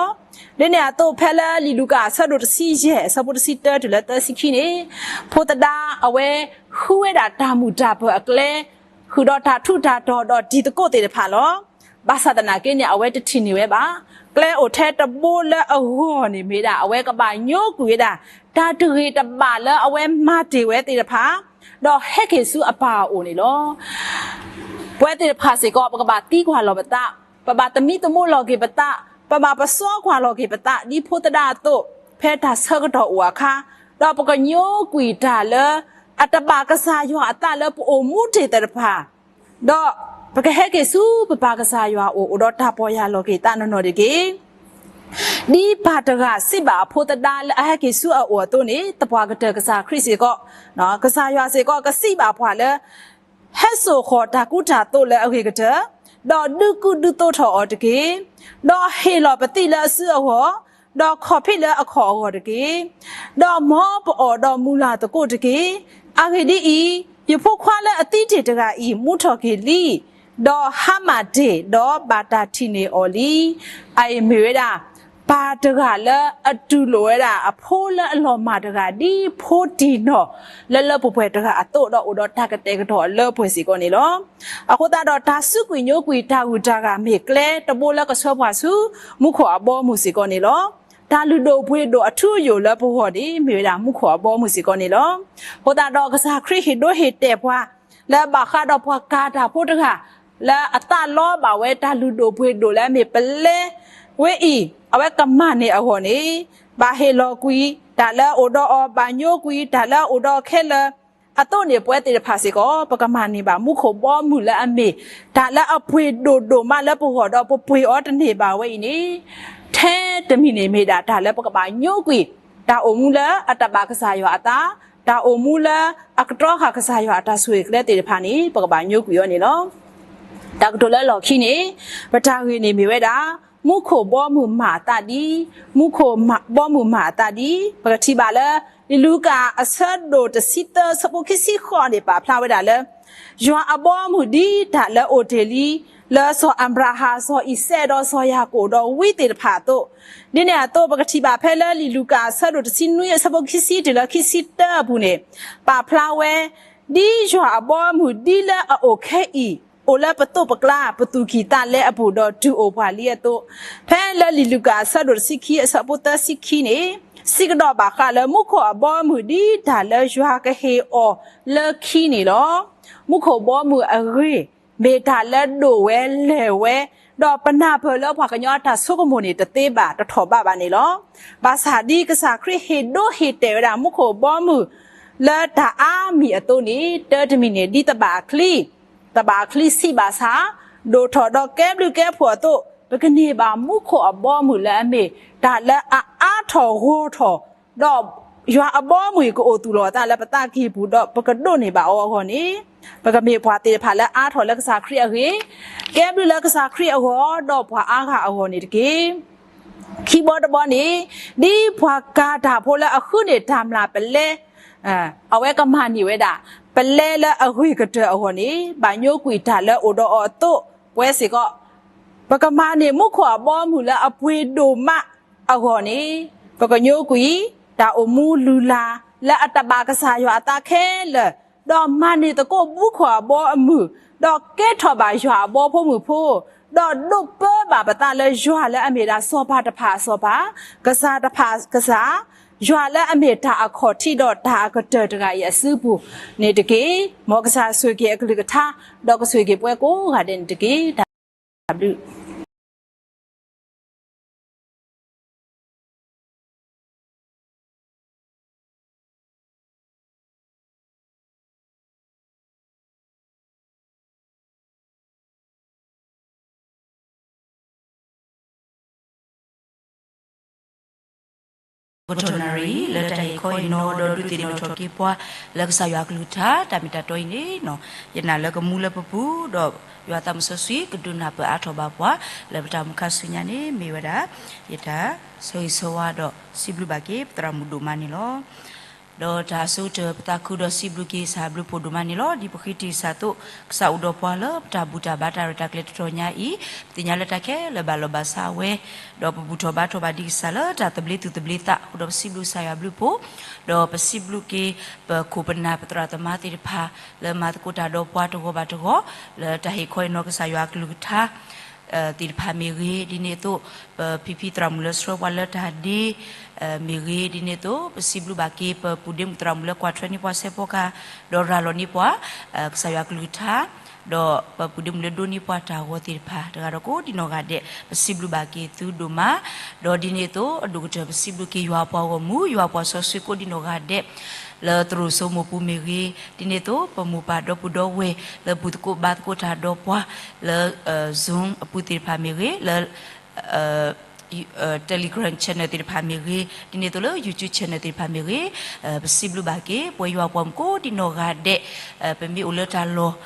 ဒ်န့ၣ်အသိးဖဲလၢလံာ်လူၤကၣ်အဆၢဒိၣ်တဆံယဲၢ် အဆၢဖိတဆံတၢတုၤလၢသၢဆံခံန့ၣ်, ဖိသဒါအဝဲဃုဝဲဒၣ်တၢ်မုာ်တၢ်ပၢၤအကျဲ, ဃုာ်ဒီးတၢ်ထူးတၢ်တီၤဒီးတံၤသကိးသ့ၣ်တဖၣ်လီၤ. ဘၣ်ဆၣ်သနာ်က့န့ၣ် အဝဲတထံၣ်န့ၢ်ဝဲဘၣ်. ကျဲအိၣ်ထဲတဘိလၢအဂီၢ်န့ၣ်မ့ၢ်ဒၣ် အဝဲကဘၣ်ညိကွံာ်ဝဲဒၣ် တၢ်တဂ့ၤတဘၣ်လၢအဝဲမၤတ့ၢ်ဝဲသ့ၣ်တဖၣ်, ဒီးဟဲက့ၤဆူအပၢ်အအိၣ်န့ၣ်လီၤ. ပဝဲသ့ၣ်တဖၣ်စ့ၢ်ကီး ပကဘၣ်သံကွၢ်လီၤပသး, ပဘၣ်သမံသမိးလီၤက့ၤပသး, ပဘၣ်ပစီကွၢ်လီၤက့ၤပသး ဒ်ဖိသဒါအသိး, ဖဲတၢ်ဆၢကတီၢ်အိၣ်အခါ, ဒီးပကညိကွံာ်တၢ်လၢ အတဘၣ်ကစၢ်ယွၤအသးလၢပအိၣ်မူတ့ၢ်သ့ၣ်တဖၣ်, ဒီးပကဟဲက့ၤဆူပပၢ်ကစၢ်ယွၤအအိၣ် အိၣ်ဒီးတၢ်ပီၢ်ယၢ်လီၤက့ၤသးနီၢ်နီၢ်တက့ၢ်. ဒ်ပၢ်တဂၤစံးဘၣ်အဖိသဒါလၢအဟဲက့ၤဆူအအိၣ်အသိးန့ၣ် သပှၢ်ကတၢၢ်ကစၢ်ခရံာ်စ့ၢ်ကီး, ကစၢ်ယွၤစ့ၢ်ကီးကစံးဘၣ်ပှၤလၢ ဟဲစိာ်ဃီၤတၢ်ကူတၢ်သိးလၢအဂ့ၤကတၢၢ်, ဒီးဒုးကူဒုးသိးထီၣ်အီၤတက့ၢ်. ဒီးဟ့ၣ်လီၤပသံၣ်လၢအစုအဂီၢ်, ဒီးခီၣ်ဖံးလၢအခီၣ်အဂီၢ်တက့ၢ်. ဒီးမ်ပအီၣ်ဒီးမုၢ်လၢ်သကိးတက့ၢ်. အဂ့ၢ်ဒ်အံၤ, ယဖိခွါလၢအသံတ့ၢ်တဂၤအံၤ မူထီၣ်က့ၤလံ, ဒီးဟါမၢ်တ့ၢ်, ဒီးဘၣ်တၢ်ထံၣ်န့ၢ်အီၤလံ. အအံၤမ့ၢ်ဝဲဒၣ် ပၢ်တဂၤလၢအတူၢ်လိာ်ဝဲဒၣ်အဖိလၢအလီၤမၢ်တဂၤ ဒ်ဖိတံၢ်နီၢ်လၢလၢပှဲၤပှဲၤတဂၤအသိး ဒီးအိၣ်ဒီးတၢ်ကတဲာ်ကတီၤအလၢပှဲၤစ့ၢ်ကီးန့ၣ်လီၤ. အဃိသတးဒီးတၢ်စူးကွံာ်ညိကွံာ်တၢ်ဂုၤတၢ်ဂၤမ့ၢ်ကျဲတဘိလၢကဆှၢပှၤဆူ မူခိၣ်အဘီအမုၢ်စ့ၢ်ကီးန့ၣ်လီၤ. တၢ်လုၢ်ဒိၣ်ပှ့ၤဒိၣ်အထူအယိာ်လၢပဂီၢ်န့ၣ် မ့ၢ်ဝဲဒၣ်မူခိၣ်အဘီအမုၢ်စ့ၢ်ကီးန့ၣ်လီၤ. အဃိသတးဒီးကစၢ်ခရံာ်ဟ့ၣ်ဒိဟ့ၣ်တဲာ်ပှၤ လၢအဘၣ်ဃးဒီးပှၤကၤတၢ်ဖိတဂၤ လၢအသးလီဘၣ်ဝဲတၢ်လုၢ်ဒိၣ်ပှ့ၤဒိၣ်လၢအမ့ၢ်ပလဲဝဲအံၤ အဝဲကမၤန့ၢ်အဂီၢ်န့ၣ် ဘၣ်ဟ့ၣ်လီၤကွံာ်တၢ်လၢအအိၣ်ဒီးအီၤ ဘၣ်ညိကွံာ်တၢ်လၢအအိၣ်ဒီးအီၤခဲလၢာ်အသိးန့ၣ် ပဝဲသ့ၣ်တဖၣ်စ့ၢ်ကီး ပကမၤန့ၢ်ဘၣ်မူခိၣ်ဘီမုၢ်လၢအမ့ၢ်တၢ်လၢအပှ့ၤဒိၣ်ဒိၣ်မးလၢပဂီၢ်ဒီးပပှ့ၤအီၤတန့ၢ်ဘၣ်ဝဲအံၤန့ၣ် ထဲတမံၤန့ၣ်မ့ၢ်ဒၣ်တၢ်လၢပကဘၣ်ညိကွံာ် တၢ်အိၣ်မူလၢအတဘၣ်ကစၢ်ယွၤအသး, တၢ်အိၣ်မူလၢအကတီဃာ်ကစၢ်ယွၤအတၢ်ဆိၣ်ဂ့ၤကျဲသ့ၣ်တဖၣ်န့ၣ် ပကဘၣ်ညိကွံာ်အီၤန့ၣ်လီၤ. တၢ်ကတိၤလၢလီၢ်ခံန့ၣ် ပတၢ်ဂ့ၢ်န့ၣ်မ့ၢ်ဝဲဒၣ် မူခိၣ်ဘီမုၢ်မၤအသးဒ်, မူခိၣ်ဘီမုၢ်မၤအသးဒ် ပကထံၣ်ဘၣ်လၢ လံာ်လူၤကၣ်အဆၢဒိၣ်တဆံသၢ ဆၢဖိခံဆံဃိးန့ၣ် ပာ်ဖျါဝဲဒၣ်လၢ ယွၤအဘီအမုၢ်ဒ်တၢ်လၢအိၣ်တ့ၢ်လံ လၢစီၤအၤဘြၤဟၣ်, စီၤအံၤစဲး, ဒီးစီၤယၤကိာ်, ဒီးဝံသ့ၣ်တဖၣ်အသိး, ဒ်န့ၣ်အသိး ပကထံၣ်ဘၣ်ဖဲလၢလံာ်လူၤကၣ်အဆၢဒိၣ်တဆံနွံအဆၢဖိခံဆံတုၤလၢခံဆံတၢအပူၤန့ၣ်, ပာ်ဖျါဝဲ ဒ်ယွၤအဘီအမုၢ်ဒ်လၢအအိၣ်ခဲအံၤ, အိၣ်လၢပသိးပကျါ, ပသူၣ်ကံၢ်သးလဲအပူၤ, ဒီးတုၤအိၣ်ပှၤလံအသိး, ဖဲလၢလံာ်လူၤကၣ်အဆၢဒိၣ်တဆံခံအဆၢဖိသၢဆံခံန့ၣ်, စံးကဒီးဘၣ်ဃးလၢမူခိၣ်အဘီအမုၢ်ဒ်တၢ်လၢယွၤကဟ့ၣ်အီၤလၢခံန့ၣ်လီၤ. မူခိၣ်ဘီမုၢ်အဂ့ၢ် မ့ၢ်တၢ်လၢဒိၣ်ဝဲလဲၢ်ဝဲ, ဒီးပနၢ်ပၢၢ်လၢပှၤကညီအတၢ်ဆိကမိၣ်န့ၣ် တသ့ဘၣ်တထီၣ်ဘးဘၣ်န့ၣ်လီၤ. ဘၣ်ဆၣ်ဒ်ကစၢ်ခရံာ်ဟ့ၣ်ဒိဟ့ၣ်တဲာ်ဝဲဒၣ် မူခိၣ်ဘီမုၢ် လၢတၢ်အါမံၤအသိးန့ၣ်, တၢ်တမံၤန့ၣ် ဒ်သဘၣ်အချံ, သဘၣ်အချံဆံးဘၣ်ဆၣ်, ဒိၣ်ထီၣ်ဒီးကဲဘျုးကဲဖှိၣ်အသိး, ပကန့ၢ်ဘၣ်မူခိၣ်အဘီမုၢ်လၢအမ့ၢ် တၢ်လၢအအါထီၣ်ဂီၢ်ထီၣ်, ဒီးယွၤအဘီအမုၢ်အံၤကအိၣ်သူၣ်လီၤအသးလၢပသးကံၢ်ပူၤ, ဒီးပကဒိးန့ၢ်ဘၣ်အီၤအဂီၢ်န့ၣ်, ပကမ့ၢ်ပှၤသ့ၣ်တဖၣ်လၢအါထီၣ်လၢကစၢ်ခရံာ်အဂ့ၢ်, ကဲဘျုးလၢကစၢ်ခရံာ်အဂီၢ်, ဒီးပှၤအါဂၤအဂီၢ်န့ၣ်တက့ၢ်. ခံဘီတဘီန့ၣ်, ဒ်ပှၤကၤတၢ်ဖိလၢအဃုန့ၢ်တၢ်မျၢ်ပလဲ, အဝဲကမၤန့ၢ်ဝဲဒၣ် ပလဲလၢအဂ့ၤကတၢၢ်အဂီၢ်န့ၣ်, ဘၣ်ညိကွံာ်တၢ်လၢအိၣ်ဒီးအီၤအသိး, ပဝဲစ့ၢ်ကီး, ပကမၤန့ၢ်မူခိၣ်အဘီအမုၢ်လၢအပှ့ၤဒိၣ်မးအဂီၢ်န့ၣ်, ပကညိကွံာ်တၢ်အိၣ်မူလုၢ်လၢ်လၢအတဘၣ်ကစၢ်ယွၤအသးခဲလၢာ်, ဒီးမၤန့ၢ်သကိးမူခိၣ်အဘီအမုၢ်, ဒီးကဲထီၣ်ဘၣ်ယွၤအဘီဖိမုၣ်ဖိ, ဒီးဒိးပၢဘၣ်ပသးလၢယွၤလၢအမ့ၢ်ဒၣ်စီၤပၤတဖၣ်အစီၤပၤ, ကစၢ်တဖၣ်ကစၢ်, ယွၤလၢအမ့ၢ်တၢ်အခီၣ်ထံးဒီးတၢ်အကတၢၢ်တဂၤအံၤအစုပူၤန့ၣ်တက့ၢ်. မ်ကစၢ်ဆိၣ်ဂ့ၤက့ၤအကလုၢ်ကထါ, ဒီးကဆိၣ်ဂ့ၤက့ၤပဝဲကိးဂၤဒဲးန့ၣ်တက့ၢ်. တၢ်ဘျုး ကထိနၣ်ရံၣ် လၢတၢ်ဟ့ၣ်ခီဟ့ၣ်နီၤဒီးဒုးသ့ၣ်နီၣ်ထီၣ်က့ၤပှၤ လၢကစၢ်ယွၤအကလုၢ်ကထါ တၢ်မ့ၢ်တၢ်တီအံၤန့ၣ်, ယနာ်လၢကမူလၢပပူၤ, ဒီးယွၤသးမုၣ်စီဆှံ ကဒုးနၢ်ပၢၢ်အါထီၣ်ဘၣ်ပှၤ လၢပတၢ်အိၣ်မူခါဆူညါန့ၣ် မ့ၢ်ဝဲဒၣ် ယတၢ်ဆၢဂ့ၤဆၢဝါဒီးစံးဘျုးဘၣ်က့ၤ ပသရၣ်မုၣ်ဒိၣ်မးန့ၣ်လီၤ. ဒီးတၢ်အဆိကတၢၢ် ပသးခုဒီးစံးဘျုးက့ၤကစၢ်အဘျုးဖှိၣ်ဒိၣ်မးန့ၣ်လီၤ. ဒ်ပဃ့တ့ၢ်ကစၢ်အသိး, ကစၢ်အိၣ်ဒီးပှၤလၢပတၢ်ဘူၣ်တၢ်ဘါတၢ်ရဲၣ်တၢ်ကျဲၤတတီၤညါအံၤ, ပသ့ၣ်ညါလၢတၢ်ခဲလၢာ်ဘၣ်လီၤဘၣ်စးဝဲ, ဒီးပဘူၣ်ထီၣ်ဘါထီၣ်ဘၣ်ဒံးကစၢ်လၢတၢ်သဘျ့သူၣ်သဘျ့သးအဃိဒီး ပစံးဘျုးကစၢ်ယွၤအဘျုးဖှိၣ်, ဒီးပစံးဘျုးက့ၤ ပခိၣ်ပနၢ်ပသရၣ်သမါသ့ၣ်တဖၣ် လၢမၤသကိးတၢ်ဒီးပှၤတဂီၤဘၣ်တဂီၤ လၢတၢ်ဟ့ၣ်ခီဟ့ၣ်နီၤကစၢ်ယွၤအကလုၢ်ကထါ သ့ၣ်တဖၣ်မ့ၢ်ဂ့ၤ, ဒ်န့ၣ်အသိး ပဖံဖံသရၣ်မုၣ်လၢဆှၢပှၤလၢတၢ်ဒ့ မ့ၢ်ဂ့ၤ, ဒ်န့ၣ်အသိး ပစံးဘျုးဘၣ်က့ၤ ပပုၢ်ဒ့မုၣ်သရၣ်မုၣ်လၢကွၢ်ထွဲန့ၢ်ပှၤဆဲးဖီကဟၣ် ဒီးရၤလီၤန့ၢ်ပှၤ ကစၢ်ယွၤအကလုၢ်ကထါ, ဒီးပပုၢ်ဒ့မုၣ်လၢဒိးန့ၢ်ပှၤတၢ်ဂီၤသ့ၣ်တဖၣ် တဂၤဒီးကိးဒံနီၢ်ဂၤဒဲး ပစံးဘျုးဘၣ်က့ၤသုဒိၣ်မး, ဒီးဒ်န့ၣ်အသိး အဒိၣ်ကတၢၢ် ပစံးဘျုးက့ၤယွၤပှၤဂီၢ်မုၢ် ယွၤပှၤစီဆှံကိးဒံနီၢ်ဂၤဒဲး လၢသရိာ်စိမိၢ်ပူၤမ့ၢ်ဂ့ၤ, ဒ်န့ၣ်အသိး ပမိၢ်ပၢ်ဒီပုၢ်ဒီဝဲၢ် လၢဘူၣ်သကိးဘါသကိးတၢ်ဒီးပှၤ လၢ Zoom အပူၤသ့ၣ်တဖၣ်မ့ၢ်ဂ့ၤ, လၢ Telegram channel သ့ၣ်တဖၣ်မ့ၢ်ဂ့ၤ, ဒ်န့ၣ်အသိးလၢ YouTube channel သ့ၣ်တဖၣ်မ့ၢ်ဂ့ၤ, ပစံးဘျုးဘၣ်က့ၤ ပဝဲယွၤပှၤမုၣ်ကိးဒံနီၢ်ဂၤဒဲး, ပမ့ၢ်အိၣ်လၢတၢ်လီၢ်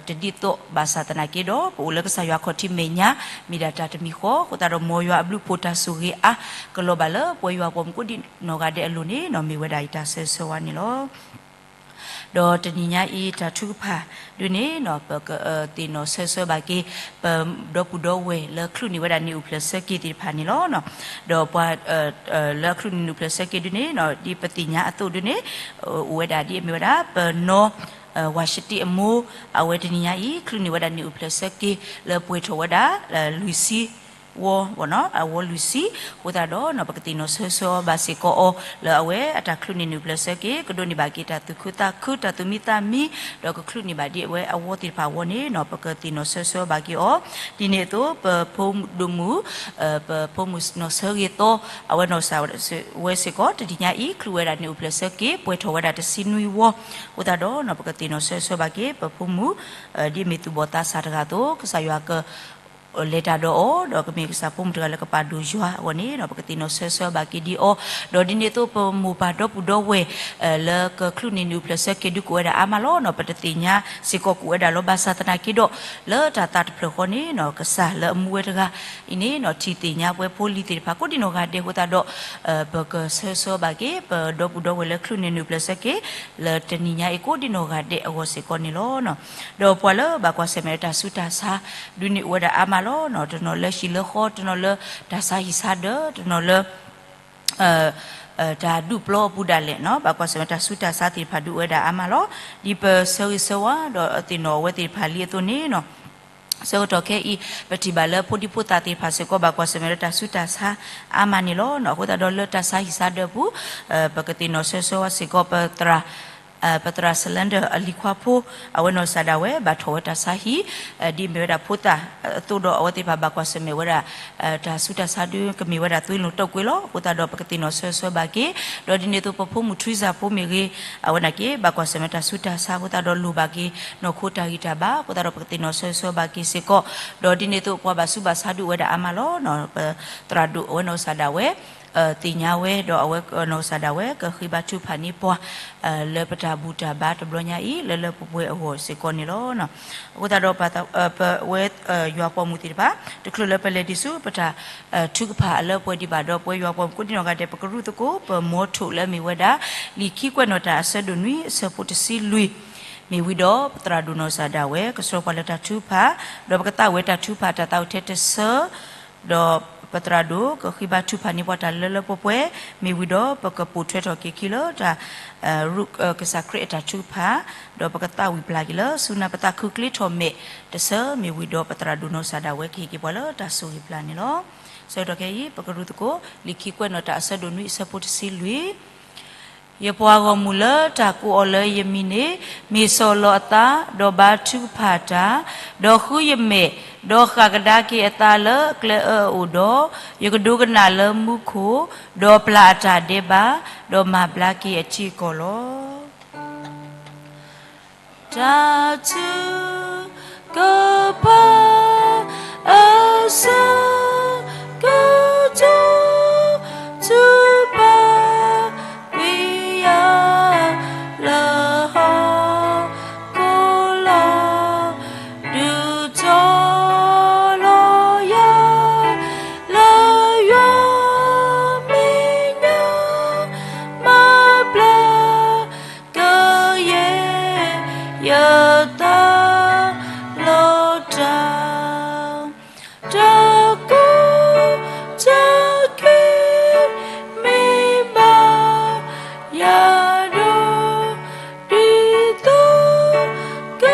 တဒ်သိးဘၣ်ဆၣ်သနာ်က့ဒီး ပအိၣ်လၢကစၢ်ယွၤခီၣ်ထံးမဲာ်ညါ မ့ၢ်ဒၣ်တၢ်တမံၤဃီ, အဃိသတးဒီး မ်ယွၤအဘျုးဖှိၣ်တၢ်ဆိၣ်ဂ့ၤအါ ကလီၤဘၣ်လၢပဝဲယွၤပှၤမုၣ်ကိးဒံနီၢ်ဂၤဒဲးအလိၤန့ၣ် မ့ၢ်ဝဲဒၣ်ယတၢ်ဆၢဂ့ၤဆၢဝါန့ၣ်လီၤ. ဒီးတနံၤညါအံၤ တၢ်ထုကဖၣ်ဒ်န့ၣ် ပကသ့ၣ်နီၣ်ဆၢဆၢဘၣ်က့ၤ ပဒီပုၢ်ဒီဝဲၢ်လၢချုးန့ၢ်ဝဲဒၣ်န့ၢ်အိၣ်ဖျဲၣ်ဆၢက့ၤသ့ၣ်တဖၣ်န့ၣ်လီၤ. ဒီးပှၤ လၢချုးန့ၢ်န့ၢ်အိၣ်ဖျဲၣ်ဆၢက့ၤဒ်န့ၣ် ဒ်ပသ့ၣ်ညါအသိးဒ်န့ၣ် အိၣ်ဝဲဒၣ်ဒ်အမ့ၢ်ဝဲဒၣ် ပနီၢ် ဝၤၡတံအမိၢ် အဝဲတနံၤညါအံၤ ချုးန့ၢ်ဝဲဒၣ်န့ၢ်အိၣ်ဖျဲၣ်ဆၢက့ၤ လၢပှဲၤထီၣ်ဝဲဒၣ် လွံၢ်ဆံ ဝီ အဝီလွံၢ်ဆံ, အဃိသတးဒီး ပကသ့ၣ်နီၣ်ဆၢဆၢအီၤဘၣ်စ့ၢ်ကီးအီၤ လၢအဝဲအတၢ်ချုးန့ၢ်န့ၢ်အိၣ်ဖျဲၣ်ဆၢက့ၤ ကဒိးန့ၢ်ဘၣ်က့ၤတၢ်သူၣ်ခုသးခု တၢ်သူၣ်မံသးမံ ဒီးကချုးန့ၢ်ဘၣ်ဒ်အဝဲအဝီသ့ၣ်တဖၣ်အဂီၢ်န့ၣ် ပကသ့ၣ်နီၣ်ဆၢဆၢအီၤဘၣ်က့ၤအီၤ, ဒ်န့ၣ်အသိး ပဖိမုၣ်ဒိၣ်မုၣ် ပဖိမုၣ်နီၢ်ဆၢဂ့ၤသီ အဝဲနီၢ်စၢ်ဝဲစ့ၢ်ကီး တနံၤညါအံၤ ချုးဝဲဒၣ်န့ၢ်အိၣ်ဖျဲၣ်ဆၢက့ၤ ပှဲၤထီၣ်ဝဲဒၣ်တဆံနွံဝီ, အဃိသတးဒီး ပကသ့ၣ်နီၣ်ဆၢဆၢဘၣ်က့ၤ ပဖိမုၣ် ဒ်အမ့ၢ်သူၣ်ဘီၣ်သးစၢ်တဂၤအသိး ကစၢ်ယွၤက လဲၤတၢ်ဒီးအီၤ ဒီးကမ့ၢ်ကစၢ်ဖိမုၣ်တဂၤလၢကပာ်ဒိၣ်ယွၤအဂီၢ်န့ၣ် ပကသ့ၣ်နီၣ်ဆၢဂ့ၤဆၢဝါဘၣ်က့ၤဒံးအီၤ, ဒီးဒ်န့ၣ်အသိးပမိၢ်ပၢ်ဒီပုၢ်ဒီဝဲၢ် လၢကချုးန့ၢ်နုာ်ပျဲၢ်ဆၢက့ၤဒုးကိးဝဲဒၣ်အါမးလီၤ. ပတသ့ၣ်ညါစ့ၢ်ကီးကိးဝဲဒၣ်လီၤ. ဘၣ်ဆၣ်သနာ်က့ဒီး လၢတၢ်သးတဖျၢၣ်ဃီန့ၣ် ကစၢ်လၢအမူဝဲတဂၤအံၤန့ၣ် ထံၣ်သ့ၣ်ညါပှၤဖိလံၤသ့ၣ်တဖၣ်ကိးဒံနီၢ်ဂၤဒဲးအဃိသတးဒီး ပကဆၢဂ့ၤဆၢဝါဘၣ်က့ၤ ပဒီပုၢ်ဒီဝဲၢ်လၢချုးန့ၢ်နုာ်ပျဲၢ်ဆၢက့ၤ လၢတနံၤညါအံၤကိးဒံနီၢ်ဂၤဒဲးအဂီၢ်စ့ၢ်ကီးန့ၣ်လီၤ. ဒီးပှၤလၢဘၣ်ကွၢ်ဆၢၣ်မဲာ်တၢ်ဆူးတၢ်ဆါ ဒုးန့ၢ်အိၣ်ဝဲဒၣ်အါမးလီၤ. တနီၤလၢဟံၣ်လၢဃီ, တနီၤလၢတၢ်ဆါဟံၣ်ဆါဒၢး, တနီၤလၢ တၢ်ဒူၣ်ပျီအပူၤဒၣ်လဲာ်, ဘၣ်ကွၢ်ဆၢၣ်မဲာ်တၢ်ဆူးတၢ်ဆါသ့ၣ်တဖၣ်ဒုးအိၣ်ဝဲဒၣ်အါမးလီၤ. ဒ်ပဆၢဂ့ၤဆၢဝါ ဒီးသ့ၣ်နီၣ်အဝဲသ့ၣ်တဖၣ်လံအသိးန့ၣ် ဆၢကတီၢ်ခဲအံၤ ပထံၣ်ဘၣ်လၢဖိဒံဖိသၣ်သ့ၣ်တဖၣ်စ့ၢ်ကီး ဘၣ်ကွၢ်ဆၢၣ်မဲာ်လၢတၢ်ဆူးတၢ်ဆါအါမးန့ၣ်လီၤ. အဃိသတးဒီးလၢတၢ်ဆါဟံၣ်ဆါဒၢးပူၤ ပကသ့ၣ်နီၣ်ဆၢဂ့ၤဆၢဝါစ့ၢ်ကီး ပသရၣ် Cylinder အလံၤခွါဖိ အဝဲနီၢ်ကစၢ်ဒၣ်ဝဲ ဘၣ်ထီၣ်ဝဲတၢ်ဆါဟံၣ် ဒ်အမ့ၢ်ဝဲဒၣ်ဖိသၣ်အသိးဒီး အဝဲသ့ၣ်တဖၣ်ဘၣ်ကွၢ်ဆၢၣ်မဲာ်ဝဲဒၣ် တၢ်ဆူးတၢ်ဆါဒုးကမ့ၢ်ဝဲဒၣ်သွံလိာ်တိာ်ကွံာ်လီၤ. အဃိသတးဒီးပကသ့ၣ်နီၣ်ဆၢဂ့ၤဆၢဝါဘၣ်က့ၤ, ဒီးဒ်န့ၣ်အသိးပဖိမုၣ်ထရံစၢ်ဖိမ့ၢ်ဂ့ၤ အဝဲနာ်က့ ဘၣ်ကွၢ်ဆၢၣ်မဲာ်တၢ်ဆူးတၢ်ဆါအဃိသတးဒီးလိၣ်ဘၣ်က့ၤ နီၢ်ခိတၢ်ဂံၢ်တၢ်ဘါအဃိသတးဒီး ပကသ့ၣ်နီၣ်ဆၢဂ့ၤဆၢဝါဘၣ်က့ၤစ့ၢ်ကီး, ဒီးဒ်န့ၣ်အသိးပှၤဘၣ်ဆူးဘၣ်ဆါဒုးအိၣ်ဝဲဒၣ်အါမးလီၤ. ပသရၣ်ဒိၣ်အဝဲနီၢ်ကစၢ်ဒၣ်ဝဲ သ့ၣ်ညါဝဲ ဒီးအဝဲနီၢ်ကစၢ်ဒၣ်ဝဲ ကဃ့ဘါထုကဖၣ်န့ၢ်ပှၤ လၢပတၢ်ဘူၣ်တၢ်ဘါတဘျီညါအံၤ လၢလၢပှဲၤပှဲၤအဂီၢ်စ့ၢ်ကီးန့ၣ်လီၤ. အဃိသတးဒီး ပဝဲ ယွၤပိာ်မုၣ်သ့ၣ်တဖၣ် တချုးလၢပလဲၤဒံးဆူပတၢ်ထုကဖၣ်အလၢပှဲၤဒံးဘၣ်ဒီး ပဝဲယွၤပိာ်မုၣ်ကိးဒံနီၢ်ဂၤဒဲး ပကရူၢ်သကိး ပမီထိၣ်လၢအမ့ၢ်ဝဲဒၣ် လံာ်ခံကွဲးနီၣ်တၢ်အဆၢဒိၣ်နွံ အဆၢဖိတဆံလွံၢ် မ့ၢ်ဝံၤဒီး ပသရၣ်ဒိၣ်နီၢ်ကစၢ်ဒၣ်ဝဲ ကဆှၢပှၤလၢတၢ်ထုကဖၣ် ဒီးပကသးဝဲတၢ်ထုကဖၣ်တၢ်သးဝဲထဲတဆၢ ဒီးပသရၣ်ဒိၣ်ကဃ့ဘါထုကဖၣ်န့ၢ်ပှၤတၢ်လၢလၢပှဲၤပှဲၤ မ့ၢ်ဝံၤဒီးပကပိာ်ထွဲထီၣ်က့ၤခံလၢတၢ် ရူၢ်ကစၢ်ခရံာ်အတၢ်ထုကဖၣ် ဒီးပကသးဝံၣ်ပျၢ်က့ၤလၢဆူနၢ်ပသးခုချ့ထီၣ်မဲာ်တဆၢ မ့ၢ်ဝံၤဒီးပသရၣ်ဒိၣ်နီၢ်ကစၢ်ဒၣ်ဝဲကဟ့ၣ်က့ၤပှၤလၢတၢ်ဆိၣ်ဂ့ၤပျၢ်န့ၣ်လီၤ. ဆၢကတီၢ်ခဲအံၤ ပကရူၢ်သကိး လံာ်ခံကွဲးနီၣ်တၢ်အဆၢဒိၣ်နွံ အဆၢဖိတဆံလွံၢ် ယပှၤဂီၢ်မုၢ်လၢတၢ်ကိးအီၤလၢယမံၤန့ၣ် မ့ၢ်ဆီၣ်လီၤအသး, ဒီးဘါထုကဖၣ်တၢ်, ဒီးဃုယမဲာ်, ဒီးဃၣ်ကဒါက့ၤအသးလၢအကျဲအၢအအိၣ်ဒီး, ယကဒိကနၣ်လၢမူခိၣ်, ဒီးပျၢ်အတၢ်ဒဲးဘး, ဒီးမၤဘျါက့ၤအထံအကီၢ်လီၤ. တၢ်ထုကဖၣ် အဆၢကတီၢ် ထုကဖၣ်ကွံာ်ယၤ လၢဟီၣ်ခိၣ်လီၤ. ဒုးတီၤလီၤယၤ လၢယွၤမဲာ်ညါ မၤဘျါ ကယဲၢ်ယသးလီၤတၢ် တၢ်ကီတၢ်ခဲ မ့ၢ်ဘၣ်ယၤဒီး ဒ်သိးက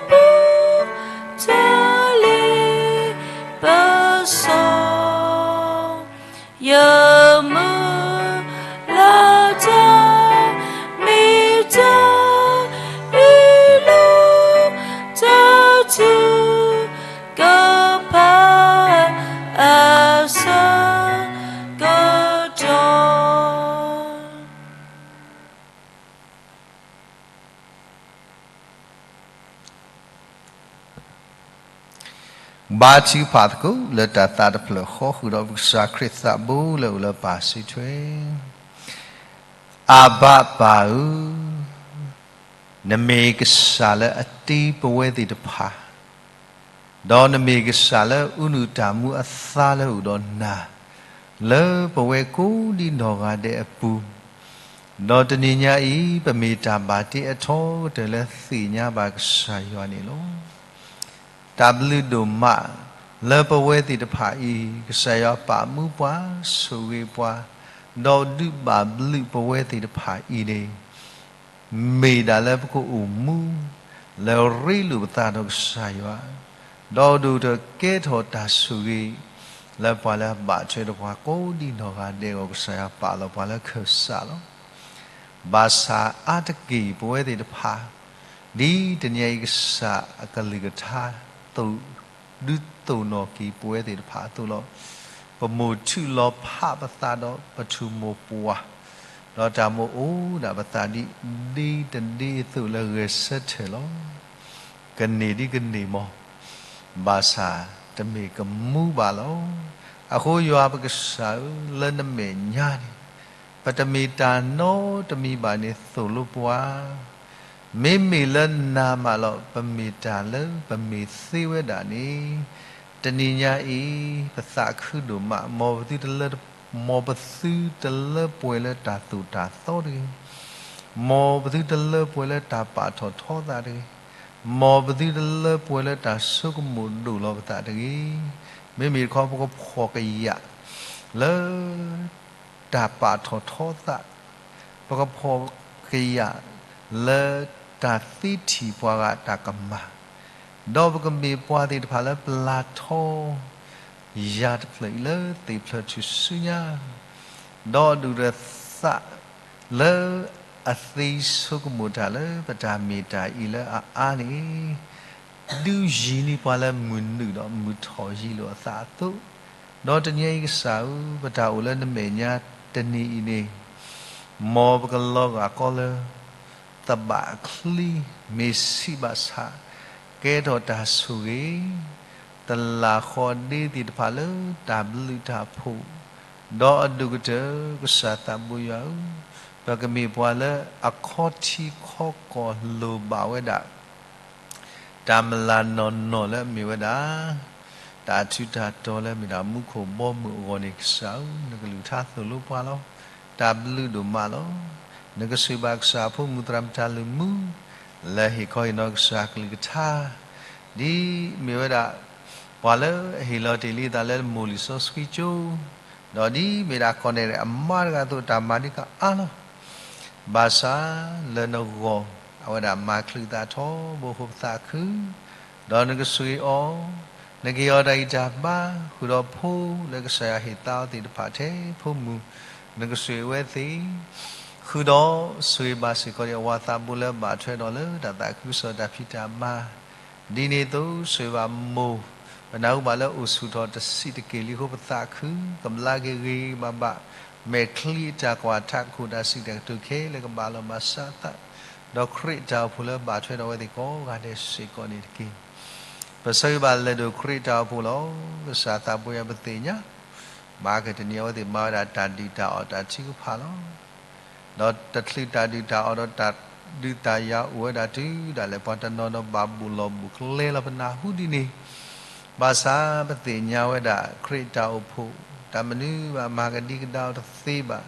ပူၤ တၢ်လ့ပစီ ယမုၢ်လၢ်တၢ် မ့ၢ်တၢ်အ့ၣ်လိာ် တၢ်ထုကဖၣ်အဆၢကတီၢ် ဘါထုကဖၣ်သကိးလၢတၢ်သးတဖျၢၣ်ဃီ ဃုာ်ဒီးပကစၢ်ခရံာ်သးဘိလၢအိၣ်လၢပၢ်စုထွဲ. အဘၣ်ပၢ်ဧၢ, နမ့ၢ်ကစၢ်လၢအတ့ပဝဲသ့ၣ်တဖၣ်, ဒီးနမ့ၢ်ကစၢ်လၢအအုၣ်နုၢ်တၢ်မူအသါလၢအိၣ်ဒီးနၤ, လၢပဝဲကိးဒံနီၢ်ဂၤဒဲးအပူၤ, ဒီးတနံၤညါအံၤ ပမ့ၢ်တၢ်ဘၣ်တ့အထီကတၢၢ်လၢသ့ၣ်ညါဘၣ်ကစၢ်ယွၤန့ၣ်လီၤ. တၢ်ဘျုးဒိၣ်မးလၢပဝဲသ့ၣ်တဖၣ်အံၤ ကစၢ်ယွၤပာ်မူပှၤ ဆိၣ်ဂ့ၤပှၤ, ဒီးဒုးဘၣ်ဘျုးပဝဲသ့ၣ်တဖၣ်အံၤန့ၣ် မ့ၢ်ဒၣ်လၢပကအိၣ်မူ လၢရ့လိာ်ပသးဒီးကစၢ်ယွၤ, ဒီးဒိၣ်ထီၣ်ကဲထီၣ်တၢ်ဆိၣ်ဂ့ၤ လၢပှၤလၢအဘၣ်ထွဲဒီးပှၤကိးဒံနီၢ်ဂၤဒဲးအဂီၢ် ကစၢ်ယွၤပာ်လီၤပှၤလၢခၢၣ်စးလီၤ. ဘၣ်ဆၣ်အါတက့ၢ်ပဝဲသ့ၣ်တဖၣ် ဒ်တနံၤအံၤကစၢ်အကလုၢ်ကထါ သိၣ် ဒုးသိၣ်နီၣ်က့ၤပဝဲသ့ၣ်တဖၣ်အသိးလီၤ. ပမိၢ်ထုးလီၤဖးပသးဒီးပထူၣ်မိၢ်ပှၢ်, ဒီးတၢ်မိၣ်အိၣ်ဒၣ်ပသးဒ်ဒ့တဒ့အသိးလၢဂဲၤဆၢထၢၣ်လီၤ. ကန့ၢ်ဒ်ကန့ၢ်မီၢ်, ဘၣ်ဆၣ် တမ့ၢ်ကမူဘၣ်လီၤ. အဃိယွၤပကစၢ်ဧၢ, လၢနမဲာ်ညါန့ၣ် ပတမ့ၢ်တၢ်နီတမံၤဘၣ်န့ၣ်သိၣ်လိပှၤ, မ့မ့ၢ်လၢနၤမးလီၤ. ပမ့ၢ်တၢ်လၢပမ့ၢ်သ့ဝဲဒၣ်န့ၣ် တနံၤညါအံၤ ပသးခုဒိၣ်မး, မ်ပသုတလၢ မ်ပသုတလၢပှဲၤလၢတၢ်သိၣ်တၢ်သီတဂ့ၤ, မ်ပသုတလၢပှဲၤလၢတၢ်ပာ်ထီၣ်ထီသးတဂ့ၤ, မ်ပသုတလၢပှဲၤလၢတၢ်ဆိကမိၣ်ဒိၣ်လီၤပသးတဂ့ၤ. မ့မ့ၢ်တခီ ပကဖှီၣ်ကယာ်လၢ တၢ်ပာ်ထီၣ်ထီသး, ပကဖှီၣ်ကယာ်လၢတၢ်သ့ထံၣ်ပှၤဂၤတၢ်ကမၣ်, ဒီးပကမ့ၢ်ပှၤသ့ၣ်တဖၣ်လၢပျၢ်ထီ ယၤတဖျၢၣ်အံၤလၢသ့ၣ်ဖျၢၣ်ထူၣ်စုညါ, ဒီးဒုၣ်ဒီးသးလၢအသ့ဆိကမိၣ်တၢ်လၢပတၢ်မ့ၢ်တၢ်အံၤလၢအအါန့ၣ် ဒုးယံၤန့ၢ်ပှၤလၢမုၢ်နုာ်ဒီးမုၢ်ထီၣ်ယံၤလိာ်အသးအသိး, ဒီးတနံၤအံၤကစၢ်ဧၢ, ပတၢ်အိၣ်လၢနမဲာ်ညါတနံၤအံၤန့ၣ် မ်ပကလီၤဂာ်ကီလၢ သဘၣ်ချံ မ့ၢ်ဆံးဘၣ်ဆၣ် ကဲထီၣ်တၢ်ဆိၣ်ဂ့ၤ, တလၢ်ဃီဒ့သ့ၣ်တဖၣ်လၢတၢ်ဘျုးတၢ်ဖှိၣ်, ဒီးအဒိၣ်ကတၢၢ် ကစၢ်သးဘိယွၤဧၢ, ပကမ့ၢ်ပှၤလၢအခီထံခီကီၢ်လိၣ်ဘၣ်ဝဲဒၣ် တၢ်မုၢ်လၢ်နီၢ်နီၢ်လၢအမ့ၢ်ဝဲဒၣ် တၢ်ထူးတၢ်တီၤလၢမ့ၢ်ဒၣ်မူခိၣ်ဘီမုၢ်အဂီၢ်န့ၣ် ကစၢ်ဧၢ, နကလုၢ်ကထါသိၣ်လိပှၤလီၤ. တၢ်ဘျုးဒိၣ်မးလီၤ. နကဆိၣ်ဂ့ၤဘၣ်ကစၢ်အဖိမုၣ်သရၣ်မုၣ်တၢ်လုၢ်မူ လၢဟ့ၣ်ခီဟ့ၣ်နီၤကစၢ်ကလုၢ်ကထါ ဒ်မ့ၢ်ဝဲဒၣ် ပှၤလၢအဟ့ၣ်လီၤတ့ၢ်လံအသးလၢမိၢ်လံာ်စီဆှံကၠိ ဒီးဒ်မ့ၢ်ဒၣ်ကီၢ်နဲၣ်အမါတဂၤအသိး တၢ်မၤဒံးကအါလီၤ. ဘၣ်ဆၣ်လၢနဂီၢ် အဝဲဒၣ်မၤချုးသးထီဘိအဃိပသးခု, ဒီးနကဆိၣ်ဂ့ၤအီၤ, နကဟ့ၣ်အီၤတၢ်ဂံၢ်တၢ်ဘါ, ဃုာ်ဒီးဖိလၢကစၢ်ယွၤဟ့ၣ်သါအီၤသ့ၣ်တဖၣ်ထဲဖိမုၣ်, နကဆိၣ်ဂ့ၤအဝဲသ့ၣ်, ဃုာ်ဒီးဆိၣ်ဂ့ၤဘၣ်စ့ၢ်ကီးန့ၣ်အဝၤသးဘိလၢဘၣ်ထွဲဒီးလၢတၢ်သးခုကစီၣ်တၢ်ဖံးတၢ်မၤ ဒ်န့ၣ်အသိး ဆိၣ်ဂ့ၤဘၣ်မိၢ်, ပနၢ်ဟူဘၣ်လၢအိၣ်ဆူၣ်ထီၣ်တဆံးတက့ၢ်လံအဃိပသးခု, ကဘျါက့ၤဂ့ၤဂ့ၤဘၣ်ဘၣ်, မဲာ်ချံအတၢ်ကွၢ်ထးခိၣ်တၢ်စံးတၢ်ကတိၤခဲလၢာ်ကဘၣ်လီၤမၢ်စးသး, ဒီးခရံာ်အတၢ်အိၣ်ဖှိၣ်လၢဘၣ်ထွဲဒီးအဝဲသ့ၣ်ကိးဂၤဒဲးစ့ၢ်ကီးန့ၣ်တက့ၢ်. ပဆၢဂ့ၤဘၣ်လၢဒိၣ်ခရံာ်အတၢ်အိၣ်ဖှိၣ်လီၤ. ကစၢ်သးဘိယွၤပသ့ၣ်ညါ မၤကတနံၤအဝဲသ့ၣ်မၤဝဲဒၣ်တၢ်ဒုၣ်တၢ်အီၣ်တၢ်ထုကဖၣ်လီၤ. ဒီးတချုးတၢ်ဒုၣ်တၢ်အီၣ်ဒီးတၢ်ဒုးတၢ်ယၤအိၣ်ဝဲဒၣ်တုၤဒၣ်လဲာ်ပှၤတနီၤနီၤဘၣ်ဘူၣ်လီၢ်ဘူၣ်ကျဲလီၤပနၢ်ဟူဒ်န့ၣ်, ဘၣ်ဆၣ်ပသ့ၣ်ညါဝဲဒၣ်ခရံာ်အတၢ်အိၣ်ဖှိၣ် တၢ်မနုၤဘၣ်မၤကဒံကဒါအီၤတသ့ဘၣ်.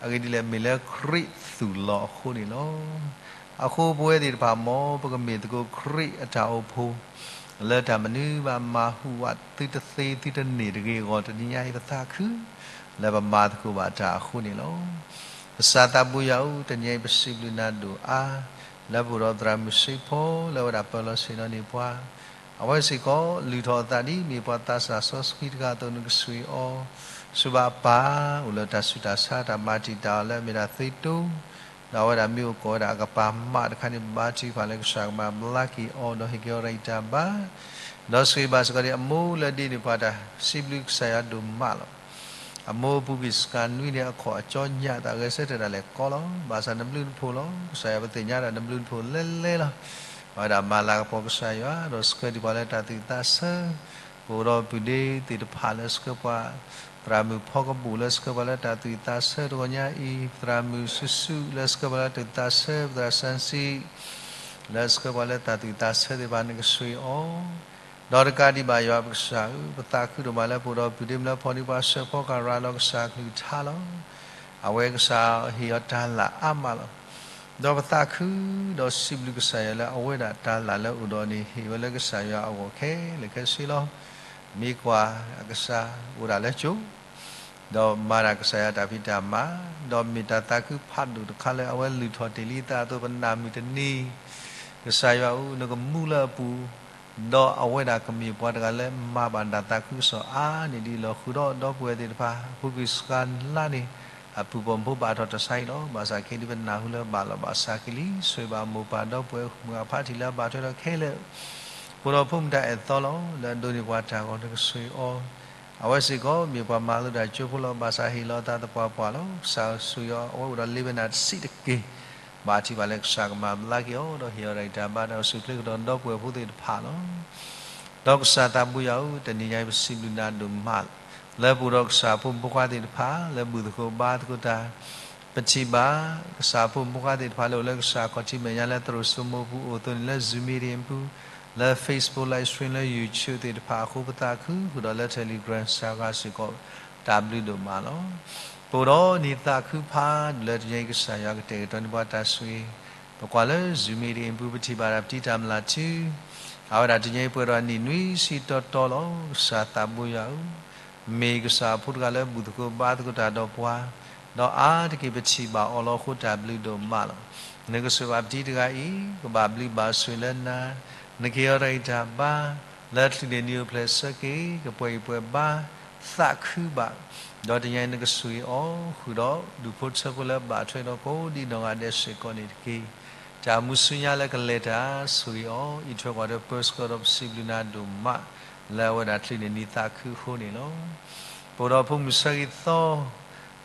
အဂ့ၢ်ဒ်လဲၣ် မ့ၢ်လၢခရံာ်သူၣ်လီၤအဃိန့ၣ်လီၤ. အဃိပဝဲသ့ၣ်တဖၣ် မ်ပကမ့ၢ်သကိးခရံာ်အတၢ်အိၣ်ဖှိၣ် လၢတၢ်မနုၤဘၣ်မၤဟူးဝးသုတသ့သုတန့ၢ်တဂ့ၤအဂီၢ် တနံၤညါအံၤပသးခု လၢပမၤသကိးဘၣ်တၢ်အဃိန့ၣ်လီၤ. ကစၢ်သးဘိယွၤဧၢ, တနံၤအံၤပစံးဘျုးနၤဒိၣ်အါ လၢပအိၣ်ဒီးသရၣ်မုၣ်စ့ဖီ လၢအဝဲဒၣ်ပၢၤလီၤဆ့ၣ်နီၤန့ၢ်ပှၤ အဝဲစ့ၢ်ကီး လုၢ်ထီၣ်အသးဒ်မ့ၢ်ပှၤသးစၢ်စီဆှံတဂၤအသိး နကဆိၣ်ဂ့ၤအီၤ, ဆိၣ်ဘၣ်အပၢ်အိၣ်လၢတၢ်ဆူးတၢ်ဆါ တၢ်မၤတံာ်တာ်အီၤလၢအမ့ၢ်ဒၣ်သ့တိ, ဒီးအဝဲဒၣ်မ့ၢ်အိၣ်ကီးဝဲဒၣ်အကပၤမးတခါန့ၣ် ဘါထုကဖၣ်လၢကစၢ်ကမၤဘျါက့ၤအီၤ ဒီးဟ့ၣ်က့ၤအီၤတၢ်ဂံၢ်တၢ်ဘါ, ဒီးဆိၣ်ဂ့ၤဘၣ်စ့ၢ်ကီးန့ၣ် အမိၢ်လၢဒ့န့ၢ်ပှၤတၢ် စံးဘျုးကစၢ်ယွၤဒိၣ်မးလီၤ. အမိၢ်ပူၤကွံာ်စှၤနွံန့ၣ် အခီၣ်အကၠီညၣ်သးဂဲၤဆၢထၢၣ်ဒၣ်လဲာ်ကီလီၤ. ဘၣ်ဆၣ်နဘျုးနဖှိၣ်လီၤ. ကစၢ်ယွၤပသ့ၣ်ညါဒၣ်နဘျုးနဖှိၣ်လဲၤလဲၤလီၤ. အဝဲဒၣ်မၤလၤကပီၤကစၢ်ယွၤ ဒီးဆှၢတ့ၢ်ပှၤလၢတၢ်သူၣ်အုးသးဆၢ, ပအိၣ်ဒီးပုၢ်ဒ့သ့ၣ်တဖၣ်လၢဆှၢပှၤ, သရၣ်မုၣ်ဖီကဘူၣ်လၢဆှၢပှၤလၢတၢ်သူၣ်အုးသးဆၢတဂီၤညါအံၤ, သရၣ်မုၣ်စုစုလၢဆှၢပှၤလၢတၢ်သူၣ်အုးသးဆၢ, ပသရၣ်စၢၣ်စံး လၢဆှၢပှၤလၢတၢ်သူၣ်အုးသးဆၢသ့ၣ်တဖၣ် နကဆိၣ်ဂ့ၤအီၤ ဒီးတကးဒံးဘၣ်ယွၤပကစၢ်ဧၢ, ပသးခုဒိၣ်မးလၢပအိၣ်ဒီးပုၢ်ဒ့မုၣ်လၢဖီၣ်န့ၢ်ပှၤဆၢဖီကရၤလီၤကစၢ်ကလုၢ်ကထါလီၤ. အဝဲကစၢ်ဟ့ၣ်အီၤတၢ်လၢ်အါမးလီၤ. ဒီးပသးခုဒီးစံးဘျုးကစၢ်ယွၤလၢအဝဲဒၣ်တၢ်လၢ်လၢအအိၣ်ဒီးန့ၣ် ဟ့ၣ်ဝဲလၢကစၢ်ယွၤအဂီၢ်ခဲလၢာ်ခဲဆ့လီၤ. မ့ၢ်ကွၢ်အကစၢ်အိၣ်ဒၣ်လၢကၠိ ဒီးမၤတၢ်ကစၢ်ယွၤတၢ်ဖံးတၢ်မၤ, ဒီးမ့ၢ်တၢ်သးခုဖးဒိၣ်တခါလၢအဝဲလုၢ်ထီၣ်တ့ၢ်လံအသးအသိး ပနၢ်မုာ်တနံၤ, ကစၢ်ယွၤဧၢ, နကမူလၢအပူၤ, ဒီးအဝဲဒၣ်ကမ့ၢ်ပှၤတဂၤလၢမၤဘၣ်တၢ်သးခုကစီၣ်အါန့ၢ်ဒံးလီၤ. ဃုာ်ဒီးဒီပုၢ်ဝဲၢ်သ့ၣ်တဖၣ် အပူၤကွံာ်စှၤလါန့ၣ် အပုၢ်ပိာ်မုၣ်ဖိဘၣ်ထီၣ်တၢ်ဆါအံၤလီၤ. ဘၣ်ဆၣ်ခဲဒံးပနၢ်ဟူလၢဘၣ်လီၤဘၣ်စးက့ၤလံ, ဆိၣ်ဂ့ၤဘၣ်မိၢ်ပၢ်ဒီပုၢ်ဝဲၢ်မုၢ်အဖါတံၢ်လၢအဘၣ်ထွဲဒီးခဲလၢာ် ပအိၣ်ဒီးဖိမုၣ်တၢ်အဲၣ်သီလီၤ. လၢအဒိးန့ၢ်ပှၤတၢ်အဂီၢ် နကဆိၣ်ဂ့ၤအီၤ, အဝဲစ့ၢ်ကီးမ့ၢ်ပှၤမၤလိတၢ်ကၠိဖိလီၤ. ဘၣ်ဆၣ်ဟ့ၣ်လီၤအသးသပှၢ်ပှၢ်လီၤ. ကစၢ်ဆိၣ်ဂ့ၤအီၤ အဝဲအိၣ်ဒီးလ့ဝဲနၤတဆံးတက့ၢ်. ဘါထုကဖၣ်လၢကစၢ်ကမၤဘျါက့ၤအီၤ ဒီးဟ့ၣ်အီၤတၢ်ဂံၢ်တၢ်ဘါ ဒီးအိၣ်ဆူၣ်အိၣ်ချ့ကဒီးဒီပုၢ်ဝဲၢ်ဖိသ့ၣ်တဖၣ်လီၤ. ဒီးကစၢ်သးဘိယွၤဧၢ, တနံၤညါအံၤ ပစံးဘျုးနၤဒိၣ်မးလီၤ. လၢပအိၣ်ဒီးကစၢ်ဖိမုၣ်ဖိခွါသ့ၣ်တဖၣ် လၢဘူၣ်သကိးဘါသကိးတၢ်, ပထံၣ်ဘၣ် ကစၢ်ဖိမုၣ်ဖိခွါသ့ၣ်တဖၣ်လၢအိၣ်လၢကစၢ်ခီၣ်ထံးမဲာ်ညါလၢသရိာ်စိမိပူၤအိၣ်အသိးန့ၣ် လၢ Zoom meeting အပူၤ, လၢ Facebook live stream လၢ YouTube သ့ၣ်တဖၣ်အဃိ ပသးခုဃုာ်ဒီးလၢ Telegram စှၤဂၤစ့ၢ်ကီး တၢ်ဘျုးဒိၣ်မးလီၤ. ပအိၣ်ဒီးနံၤသးခုဖးဒိၣ်လၢတနံၤအံၤ ကစၢ်ယွၤကတဲာ်ကတီၤန့ၢ်ပှၤတၢ်ဆိၣ်ဂ့ၤ, ပကွၢ်လၢ Zoom meeting အပူၤ ပထံၣ်ဘၣ်တၢ်ပတံတၢ်မလၤထူ, အဝဲဒၣ်တနံၤအံၤပှဲၤဒီးနံၣ်နွံဆံတီတီလီၤ. ကစၢ်သးဘိယွၤဧၢ, မ့ၢ်ကစၢ်အဖိတဂၤလၢဘူၣ်သကိးဘါသကိးတၢ်ဒီးပှၤ, ဒီးအါတက့ၢ်ပထံၣ်ဘၣ်အီၤလီၤအဃိ တၢ်ဘျုးဒိၣ်မးလီၤ. နကဆိၣ်ဂ့ၤဘၣ်ပတံၤတဂၤအံၤ ကဘၣ်ဘျုးဘၣ်ဆိၣ်ဂ့ၤလၢနၤ, နကဟ့ၣ်အီၤတၢ်ဂံၢ်တၢ်ဘါ, လၢချုးန့ၢ်နံၤအိၣ်ဖျဲၣ်ဆၢက့ၤ ကပှဲၤဂံၢ်ပှဲၤဘါ, သးခုဘၣ်, ဒီးတနံၤအံၤနကဆိၣ်ဂ့ၤအီၤ, ဃုာ်ဒီးဒူၣ်ဖိထၢဖိလၢဘၣ်ထွဲဒီးကိးဒံးနီၢ်ဂၤဒဲးစ့ၢ်ကီးန့ၣ်တက့ၢ်. တၢ်မုၢ်ဆူညါလၢကလဲၤတၢ်ဆိၣ်ဂ့ၤအီၤ, အံးထွဲကွၢ်ထွဲပၢဆှၢဒီး ပစံးဘျုးနၤဒိၣ်မး, လၢအဝဲဒၣ်ချုးန့ၢ်နံၤသးခုအဃိန့ၣ်လီၤ. ပအိၣ်ဒီးဖိမုၣ်ဆၢဂ့ၤသီ,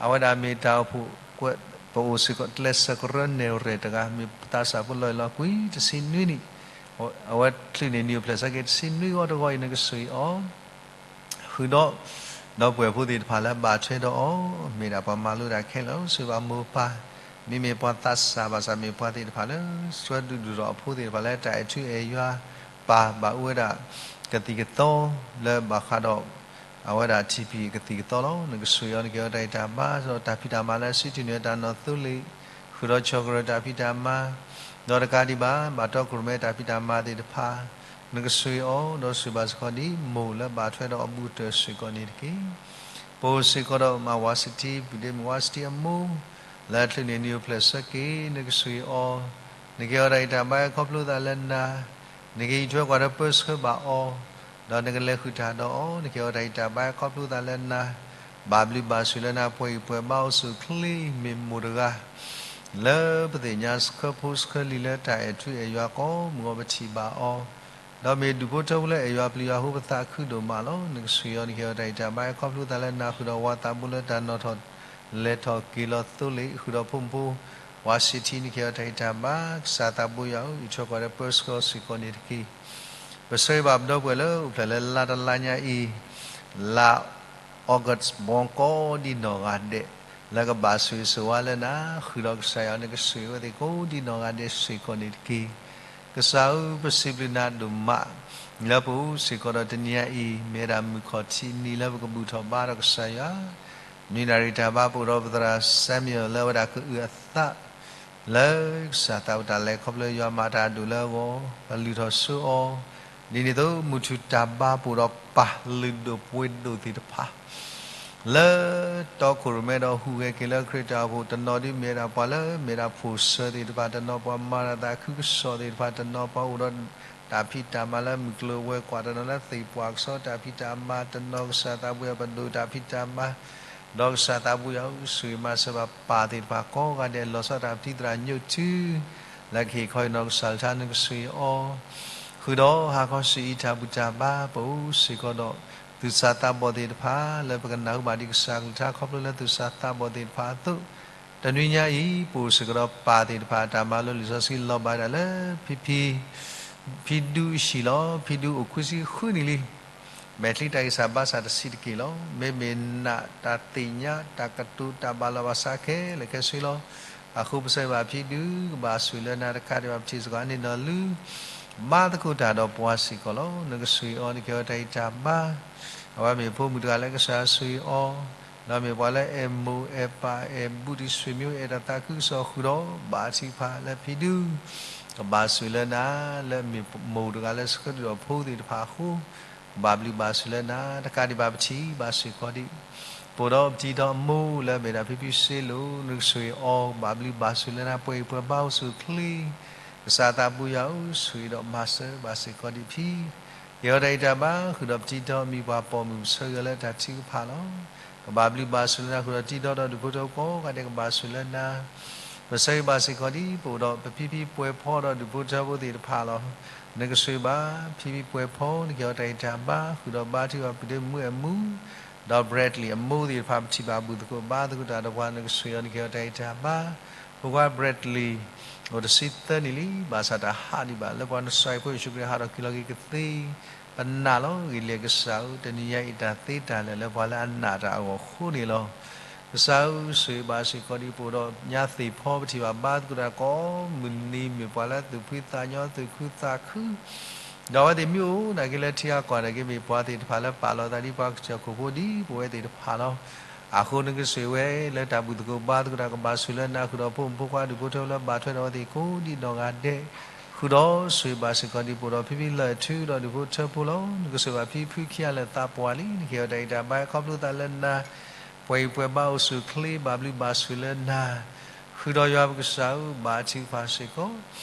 အဝဲဒၣ်မ့ၢ်တၢ်အိၣ်ဖှိၣ်ကွဲး, ပအိၣ်စ့ၢ်ကီးကျဲးစၢးကရၢနဲၣ်ရဲၣ်တဂၤ မ့ၢ်ပသးစၢ်ဖိလီၤအလီၤကွံာ်တဆံနွံနံၣ်, အဝဲချုးန့ၢ်နံၤအိၣ်ဖျဲၣ်ဆၢက့ၤတဆံနွံအီၤတဂီၤအံၤ နကဆိၣ်ဂ့ၤအီၤ ဃုာ်ဒီး, ဒီပုၢ်ဝဲၢ်ဖိသ့ၣ်တဖၣ်လၢဘၣ်ထွဲဒီးအီၤ, မ့ၢ်ဒၣ်ပှၤမၤလိတၢ်ခဲလၢာ်, ဆိၣ်ဂ့ၤဘၣ်မိၢ်ပၢ်, မ့မ့ၢ်ပှၤသးစၢ်ဘၣ်ဆၣ်မ့ၢ်ပှၤသ့ၣ်တဖၣ်လၢ ဆှၢဒုၣ်ဒိၣ်ထီၣ်အဖိသ့ၣ်တဖၣ်လၢတၢ်အဲၣ်ထူအဲၣ်ယွၤ, ပၢ်ဘၣ်အိၣ်ဝဲဒၣ် ကသံၣ်ကသီလၢဘၣ်ဃးဒီး အဝဲဒၣ် ထံဖံး ကသံၣ်ကသီလီၤ. နကဆိၣ်ဂ့ၤအီၤ နကဟ့ၣ်အီၤတၢ်ဂံၢ်တၢ်ဘါ ဒီးတၢ်ဖံးတၢ်မၤလၢအစံးထီၣ်န့ၢ်တၢ်နီၢ်သိလ့ၣ်, ဃုာ်ဒီးဆီၣ်ကရၢတၢ်ဖံးတၢ်မၤ, ဒီးတကးဒံးဘၣ် ဘၣ်တီခိၣ်ရိၣ်မဲတၢ်ဖံးတၢ်မၤသ့ၣ်တဖၣ်, နကဆိၣ်ဂ့ၤအီၤ ဒီးဆိၣ်ဂ့ၤဘၣ်စ့ၢ်ကီးဒ်မိၢ်လၢဘၣ်ထွဲဒီးအဘူးကတၢၢ်စ့ၢ်ကီးန့ၣ်တက့ၢ်. ပအိၣ်စ့ၢ်ကီးဒီးမၤဝါစတံ ပုၢ်ဒ့မုၣ်ဝါစတံအမိၢ်, လၢချုးန့ၢ်နံၤအိၣ်ဖျဲၣ်ဆၢက့ၤ နကဆိၣ်ဂ့ၤအီၤ, နကဟ့ၣ်အီၤတၢ်ဂံၢ်တၢ်ဘါ ခီဖျိသးလၢနၤ, နကအံးထွဲကွၢ်ထွဲပၢဆှၢဘၣ်အီၤ, ဒီးနကလဲၤဃုာ်တၢ်ဒီးအီၤ, နကဟ့ၣ်အီၤတၢ်ဂံၢ်တၢ်ဘါ ခီဖျိသးလၢနၤ, ဘၣ်ဘျုးဘၣ်ဆိၣ်လၢနၤ ပှဲၤဂံၢ်ပှဲၤဘါအိၣ်ဆူၣ်အိၣ်ချ့, မ့ၢ်မိၢ်တဂၤ လၢပသ့ၣ်ညါဆှၢဖိဆှၢလံၤလၢတၢ်အဲၣ်ထူအဲၣ်ယွၤကိးမုၢ်ဂီၤ ပထံၣ်ဘၣ်အီၤ, ဒီးမ့ၢ်ဒူၣ်ဖိထၢဖိလၢအဲၣ်ယွၤပျံၤယွၤအဃိ ပသးခုဒိၣ်မးလီၤ. နကဆိၣ်ဂ့ၤအီၤ နကဟ့ၣ်အီၤတၢ်ဂံၢ်တၢ်ဘါ ခီဖျိသးလၢနၤ ဃုာ်ဒီးဝၤသးဘိလၢတၢ်နီၣ်ထီၣ်လဲၤထီၣ်က့ၤလီၤသိလ့ၣ်, ဃုာ်ဒီးဖိမုၣ်ဖိ ဝၤစံးထံ နကဟ့ၣ်အီၤတၢ်ဂံၢ်တၢ်ဘါ, ကစၢ်သးဘိယွၤဧၢ, အံးထွဲကွၢ်ထွဲပၢဆှၢအီၤစ့ၢ်ကီးန့ၣ်တက့ၢ်. ပဆၢဂ့ၤဘၣ်ပဒီပုၢ်ဝဲၢ်လၢအိၣ်ဖျဲၣ်လၢလါတလါညါအံၤ, လါ August ဘီကိးဒံးနီၢ်ဂၤဒဲး, လၢကဘၣ်ဆိၣ်ဂ့ၤဆိၣ်ဝါလၢနၤ, ဃုာ်ဒီးကစၢ်ယွၤ နကဆိၣ်ဂ့ၤအဝဲသ့ၣ်ကိးဒံးနီၢ်ဂၤဒဲးစ့ၢ်ကီးန့ၣ်တက့ၢ်. ကစၢ်ဧၢ, ပစံးဘျုးနၤဒိၣ်မး, လၢပအိၣ်စ့ၢ်ကီးဒီးတနံၤညါအံၤ မ့ၢ်ဝဲဒၣ်မုၢ်ခီၣ်ထံးနံၤလၢပကဘူၣ်ထီၣ်ဘါဒီးကစၢ်ယွၤ, နွံနၣ်ရံၣ်တၢ်ဘါ ပအိၣ်ဒီးပသရၣ် Samuel လၢအဝဲဒၣ်ကအုၣ်အသး လၢကစၢ်သးဝံၣ်တၢ်လဲၤခီဖျိယွၤမၤတၢ်အဒိၣ်လၢအဂီၢ် ပလုၢ်ထီၣ်ဆိအီၤ, ဒ်န့ၣ်အသိး မုၢ်ထူၣ်တၢ်ဘါ ပအိၣ်ဒီးပၢ်လုၢ်ဒိၣ်ပှ့ၤဒိၣ်သ့ၣ်တဖၣ် လၢတီခိၣ်ရိၣ်မဲဒီးဟူးဂဲၤက့ၤလၢခရံာ်တၢ်အိၣ်ဖှိၣ်, တနီၤဒုးမ့ၢ်ဝဲဒၣ်ပှၤလၢမ့ၢ်ဒၣ်ဖိၣ်စၢၤသ့ၣ်တဖၣ်, တနီၤပှၤမၤတၢ်သးခုကစီၣ်သ့ၣ်တဖၣ်, တနီၤပှၤအိၣ်ဒီးတၢ်ဖံးတၢ်မၤလၢမုၢ်ကျိၤဝဲၤကွာ်, တနီၤလၢသ့ၣ်ပှၢ်ကစီၣ်တၢ်ဖံးတၢ်မၤ, တနီၤကစၢ်သးဘိယွၤပဒိၣ်တၢ်ဖံးတၢ်မၤ, ဒီးကစၢ်သးဘိယွၤဧၢ, ဆိၣ်ဂ့ၤမၤစၢၤဘၣ်ပၢ်သ့ၣ်တဖၣ်ကိးဂၤဒဲး, လီၤဆီဒၣ်တၢ်ပတံၤသရၣ်ညိၣ်ထူ လၢကဟ့ၣ်ခီဟ့ၣ်နီၤကစၢ်လၢထါ, နကဆိၣ်ဂ့ၤအီၤ, ဃုာ်ဒီးဟါခီဆူအံၤတၢ်ဘူၣ်တၢ်ဘါ, ပအိၣ်စ့ၢ်ကီးဒီးသူၣ်စၢ်သးဘီၣ်သ့ၣ်တဖၣ် လၢပကနၢ်ဟူဘၣ်ဒံးကစၢ်ကလုၢ်ကထါ ခီဖျိလၢသူၣ်စၢ်သးဘီၣ်သ့ၣ်တဖၣ်အသိး, တနွံညါအံၤ ပအိၣ်စ့ၢ်ကီးဒီးပၢ်သ့ၣ်တဖၣ် တၢ်မၤလိလံာ်စီဆှံလီၤဘၣ်ဒၣ်လၢ ဖံဖံ ဖံဒူအဟံၣ်လီၤ. ဖံဒူအိၣ်ခွံဆံဃုနံၣ်လံ. မဲာ်ချံတၢ်ဂံၢ်စၢ်ဘါစၢ်တဆံးတက့ၢ်လီၤ. မ့မ့ၢ်နာ်တၢ်သ့ၣ်ညါ တၢ်ကတိၤ တၢ်ဘၣ်လီၤဘၣ်စးခဲလၢာ်ခဲဆ့လီၤ. အဃိပဆၢဂ့ၤဘၣ်ဖံဒူ ကဘၣ်ဆိၣ်ဂ့ၤလၢနၤတကးဒံးဘၣ် ပထံၣ်စ့ၢ်ကီးအန့ၣ်နီၢ်လုၢ် ဘါသကိးတၢ်ဒီးပှၤစ့ၢ်ကီးလီၤ. နကဆိၣ်ဂ့ၤအီၤ နကဟ့ၣ်အီၤတၢ်ဂံၢ်တၢ်ဘါ. အဝဲမ့ၢ်ဖိမုၣ်တဂၤလၢကစၢ်ဆိၣ်ဂ့ၤအီၤ, ဒီးမ့ၢ်ပှၤလၢအဲၣ်မိၢ်အဲၣ်ပၢ်အဲၣ်ဘူးတံၢ်ဆွေမျိုး အဲၣ်တၢ်သးခုကစီၣ်ဃုာ်ဒီးဘၣ်အထံးဖးလၢဖံဒူ ကဘၣ်ဆိၣ်ဂ့ၤလၢနၤ လၢမ့ၢ်မိၢ်တဂၤလၢဆှၢဒုၣ်ဒီးဖိသ့ၣ်တဖၣ်အဃိ ကဘၣ်ဘျုးဘၣ်ဆိၣ်လၢနၤ တကးဒံးဘၣ်ပထံၣ်ဘၣ်စ့ၢ်ကီးဒံး ပအိၣ်ဒီးပတံၤဒီးအမိၢ်လၢအမ့ၢ်ဒၣ်ဖံဖံစ့လိာ် နကဆိၣ်ဂ့ၤအီၤ ကဘၣ်ဘျုးဘၣ်ဆိၣ်လၢနၤ ပှဲၤဂံၢ်ပှဲၤဘါအိၣ်ဆူၣ်အိၣ်ချ့ ကစၢ်သးဘိယွၤဧၢ ဆိၣ်ဂ့ၤဒီးမၤစၢၤဘၣ်စ့ၢ်ကီးဒံးဖံ ကဟ့ၣ်အီၤတၢ်ဂံၢ်တၢ်ဘါ ဃုာ်ဒီးပတံၤဒီးအမံၤပှၤပိာ်မုၣ် ပဆၢဂ့ၤအီၤလၢတၢ်ထုကဖၣ်လီၤ. ကဘၣ်ဘျုးဘၣ်ဆိၣ်လၢနၤ ဃုာ်ဒီးတံၤဒီးဒီးဒူၣ်ဖိထၢဖိကိးဂၤဒဲး ကဘၣ်ဆိၣ်လၢနၤ ပဆၢဂ့ၤဘၣ်စ့ၢ်ကီးဒံး ပအိၣ်ဒီးပဖံဖံပှဲၤဖီဒီးဒူၣ်ဖိထၢဖိသ့ၣ်တဖၣ်လီၤ. နကဆိၣ်ဂ့ၤဘၣ် ဖံဖံပှဲၤဖီ နကဟ့ၣ်အီၤတၢ်ဂံၢ်တၢ်ဘါ ဃုာ်ဒီးဘါထုကဖၣ် ပုၢ်ဒ့မုၣ်အမူ ဒီး Bradley အမိၢ်သ့ၣ်တဖၣ် ပထံၣ်ဘၣ်ဘူၣ်သကိးဘါသကိးတၢ်ဒီးပှၤ နကဆိၣ်ဂ့ၤအီၤ နကဟ့ၣ်အီၤတၢ်ဂံၢ်တၢ်ဘါ. ဖိခွါ Bradley အိၣ်တဆံသၢနံၣ်လံ ဘၣ်ဆၣ်တဟးဒံးဘၣ် လၢပှၤနစၢ်ဖိယ့ၣ်ၡူးခရံာ်ဟးထီၣ်က့ၤလီၤက့ၤကသ့ ပနာ်လီၤ. ဂ့ၤလံကစၢ်ဧၢ, တနံၤညါအံၤတၢ်သ့တၢ်လၢာ်လၢပှၤလၢအနာ်တၢ်အဂီၢ်အဃိန့ၣ်လီၤ. ကစၢ်ဧၢ, ဆိၣ်ဂ့ၤဘၣ်စ့ၢ်ကီးဒံး ပအိၣ်ဒီးညါသ့ၣ်ဖီ ပထံၣ်ဘၣ်ဘါသကိးတၢ်ကိးမုၢ်နံၤ မ့ၢ်ပှၤလၢသူၣ်ဖှံသးညီ သူၣ်ခုသးခု ဒီးအဝဲသ့ၣ်မ့ၢ်အိၣ်နာ်က့လၢထံဂၤကီၢ်ဂၤနာ်က့ မ့ၢ်ပှၤသ့ၣ်တဖၣ်လၢပာ်လီၤသးဒ်ပှၤကစၢၢ်ခိၣ်ဖိဒ်ပဝဲသ့ၣ်တဖၣ်လီၤ. အဃိနကဆိၣ်ဂ့ၤဝဲလၢတၢ်ဘူၣ်သကိးဘါသကိးတၢ် ကဘၣ်ဆိၣ်လၢနၤ ဃုာ်ဒီးဖိမုၣ်ဖိခွါဒူၣ်ဖိထၢဖိလၢဘၣ်ထွဲဒီးအဝဲသ့ၣ်ကိးဒံးနီၢ်ဂၤဒဲး, ဃုာ်ဒီးဆိၣ်ဂ့ၤဘၣ်စ့ၢ်ကီးဒံး ပအိၣ်ဒီးဖံဖံလၢၢ်ထူဒီးဒူၣ်ဖိထၢဖိလီၤ. နကဆိၣ်ဂ့ၤဘၣ်ဖံဖုခံဂၤလၢာ်သးပှၢ်လံ. နကဟ့ၣ်အီၤတၢ်အံးတၢ်ဘါခီဖျိသးလၢနၤ ပှဲၤဂံၢ်ပှဲၤဘါအိၣ်ဆူၣ်အိၣ်ချ့ ဘၣ်ဘျုးဘၣ်ဆိၣ်လၢနၤ, ဃုာ်ဒီးယွၤပကစၢ်ဧၢ, ဘါထုကဖၣ်စ့ၢ်ကီး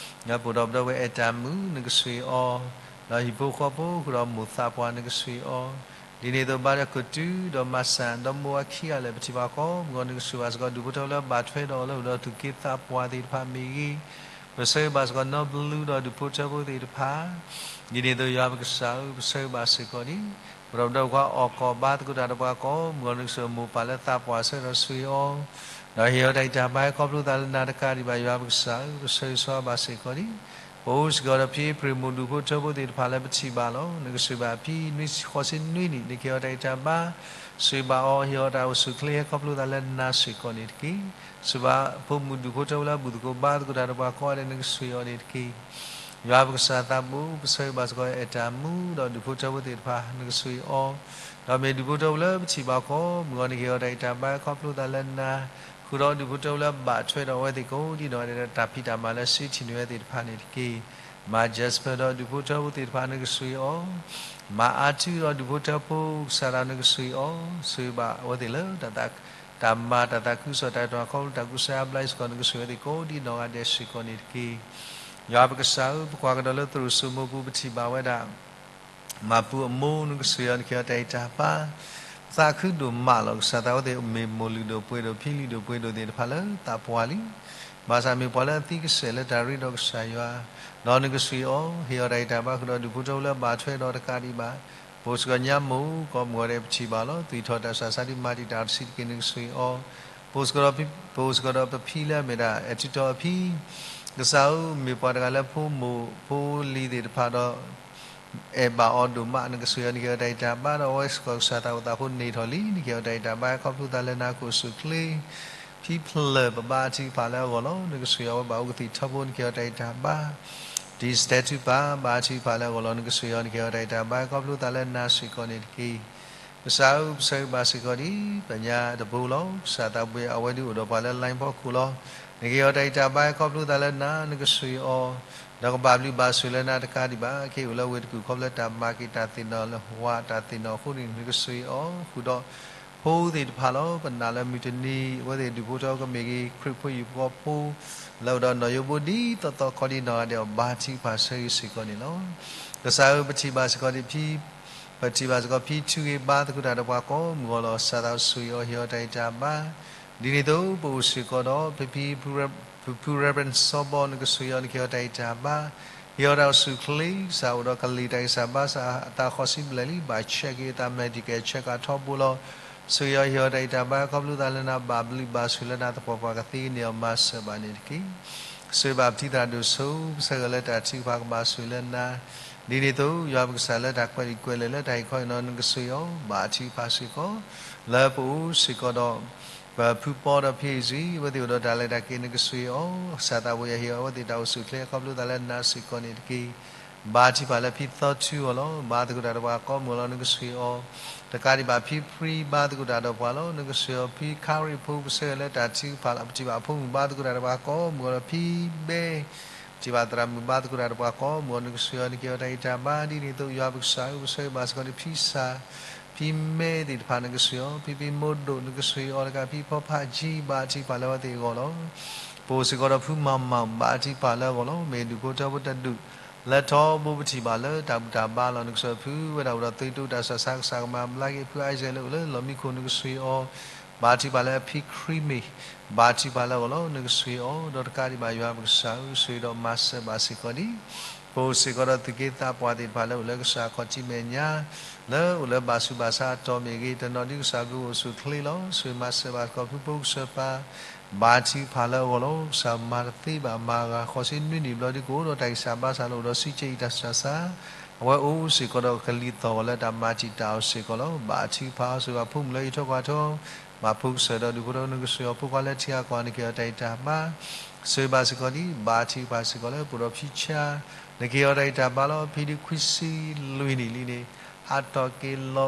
ပအိၣ်ဒီးပဒီပုၢ်ဝဲၢ်အဲၣ်တၢ်မုၣ် နကဆိၣ်ဂ့ၤအီၤ, ဒီးဟံၣ်ဖိဃီဖိ ဃုာ်ဒီးမိၢ်သးပှၢ် နကဆိၣ်ဂ့ၤအီၤ, ဒ်န့ၣ်အသိးဘါဒီးကတုၤ ဒီးမၤစၢ် ဒီးမိၢ်ဝၤခံဂၤလၢာ် ပထံၣ်ဘၣ်ကိးမုၢ်ဂီၤ နကဆိၣ်ဂ့ၤဘၣ်စ့ၢ်ကီး ဒူၣ်ဖိထၢဖိလၢဘၣ်ထွဲဒီးအီၤလၢအိၣ်ဒီးသူၣ်က့သးပှၢ်သ့ၣ်တဖၣ်မ့ၢ်ဂ့ၤ, ပဆိၣ်ဂ့ၤဘၣ်စ့ၢ်ကီးနီဘျုးဒီးဒူၣ်ဖိထၢဖိသ့ၣ်တဖၣ် ဒ်န့ၣ်အသိးယွၤပကစၢ်ဧၢ, ပဆိၣ်ဂ့ၤဘၣ်စ့ၢ်ကီးဒံး ပဒီပုၢ်ဝဲၢ်ခွါအီၣ်ကီၢ်ဘါသကိးတၢ်ဒီးပှၤကိးမုၢ်ဂီၤ နကဆိၣ်ဂ့ၤမိၢ်ပၢ်လၢသးပှၢ်ဆၢဒီးဆိၣ်ဂ့ၤအီၤ, ဒီးဟ့ၣ်အီၤတၢ်အံးတၢ်ဘါခီဖျိသးလၢနၤတကးဒံးဘၣ် ယွၤပကစၢ်ဧၢ, ပဆိၣ်ဂ့ၤဆိၣ်ဂ့ၤဘၣ်စ့ၢ်ကီးဒံး ပအိၣ်စ့ၢ်ကီးဒီးဖံအ့ဖြ့ၣ်မိၢ်ဒူၣ်ဖိထၢဖိသ့ၣ်တဖၣ်လၢပထံၣ်ဘၣ်လီၤ. နကဆိၣ်ဂ့ၤဘၣ်ဖံနွံဆံဃိးဆံနွံနံၣ် နကဟ့ၣ်အီၤတၢ်အံးတၢ်ဘါ ဆိၣ်ဂ့ၤဘၣ်အီၤ ဟ့ၣ်အီၤတၢ်အိၣ်ဆူၣ်အိၣ်ချ့ဟဲခီဖျိသးလၢနၤစ့ၢ်ကီးန့ၣ်တက့ၢ်. ဆိၣ်ဂ့ၤဘၣ်ဖိမုၣ်ဒူၣ်ဖိထၢဖိလၢဘူၣ်သကိးဘါသကိးတၢ်ဒီးပှၤကိးဂၤဒဲး နကဆိၣ်ဂ့ၤအီၤန့ၣ်တက့ၢ်. ယွၤပကစၢ်သးဘိ ပဆိၣ်ဂ့ၤဘၣ်စ့ၢ်ကီးအဲၣ်တၢ်မုၣ်ဒီးဒူၣ်ဖိထၢဖိသ့ၣ်တဖၣ် နကဆိၣ်ဂ့ၤအီၤ, ဒီးမ့ၢ်ဒူၣ်ဖိထၢဖိလၢပထံၣ်ဘၣ်ကိးမုၢ်ဂီၤ နကဟ့ၣ်အီၤတၢ်အံးတၢ်ဘါခီဖျိသးလၢနၤ, ဃုာ်ဒီးဒူၣ်ဖိထၢဖိလၢဘၣ်ထွဲဒီးအဝဲသ့ၣ်ကိးဒံးနီၢ်ဂၤဒဲးဒီးတၢ်ဖံးတၢ်မၤလၢစံးထီၣ်န့ၢ်ဝဲသ့ၣ်တဖၣ်န့ၣ်တက့ၢ်. မၤ Jasper ဒီးဒူၣ်ဖိထၢဖိသ့ၣ်တဖၣ် နကဆိၣ်ဂ့ၤအီၤ, မၤအါထူဒီးဒူၣ်ဖိထၢဖိ ကစၢ်ဒၣ်နကဆိၣ်ဂ့ၤအီၤ, ဆိၣ်ဂ့ၤဘၣ်အဝဲသ့ၣ်လၢ တၢ်မၤတၢ်သးခုကစီၣ်တၢ်အဲၣ်တၢ်ကွံခီဖျိတၢ်ကူစါအါဘျါစ့ၢ်ကီး နကဆိၣ်ဂ့ၤအဝဲသ့ၣ်ကိးဒံးနီၢ်ဂၤဒဲးစ့ၢ်ကီးန့ၣ်တက့ၢ်. ယွၤပကစၢ်ဧၢ, ပကွၢ်ကဒီးလၢသရိာ်စိမိပူၤ ပထံၣ်ဘၣ်ဝဲဒၣ် မၤပူၤအမိၢ် နကဆိၣ်ဂ့ၤအီၤ နကဟ့ၣ်အီၤတၢ်အံးတၢ်ဘါ, သးခုဒိၣ်မးလီၤ. ကစၢ်သးဝဲသ့ၣ်မ့ၢ်မိၢ်လုၢ်ဒိၣ်ပှ့ၤဒိၣ် ဖံလုၢ်ဒိၣ်ပှ့ၤဒိၣ်သ့ၣ်တဖၣ်လၢသးပှၢ်လံ. ဘၣ်ဆၣ်မ့ၢ်ပှၤလၢအသံကစဲာ်လၢတၢ်ရ့ဒီးကစၢ်ယွၤ, ဒီးနကဆိၣ်ဂ့ၤအီၤ, ဟ့ၣ်အီၤတၢ်အံးတၢ်ဘါ ဃုာ်ဒီးဒူၣ်ဖိထၢဖိလၢဘၣ်ထွဲဒီးတကးဒံးဘၣ်, ပအိၣ်စ့ၢ်ကီးညါမိၢ်ကိးမုၢ်ဂီၤဒဲး ပထံၣ်ဘၣ်လီၤ. သွံၣ်ထီၣ်တၢ်စူၢ်တၢ်နာ်တံာ်တာ်တဆံးတက့ၢ် နကဆိၣ်ဂ့ၤအီၤ, ပအိၣ်စ့ၢ်ကီးဒီးပဖံလၢအမ့ၢ်ဒၣ် အဲၣ်ထူတီအဖံ ကစၢ်ဧၢ, မ့ၢ်ပှၤတဂၤလၢဖိမိၢ်ဖိလံၤသ့ၣ်တဖၣ်ဒီး အဲၣ်ဘၣ်အီၤဒိၣ်မး နကဆိၣ်ဂ့ၤအီၤ နကဟ့ၣ်အီၤတၢ်အံးတၢ်ဘါဒီး အဝဲစ့ၢ်ကီးကစၢ်သးအိၣ်သးဖိန့ၢ်ထီၣ်လံ နကဟ့ၣ်အီၤတၢ်အံးတၢ်ဘါခီဖျိသးလၢနၤ ကအိၣ်ဆူၣ်အိၣ်ချ့ ဖံဖျၢၣ် ပဘါထုကဖၣ်လၢအဂီၢ်လီၤ. နကဆိၣ်ဂ့ၤအီၤဝဲဘၣ်အိၣ်ကသံၣ်ထီဘိ နကဟ့ၣ်အီၤတၢ်အံးတၢ်ဘါ, တံၤစတဲထူပၢ် ဘါထုကဖၣ်လၢအဂီၢ်လီၤ. နကဆိၣ်ဂ့ၤအီၤ နကဟ့ၣ်အီၤတၢ်အံးတၢ်ဘါခီဖျိသးလၢနၤစ့ၢ်ကီးန့ၣ်တက့ၢ်. ကစၢ်ဧၢ, ပဆိၣ်ဂ့ၤဘၣ်စ့ၢ်ကီးဒံး ပညါတဘိလီၤ. ကစၢ်သးဘိ အဝဲဒၣ်အိၣ်ဒီးပှၤလၢ line ဖီခိၣ်လီၤ. နကဟ့ၣ်အီၤတၢ်အံးတၢ်ဘါခီဖျိသးလၢနၤ နကဆိၣ်ဂ့ၤအီၤ, ဒီးကဘၣ်ဘျုးဘၣ်ဆိၣ်လၢနၤတကးဒံးဘၣ် ကအိၣ်လၢဝ့ၢ်တကူၣ်ခီဖျိတၢ်မၤက့ၤတၢ်သ့ၣ်နီၣ်လၢဝၤတၢ်သ့ၣ်နီၣ်အဃိန့ၣ် နကဆိၣ်ဂ့ၤအီၤ ဃုာ်ဒီးဖိသ့ၣ်တဖၣ်လီၤ. ပနာ်လၢမုၢ်တနံၤ အဝဲသ့ၣ်ဒူၣ်ဖိထၢဖိကမ့ၢ်ဂ့ၤ ခရံာ်ဖိယုၢ်ဖိဃီဖိ လၢအိၣ်ဒီးနီၢ်ယိဘိဒ်သိးသိး ကိးဒံးနီၢ်ဂၤဒဲးအီၤ ဘါထုကဖၣ်ဆၢဂ့ၤစ့ၢ်ကီးန့ၣ်လီၤ. ကစၢ်ဧၢ, ပထံၣ်ဘၣ်စ့ၢ်ကီးဒံးဖံ ပထံၣ်ဘၣ်စ့ၢ်ကီးဖံထုးဂ့ၤဘါသကိးတၢ်ဒီးပှၤကိးမုၢ်ဂီၤလီၤ. ကစၢ်သးအိၣ်ဆိၣ်ဂ့ၤအီၤ ဟ့ၣ်အီၤတၢ်အံးတၢ်ဘါ, ဒ်န့ၣ်အသိး ပအိၣ်စ့ၢ်ကီးဒီး ပဖံ ပဖု Reverend စီၤဘီ နကဆိၣ်ဂ့ၤအီၤ နကဟ့ၣ်အီၤတၢ်အံးတၢ်ဘါ, ဟ့ၣ်အီၤတၢ်အိၣ်ဆူၣ်အိၣ်ချ့ ကစၢ်အိၣ်ဒီးကလံၤတၢ်ဂံၢ်စၢ်ဘါစၢ်အသးဃီဆံဘျဲၣ်လံ ဘၣ်ဆဲးက့ၤအသး medical ဆဲးကါထီဘိလီၤ. ဆိၣ်ဂ့ၤအီၤ ဟ့ၣ်အီၤတၢ်အံးတၢ်ဘါခီဖျိသးလၢနၤ ဘၣ်ဘျုးဘၣ်ဆိၣ်လၢနၤ သပှၢ်ပှၢ်ကသ့န့ၢ်အီၤ မၤစၢၤဘၣ်န့ၣ်တက့ၢ်. ဆိၣ်ဂ့ၤဘၣ်ပထံသရၣ်ဒိၣ်စိ ပဆၢဂ့ၤလၢတၢ်ထုကဖၣ်ကဘၣ်ဆိၣ်ဂ့ၤလၢနၤ, ဒ်န့ၣ်အသိး ယွၤပကစၢ်လၢတၢ်ကွဲးလံာ်ကွဲးလဲၢ်လၢတၢ်ဟ့ၣ်ခီဟ့ၣ်နီၤ နကဆိၣ်ဂ့ၤအီၤ ဘၣ်ထုကဖၣ်စ့ၢ်ကီး လၢပအိၣ်စ့ၢ်ကီးဒီး ပဖုပီဒီးဖံအံၤစံ အဝဲသ့ၣ်အိၣ်ဒီးတၢ်လဲၤတၢ်က့ၤ နကဆိၣ်ဂ့ၤအီၤ ကစၢ်သးဘိ ယဟ့ၣ်အီၤအဝဲသ့ၣ်တၢ်အိၣ်ဆူၣ်အိၣ်ချ့ခီဖျိသးလၢနၤစ့ၢ်ကီးန့ၣ်တက့ၢ်. ဘါထုကဖၣ်လၢဖံသီထူအဂီၢ်လီၤ. ဘါသကိးတၢ်ဒီးပှၤကိးမုၢ်ဂီၤလီၤ နကဆိၣ်ဂ့ၤအီၤ, တကးဒံးဘၣ်ဖံဖြံဘါသကိးတၢ်ဒီးပှၤလီၤ နကဆိၣ်ဂ့ၤအီၤ, ဖံခါရံၣ်ဖိ ပဆၢဂ့ၤလၢတၢ်ထုကဖၣ်လီၤ ပထံၣ်ဘၣ်အဖိမုၣ်ဘါသကိးတၢ်ဒီးပှၤကိးမုၢ်ဂီၤလီၤ ဖံဘဲ ပထံၣ်ဘၣ်သရၣ်မုၣ်ဘါသကိးတၢ်ဒီးပှၤကိးမုၢ်ဂီၤ နကဆိၣ်ဂ့ၤအီၤ နကဟ့ၣ်အီၤတၢ်အံးတၢ်ဘါ ဒ်န့ၣ်အသိး ယွၤပကစၢ်ဧၢ ပဆၢဂ့ၤဘၣ်စ့ၢ်ကီးဒံးဖံစၢ် ဖံမဲသ့ၣ်တဖၣ် နကဆိၣ်ဂ့ၤအီၤ, ဖံဖံမိၢ်ဒိၣ် နကဆိၣ်ဂ့ၤအီၤတက့ၢ် ဖံဖီဖးကၠံ ဘါထုကဖၣ်လၢအဝဲသ့ၣ်အဂီၢ်လီၤ. ပအိၣ်စ့ၢ်ကီးဒီးဖုမၤမၤ ဘါထုကဖၣ်လၢအဂီၢ်လီၤ. မ့ၢ်ဒူၣ်ဖိထၢဖိတဒူၣ် လၢထီဘိပထံၣ်ဘၣ်လၢတၢ်ဘူၣ်တၢ်ဘါလီၤ နကဆိၣ်ဂ့ၤဖုဝဲဒၣ်အိၣ်ဒီးသုးတိၤတၢ်ဆးဆး ကစၢ်ကမၤဘျါက့ၤ ဖုအါစဲးလၢအိၣ်လၢလီၢ်မံခိၣ် နကဆိၣ်ဂ့ၤအီၤ, ဘါထုကဖၣ်လၢအဖံခရံမ့ၢ် ဘါထုကဖၣ်လၢအဂီၢ်လီၤ နကဆိၣ်ဂ့ၤအီၤ, ဒီးတကးဒံးဘၣ်ယွၤပကစၢ်ဧၢ ဆိၣ်ဂ့ၤဒီးမၤစၢၤဘၣ်စ့ၢ်ကီးဒံး ပအိၣ်စ့ၢ်ကီးဒီးသူၣ်က့သးပှၢ်သ့ၣ်တဖၣ်လၢအိၣ်လၢကစၢ်ခီၣ်ထံးမဲာ်ညါ လၢအိၣ်လၢဘၣ်ဆူးဘၣ်ဆါအတီၢ်မ့ၢ်ဂ့ၤ တနီၤဒ်ကစၢ်ဘျုးအိၣ်ဆူၣ်အိၣ်ချ့လီၤ. ဆိၣ်ဂ့ၤမၤစၢၤဘၣ်စ့ၢ်ကီးဖုဖိကစၢၢ်ပၢ် ဘါထုကဖၣ်လၢအဂီၢ်လီၤ. ကစၢ်မၤတသ့ဘၣ်မၤဂၤ ဃိးဆံနွံနံၣ်ဘျီဒ်ကအိၣ်ဒီးတၢ်ဂံၢ်စၢ်ဘါစၢ်လၢအိၣ်ဒီးစံးကဲအံၤတၢ်ဆးဆး အဝဲအိၣ်စ့ၢ်ကီးဒီးကလံၤသီၣ်ဂီၤလၢတၢ်မၤတံာ်တာ်အီၤစ့ၢ်ကီးလီၤ. ဘါထုကဖၣ်အီၤ ဆိၣ်ဂ့ၤဘၣ်ဖိမုၣ်လၢအံးထွဲကွၢ်ထွဲ, ဘၣ်ဖိကစၢၢ်ဒီးဒူၣ်ဖိထၢဖိ နကဆိၣ်ဂ့ၤအီၤ ဖိခွါလၢထံဂၤကီၢ်ဂၤ နကဟ့ၣ်အီၤတၢ်ဂံၢ်တၢ်ဘါ, ဆိၣ်ဂ့ၤဘၣ်စ့ၢ်ကီးဒ် ဘါထုကဖၣ်စ့ၢ်ကီးလၢပအိၣ်ဒီးဖံဆါ, နကဟ့ၣ်အီၤတၢ်ဂံၢ်တၢ်ဘါလီၤ. ဖံဒုးခွံဆံလွံၢ်နံၣ်လံန့ၣ် ဟးထီၣ်က့ၤလီၤ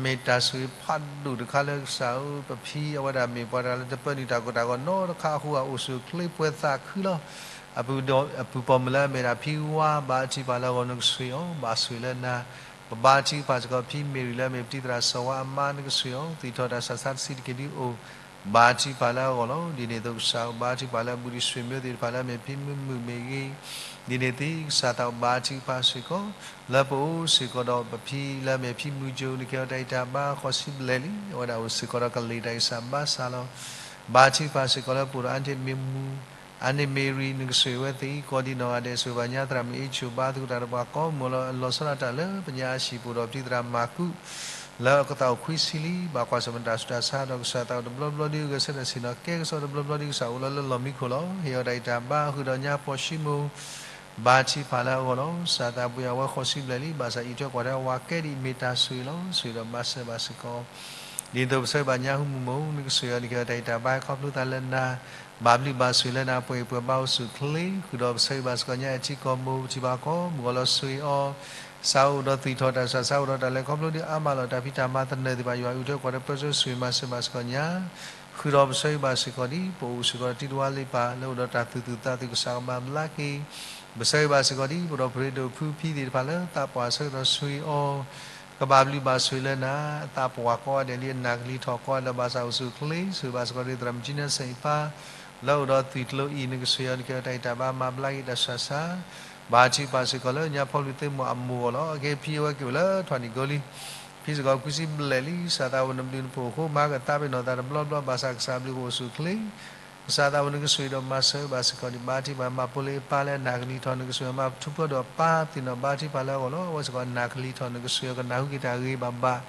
မ့ၢ်တၢ်ဆိၣ်ဂ့ၤဖးဒိၣ်တခါလၢကစၢ်ဧၢ, ပဖံအဝဲဒၣ်မ့ၢ်ပှၤတဂၤလၢတပၢနုာ်တၢ်ကိၢ်တၢ်ဂီၤနီတခါအဃိ အအိၣ်ဆူၣ်အိၣ်ချ့ပှဲၤသးခုလီၤ. အပူၤပိာ်မုၣ်လၢအမ့ၢ်ဒၣ်ဖံဝါ ဘါထုကဖၣ်လၢအဂီၢ် နကဆိၣ်ဂ့ၤအီၤ ဘၣ်ဆိၣ်ဂ့ၤလၢနၤ, ပဘါထုကဖၣ်စ့ၢ်ကီး ဖံမ့ၢ်ရံၣ်လၢအမ့ၢ်ပတံၤသရၣ်စီၤဝါအမါ နကဆိၣ်ဂ့ၤအီၤ သွံၣ်ထီၣ်တၢ်ဆးဆါတဆံးတက့ၢ်ဒုးအိၣ် ဘါထုကဖၣ်လၢအဂီၢ်လီၤ. ဒ်န့ၣ်အသိးကစၢ်ဧၢ ဘါထုကဖၣ်လၢအဘူးဒီးဆွေမျိုးသ့ၣ်တဖၣ်လၢအမ့ၢ်ဖံမုၢ်မုၣ်မ့ၢ်ဂ့ၤ, ဒ်န့ၣ်သ့ၣ်ကစၢ်သးဘါထုကဖၣ်စ့ၢ်ကီး လၢပအိၣ်စ့ၢ်ကီးဒီးပဖံလၢအမ့ၢ်ဖံမုၢ်ကၠိ နကဟ့ၣ်အီၤတၢ်ဂံၢ်တၢ်ဘါ ဃီၤဆံဘျဲၣ်လံ အဝဲဒၣ်အိၣ်စ့ၢ်ကီးဒီးကလံၤတၢ်ဂံၢ်စၢ်ဘါစၢ်လီၤ. ဘါထုကဖၣ်စ့ၢ်ကီးလၢပအိၣ်ဒီးအါန့ၢ်မ့ၢ်မူ အါန့ၢ်မ့ၢ်ရံၣ် နကဆိၣ်ဂ့ၤဝဲသ့ၣ် ကိးဒံနီၢ်ဂၤဒဲး ဆိၣ်ဂ့ၤဘၣ်ညါသရၣ်မုၣ်အ့ၣ်ဆိၣ် ဘါသကိးတၢ်တပှၤကိးမုၢ်လီၤ အလီၤဆီဒၣ်တၢ်လၢပညါအဟံၣ် ပအိၣ်ဒီးပတံၤသရၣ်မၤကူး လၢအသးအိၣ်ခွံဆံလံ ဘၣ်ကွၢ်ဆၢၣ်မဲာ်တၢ်ဆူးတၢ်ဆါဒီးကစၢ်သးအိၣ်တဘျီဘျီဒီး ဂဲၤဆၢထၢၣ်ဆ့ၣ်နီၤကဲကစီဒီးတဘျီဘျီဒီးကစၢ်အိၣ်လၢလၢလီၢ်မံခိၣ်လီၤ. ဟ့ၣ်အီၤတၢ်ဂံၢ်တၢ်ဘါ ဃုာ်ဒီးညါဖီၣ်ၡံမိၣ် ဘါထုကဖၣ်လၢအဂီၢ်လီၤ. ကစၢ်သးဘိယွၤဝဲဃီၤဆံဘျဲၣ်လံ ဘၣ်ဆၣ်အံးထွဲကွၢ်ထွဲဝၤကဲဒ်အံၤ မ့ၢ်တၢ်ဆိၣ်ဂ့ၤလီၤ. ဆိၣ်ဂ့ၤဒီးမၤစၢၤဘၣ်စ့ၢ်ကီး ဒ်သိးပဆၢဂ့ၤဘၣ်ညါဟူမုၢ်မိၢ် နကဆိၣ်ဂ့ၤအီၤ နကဟ့ၣ်အီၤတၢ်ဂံၢ်တၢ်ဘါ ခီဖျိသးလၢနၤ, ဘၣ်ဘျုးဘၣ်ဆိၣ်လၢနၤ ပှဲၤအံၤပှဲၤဘါအိၣ်ဆူၣ်အိၣ်ချ့ ဃုာ်ဒီးပဆၢဂ့ၤဘၣ်စ့ၢ်ကီးညါ အထံကီၢ်မိၢ် ပထံၣ်ဘၣ်ကီး မုၢ်ဂီၤလီၤဆိၣ်ဂ့ၤအီၤ ကစၢ်အိၣ်ဒီးသွံၣ်ထီၣ်တၢ်ဆးဆါ အိၣ်ဒီးတၢ်လဲၤခီဖျိဒ်အါမးလီၤ. တၢ်ဖံးတၢ်မၤသနၢၣ်သ့ၣ်တဖၣ် ယွၤအံးထွဲကွၢ်ထွဲပၢဆှၢ ဆိၣ်ဂ့ၤမၤစၢၤဘၣ်စ့ၢ်ကီးညါ ဃုာ်ဒီးပဆၢဂ့ၤဘၣ်စ့ၢ်ကီးဒ် ပအိၣ်စ့ၢ်ကီးဒီးတံၤတဝါလ့ပၢ်လၢအိၣ်ဒီးတၢ်သူၣ်သူၣ်သးသူၣ် ကစၢ်ကမၤဘျါက့ၤ ပဆၢဂ့ၤဘၣ်စ့ၢ်ကီးဒ် ပဒီပုၢ်ဝဲၢ်ဒိၣ်ဖုဖံသ့ၣ်တဖၣ်လၢသးပှၢ်ဆၢကတီၢ်ဆိၣ်ဂ့ၤအီၤ ကဘၣ်ဘျုးဘၣ်ဆိၣ်လၢနၤ အသးပှၢ်ကိးဂၤဒဲးလံ အနၢ်ကလံၤထီၣ်ကိးဂၤဒဲး ဘၣ်ဆၣ်အိၣ်ဆူၣ်အိၣ်ချ့ ဆိၣ်ဂ့ၤဘၣ်စ့ၢ်ကီးဒ်သရၣ်မုၣ်ကၠံနၢ်စံၣ်ပၢ် လၢအိၣ်ဒီးသွံၣ်ကျိၤအံၤ နကဆိၣ်ဂ့ၤအီၤ နကဟ့ၣ်အီၤတၢ်ဂံၢ်တၢ်ဘါ မၤဘျါက့ၤတၢ်ဆးဆါ ဘါထုကဖၣ်စ့ၢ်ကီးလၢ ညါဖီလူၤသ့ၣ်မိၢ်အမိၢ်အဂီၢ်လီၤ. အခဲဖံအဝဲက့ၤအိၣ်လၢထွၣ်နံၣ်ကိလံ ဖံစ့ၢ်ကီးခွံဆံဘျဲၣ်လံ ကစၢ်သးအိၣ်နဘျုးနဖှိၣ်အဃိ မၤကသးပ့ၤနီၣ်သးတဘျီဘျီ ဘၣ်ဆၣ်ကစၢ်ဘျုးဖှိၣ်အိၣ်ဆူၣ်အိၣ်ချ့ ကစၢ်သးအိၣ်နကဆိၣ်ဂ့ၤဒီးမၤစၢၤဘၣ်စ့ၢ်ကီးဒ် ဘါထုကဖၣ်မၤပိာ်လၢအပၢ်လၢအနၢ်ကလံၤထီၣ် နကဆိၣ်ဂ့ၤမၤထူးဖျိးဒီးအပၢ်သ့ၣ်နီၣ် ဘါထုကဖၣ်လၢအဂီၢ်လီၤ. အဝဲစ့ၢ်ကီးနၢ်ကလံၤထီၣ် နကဆိၣ်ဂ့ၤအီၤ ကနၢ်ဟူက့ၤတၢ်ဂ့ၤဘၣ်ဘၣ်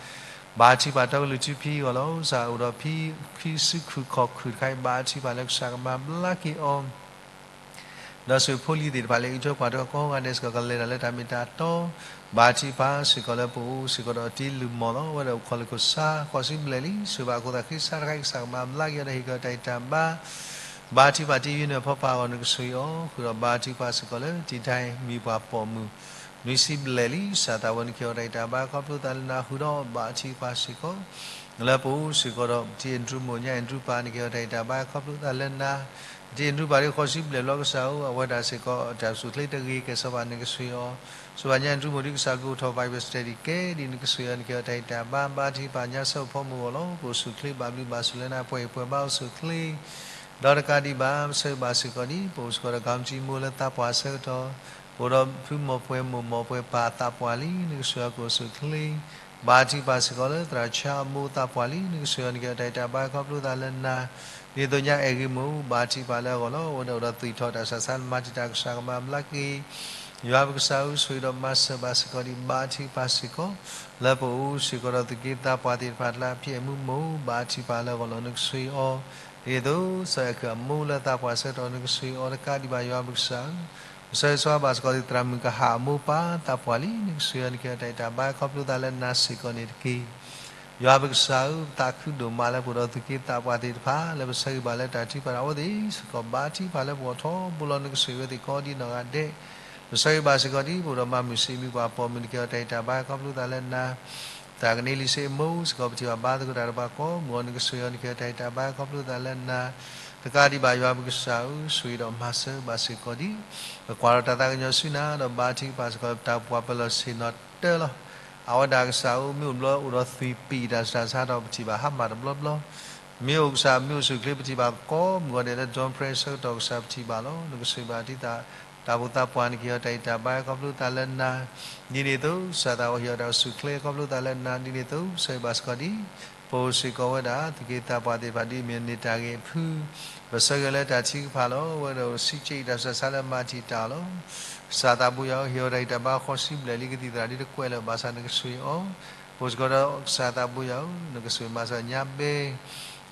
ဘါထုကဖၣ်တၢ်ကလုၢ်ထူဖံအဂီၢ်လီၤ. ကစၢ်အိၣ်ဒီးဖံခံစုခုၣ်ခီၣ်ခုၣ်တခါအံၤ ဘါထုကဖၣ်လၢကစၢ်ကမၤဘျါက့ၤအီၤ ဒီးဆိၣ်ဂ့ၤဖိလံၤသ့ၣ်တဖၣ်လၢအံးထွဲကွၢ်ထွဲကိးဂၤဒဲးစ့ၢ်ကီး ကလဲၤတၢ်လၢတၢ်မ့ၢ်တၢ်တီ ဘါထုကဖၣ်စ့ၢ်ကီးလၢပအိၣ်စ့ၢ်ကီးဒီးတ့လုၢ်မီၢ်လီၤ. အဝဲဒၣ်အိၣ်ခိးလၢခိၣ်ဆါ ဃီၤဆံဘျဲၣ်လံ ဆိၣ်ဂ့ၤဘၣ်အခိၣ်သးဃ့ဆါတခါအံၤ ကစၢ်ကမၤဘျါက့ၤအီၤဒီးဟ့ၣ်က့ၤအီၤတၢ်ဂံၢ်တၢ်ဘါ ဘါထုကဖၣ်တ့ယုၢ်န့ၣ်ဖီပာ်အီၤ နကဆိၣ်ဂ့ၤအီၤ ဃုာ်ဒီးဘါထုကဖၣ်စ့ၢ်ကီးလၢတံၤထါအံၤ မံၤပှၢ်ပိာ်မုၣ် နွံဆံဘျဲၣ်လံ ကစၢ်သးဝဲနကဟ့ၣ်အီၤတၢ်ဂံၢ်တၢ်ဘါ ခီဖျိသးလၢနၤ ဃုာ်ဒီးဘါထုကဖၣ်စ့ၢ်ကီး လၢပအိၣ်စ့ၢ်ကီးဒီး တံၤအဲၣ်ဒရူးမိၢ်ညါအဲၣ်ဒရူးပၢ် နကဟ့ၣ်အီၤတၢ်ဂံၢ်တၢ်ဘါ ခီဖျိသးလၢနၤ တံၤအဲၣ်ဒရူးပၢ်ဒ်ဃီၤဆံဘျဲၣ်ဘျီကစၢ်ဧၢ အဝဲဒၣ်စ့ၢ်ကီး တၢ်အိၣ်ဆူၣ်အိၣ်ချ့တဂ့ၤ ကဲစီၤပၤနကဆိၣ်ဂ့ၤအီၤ ဆိၣ်ဂ့ၤဘၣ်ညါအဲၣ်ဒရူးမိၢ်ဒ်ကစၢ်ဘျုးအိၣ်ထီၣ် Bible study ကဲဒ်နကဆိၣ်ဂ့ၤအီၤ နကဟ့ၣ်အီၤတၢ်ဂံၢ်တၢ်ဘါ ဘါထုကဖၣ်ညါဆၢအိၣ်ဖီမုၢ်အဂီၢ်လီၤ. ပအိၣ်ဆူၣ်အိၣ်ချ့ ဘၣ်ဘျုးဘၣ်ဆိၣ်လၢနၤ ပှဲၤအံၤပှဲၤဘါအိၣ်ဆူၣ်အိၣ်ချ့ ဒီးတကးဒံးဘၣ် ပဆၢဂ့ၤဘၣ်စ့ၢ်ကီးဒ် ပအိၣ်စ့ၢ်ကီးဒီး ကီမတံမိၢ်လၢသးပှၢ်ဆၢကတီၢ် ပအိၣ်ဒီးဖုမိၢ်ပှဲၤမိၢ်မိၢ်ပှဲၤပၢ်သးပှၢ်လံ နကဆိၣ်ဂ့ၤအီၤကအိၣ်ဆူၣ်အိၣ်ချ့ ဘါထုကဖၣ်စ့ၢ်ကီးလၢသရၣ်ဆါအမိၢ်သးပှၢ်လံ နကဆိၣ်ဂ့ၤအီၤ နကဟ့ၣ်အီၤတၢ်ဂံၢ်တၢ်ဘါ ခီဖျိသးလၢနၤ ဒ်သိးညါအဲၣ်ဂ့ၤမိၢ် ဘါထုကဖၣ်လၢအဂီၢ်လီၤ. အဝဲဒၣ်အိၣ်ဒီးသွံၣ်ထီၣ်တၢ်ဆးဆါ မၤတံာ်တာ် ကစၢ်ကမၤဘျါက့ၤ ယွၤပကစၢ်ဧၢ ဆိၣ်ဂ့ၤဒီးမၤစၢၤဘၣ်စ့ၢ်ကီးဒ် ဘါထုကဖၣ်စ့ၢ်ကီး လၢပအိၣ်စ့ၢ်ကီးဒီးသုးက့သးပှၢ်သ့ၣ်တဖၣ်တဖၣ် ဖံအဲၣ်မူမိၢ် ဘါထုကဖၣ်လၢအဂီၢ်လီၤ နကဆိၣ်ဂ့ၤအီၤ ဒ်သိး စီၤအဲၣ်ခုးအမိၢ်လၢသးပှၢ်ဆၢကတီၢ် နကဆိၣ်ဂ့ၤအီၤတကးဒံးဘၣ် ယွၤပကစၢ်ဧၢ ပဆၢဂ့ၤဆၢဝါဘၣ်စ့ၢ်ကီးသုးသရၣ်မုၣ်ကဟၣ်အမိၢ်ပၢ်သးပှၢ်လံ နကဆိၣ်ဂ့ၤအီၤ နကဟ့ၣ်အီၤတၢ်ဂံၢ်တၢ်ဘါ ခီဖျိသးလၢနၤစ့ၢ်ကီးန့ၣ်တက့ၢ်. ယွၤပကစၢ်ဧၢ ပသးခုဒိၣ်မးလၢပအိၣ်ဒီးသုးက့သးပှၢ်သ့ၣ်တဖၣ် လၢပဆၢဂ့ၤဘၣ်လၢတၢ်ထုကဖၣ်အဝဲသ့ၣ်စ့ၢ်ကီး ဘါထုကဖၣ်လၢပဂီၢ်ထီဘိလီၤ နကဆိၣ်ဂ့ၤဝဲသ့ၣ်ကိးဒ်နီၢ်ဂၤဒဲး ပဆၢဂ့ၤဘၣ်စ့ၢ်ကီးဒ် ပအိၣ်ဒီးမၤမုၢ်ဆ့ၣ်မုၢ်ပှၢ်ပိာ်မုၣ် နကဟ့ၣ်အီၤတၢ်ဂံၢ်တၢ်ဘါ ခီဖျိသးလၢနၤ သရၣ်ကန့လံစ့အမိၢ်စ့ၢ်ကီး ပထံၣ်ဘၣ်ဘါသကိးတၢ်တပှၤကိးမုၢ်အဂီၢ် နကဆိၣ်ဂ့ၤအီၤ နကဟ့ၣ်အီၤတၢ်ဂံၢ်တၢ်ဘါ ခီဖျိသးလၢနၤ တကးဒံးဘၣ် ယွၤပကစၢ်ဧၢ ဆိၣ်ဂ့ၤဒီးမၤစၢၤဘၣ်စ့ၢ်ကီးဒ် ပကွၢ်ဒီးတၢ်သးကညီၤဆူနၤ ဒီးဘါထုကဖၣ်စ့ၢ်ကီး ပတၢ်ပှၤပၢၤလီၢ်ဆ့ၣ်နီၤတၢလီၤ. အဝဲဒၣ်ကစၢ်ဧၢ မ့ၢ်အိၣ်ဘျီအိၣ်ဒီးသွံၣ်ပံာ်တၢ်ဆူးတၢ်ဆါဒီး ပထံၣ်ဘၣ်ဟါမၢ်တဘျီဘျီ မ့ၢ်အိၣ်ကစၢ် မ့ၢ်အိၣ်ဆူၣ်အိၣ်ချ့ ပထံၣ်ဘၣ်ကိးမုၢ်အဂီၢ်ဒဲးလၢ Dawn Prayer ဆၢကတီၢ်ကစၢ် ပထံၣ်ဘၣ်လီၤ. နကဆိၣ်ဂ့ၤဘၣ်ဒ်သး တၢ်အိၣ်ဖှိၣ်သးပှၢ် နကဟ့ၣ်အီၤတၢ်ဂံၢ်တၢ်ဘါ ခီဖျိသးလၢနၤ ဒ်န့ၣ်အသိး ကစၢ်သးဝဲဟ့ၣ်အီၤတၢ်အိၣ်ဆူၣ်အိၣ်ချ့ ခီဖျိသးလၢနၤ ဒ်န့ၣ်အသိး ပဆၢဂ့ၤဘၣ်စ့ၢ်ကီးဒ် ပအိၣ်စ့ၢ်ကီးဝဲဒၣ် သုးက့သးပှၢ်သ့ၣ်တဖၣ် ဒ်အမ့ၢ်န့ၢ်တၢ်ဂ့ၢ်အဖု ပဆၢဂ့ၤလၢတၢ်ထုကဖၣ်လီၤ. အဝဲဒၣ်အိၣ်ဆံးက့အံၤ တၢ်ဆူးတၢ်ဆါလၢမၤတံာ်တာ်အီၤလီၤ. ကစၢ်သးဘိယွၤဧၢ ဟ့ၣ်အီၤတၢ်ဂံၢ်တၢ်ဘါ ဃီၤဆံဘျဲၣ်လံ ကသံၣ်သရၣ်ဒ်တကွဲးလၢၤဘၣ်ဆၣ် နကဆိၣ်ဂ့ၤအီၤ ပအိၣ်စ့ၢ်ကီးဒီးကစၢ်သးဘိယွၤဧၢ နကဆိၣ်ဂ့ၤမၤစၢၤညါဘဲ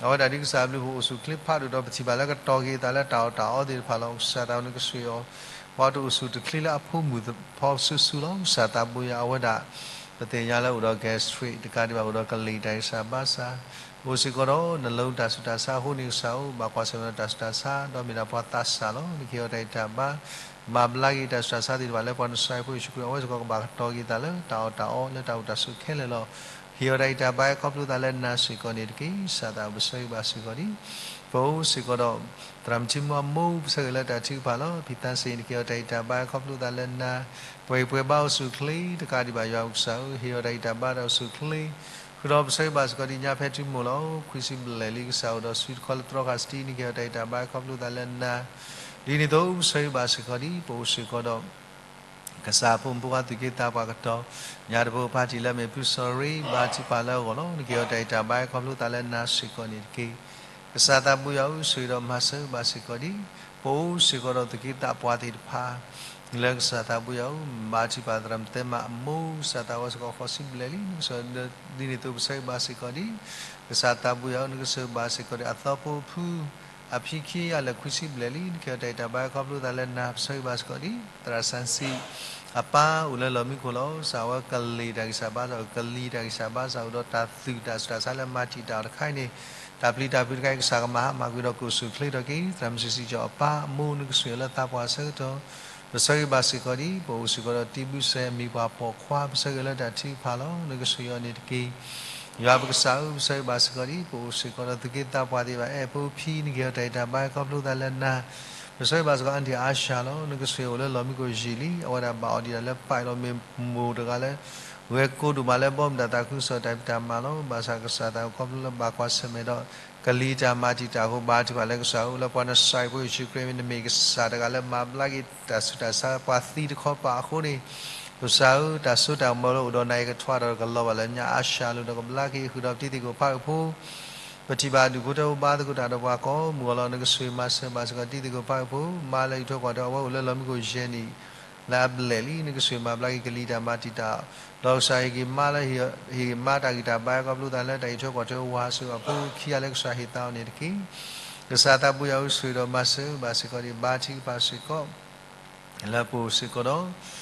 အဝဲဒၣ်ဒ်ကစၢ်ဘျုးဖှိၣ်အိၣ်ဆူၣ်အိၣ်ချ့ဖးဒိၣ်ဒီး ပထံၣ်ဘၣ်လၢကတီၤက့ၤအသးလၢတၢ်အီၣ်တၢ်အီသ့ၣ်တဖၣ်လီၤ. ကစၢ်သးဘိနကဆိၣ်ဂ့ၤအီၤ ပှၤတအိၣ်ဆူၣ်တချ့လၢအဖိမုၣ်ဖီစုာ်စုာ်လီၤ. ကစၢ်သးဘိယွၤ အဝဲဒၣ် ပသ့ၣ်ညါလၢအိၣ်ဒီး gastric တကးဒံးဘၣ် အိၣ်ဒီးကလံၤတၢ်ဂံၢ်စၢ်ဘါစၢ်, အိၣ်စ့ၢ်ကီးဒီး နှလုံးတၢ်ဆူးတၢ်ဆါအဃိန့ၣ် ကစၢ်ဧၢ ဘၣ်ကွၢ်ဆၢၣ်မဲာ်ဒီးတၢ်ဆူးတၢ်ဆါ ဒီးမ့ၢ်ဒၣ်ပှၤသးစၢ်လီၤ. နကဟ့ၣ်အီၤတၢ်ဂံၢ်တၢ်ဘါ မၤဘျါက့ၤတၢ်ဆူးတၢ်ဆါသ့ၣ်တဖၣ်လၢပှၤနစၢ်ဖိယ့ၣ်ၡူးခရံာ် အဝဲစ့ၢ်ကီးကဘၣ်ကတီၤက့ၤသးလၢတၢ်အီၣ်တၢ်အီ လၢတၢ်အိၣ်တၢ်ဆိးခဲလၢာ်လီၤ. ဟ့ၣ်အီၤတၢ်ဂံၢ်တၢ်ဘါခီဖျိသးလၢနၤစ့ၢ်ကီးန့ၣ်တက့ၢ်. ကစၢ်သးပဆၢဂ့ၤဘၣ်စ့ၢ်ကီးဒံး ပအိၣ်စ့ၢ်ကီးဒီး သရၣ်မုၣ်ထံမူအမိၢ် ပဆၢဂ့ၤလၢတၢ်ထုကဖၣ်လီၤ. ဖံသးစ့ၣ် နကဟ့ၣ်အီၤတၢ်ဂံၢ်တၢ်ဘါခီဖျိသးလၢနၤ, ပှဲၤပှဲၤဘါအိၣ်ဆူၣ်ချ့ တကးဒံးဘၣ်ယွၤပကစၢ်ဧၢ ဟ့ၣ်အီၤတၢ်ဂံၢ်တၢ်ဘါဒီးအိၣ်ဆူၣ်ချ့ ဃုာ်ဒီးပဆၢဂ့ၤဘၣ်စ့ၢ်ကီးဒံး ညါဖဲထံမူလီၤ. ခွံဆံဘျဲၣ်လံ ကစၢ်အိၣ်ဒီးစုတခီလၢသြီဃာ်စတံ နကဟ့ၣ်အီၤတၢ်ဂံၢ်တၢ်ဘါခီဖျိသးလၢနၤ, ဒ်န့ၣ်အသိး ပဆၢဂ့ၤဘၣ်စ့ၢ်ကီးဒံး ပအိၣ်စ့ၢ်ကီးဒီး ကစၢ်အဖိမုၣ်ဖိခွါသူၣ်က့သးပှၢ်ကတီၢ် ညါတဘိဖးတံၢ်လၢမ့ၢ်ဖုစီၤရ့ ဘါထုကဖၣ်လၢအဂီၢ်လီၤ. နကဟ့ၣ်အီၤတၢ်ဂံၢ်တၢ်ဘါခီဖျိသးလၢနၤစ့ၢ်ကီးန့ၣ်တက့ၢ်. ကစၢ်သးဘိယွၤဧၢ ဆိၣ်ဂ့ၤဒီးမၤစၢၤဘၣ်စ့ၢ်ကီးဒံး ပအိၣ်စ့ၢ်ကီးဒီးသူၣ်က့သးပှၢ်သ့ၣ်တဖၣ် လၢကစၢ်သးဘိယွၤဧၢ ဘါထုကဖၣ်သရၣ်မုၣ်သဲမးအမိၢ် ကစၢ်သးဝဲစ့ၢ်ကီးဃိးဆံဘျဲၣ်လံ နကစၢ်ဒ်န့ၣ်အသိးပဆၢဂ့ၤဘၣ်စ့ၢ်ကီးဒံး ကစၢ်သးဘိယွၤဧၢ နကစၢ်ဘၣ်စ့ၢ်ကီးဒံး အသီဖိအဖု အဖံခံဂၤလၢာ်ခွံဆံဘျဲၣ်လံ နကဟ့ၣ်အီၤတၢ်ဂံၢ်တၢ်ဘါခီဖျိသးလၢနၤ ပဆၢဂ့ၤဘၣ်စ့ၢ်ကီးဒံး သရၣ်စၣ်စံၣ် အပၢ်အိၣ်လၢလီၢ်မံခိၣ်လီၤ. ကစၢ်ဝဲကလံၤတၢ်ဂံၢ်စၢ်ဘါစၢ် ကလံၤတၢ်ဂံၢ်စၢ်ဘါစၢ် အိၣ်ဒီးတၢ်သူၣ်တၢ်ဆူးတၢ်ဆါလၢမၤတံာ်တာ်အီၤတခါအံၤန့ၣ် တၢ်ပျံၤတၢ်ဖုးတခါအံၤ ကစၢ်ကမၤဟါမၢ်ကွံာ်ဒီးကအိၣ်ဆူၣ်ချ့ထီၣ်က့ၤ သရၣ်မုၣ်စံၣ်စံၣ်ကၠီၣ်အပၢ်အမိၢ် နကဆိၣ်ဂ့ၤလၢသးပှၢ်အဆၢကတီၢ် ပဆၢဂ့ၤဘၣ်စ့ၢ်ကီးဒံး ပအိၣ်စ့ၢ်ကီးဒီးတံဘုစဲမံၤပှၢ်ပိာ်ခွါ ပဆၢဂ့ၤလၢတၢ်ထုကဖၣ်လီၤ. နကဆိၣ်ဂ့ၤအီၤန့ၣ်တက့ၢ်. ယွၤပကစၢ်ဧၢ ပဆၢဂ့ၤဘၣ်စ့ၢ်ကီးဒံး ပအိၣ်စ့ၢ်ကီးဒီးသူၣ်က့သးပှၢ်သ့ၣ်တဖၣ် အဲၣ်ဖိဖံ နကဟ့ၣ်အီၤတၢ်ဂံၢ်တၢ်ဘါခီဖျိသးလၢနၤ ပဆၢဂ့ၤဘၣ်စ့ၢ်ကီး အၣ်တံၣ်အါရှၢ်လီၤ. နကဆိၣ်ဂ့ၤအိၣ်လၢလီၢ်မံခိၣ်ယံာ်လံ အဝဲဒၣ်ဘၣ်အီၤဒံးဒၣ်လၢပၢ်အံၤလီၤ မ့ၢ်မိၢ်တဂၤလၢ ဂဲၤကိးဒိၣ်မးလၢဘီမုၢ်တၢ်သးခုကစီၣ်တၢ်ဖံးတၢ်မၤလီၤ. ဘၣ်ဆၣ်ကစၢ်သးအိၣ်ခီဖျိလၢဘၣ်ကွၢ်ဆၢၣ်မဲာ်ဒီး ကလံၤတၢ်မၤတံာ်တာ်အဃိ ဘါထုကဖၣ်လၢကစၢ်အိၣ်လၢပှၤနစၢ်ဖိယ့ၣ်ၡူးခရံာ် မ့တမ့ၢ်ကစၢ်တဂၤလၢမၤဘျါက့ၤတၢ်ဆူးတၢ်ဆါ ပှၤသံတခီပၤအဃိန့ၣ် ကစၢ်ဧၢ တၢ်စိတၢ်ကမီၤလၢအိၣ်ဒီးနၤအံၤကထွါထီၣ်ကလီၤဘၣ်လၢညါအါရှၢ်လိၤဒီးကဘျါက့ၤဃုာ်ဒီးပတံၤသကိးဖးအုးဖိ ပထံၣ်ဘၣ်ဒူၣ်ဖိတၢ်အိၣ်ဘါသကိးတၢ်ဒီးပှၤကိးမုၢ်အလီၢ် နကဆိၣ်ဂ့ၤမၤစၢၤဘၣ်စ့ၢ်ကီးတံၤသကိးဖးအုးဖိ မါလၢအံးထွဲကွၢ်ထွဲအဝဲအိၣ်လၢလီၢ်မံခိၣ်ယဲၢ်နံၣ် လၢအဘျဲၣ်လံ နကဆိၣ်ဂ့ၤမၤဘျါက့ၤကလံၤတၢ်မၤတံာ်တာ် ဒီးကစၢ်ဟ့ၣ်က့ၤမါလၢ ဟ့ၣ်မါတၢ်ဂံၢ်တၢ်ဘါခီဖျိသးလၢတၢ်အံးထွဲကွၢ်ထွဲဝၤစ့ၢ်ကီးအဖိခံဂၤလၢကစၢ်ဟ့ၣ်သးအီၤန့ၣ်တက့ၢ်. ကစၢ်သးဘိယွၤဧၢ ဆိၣ်ဂ့ၤဒီးမၤစၢၤဘၣ်စ့ၢ်ကီးဒံး ဘါထုကဖၣ်စ့ၢ်ကီး လၢပအိၣ်စ့ၢ်ကီးဒီး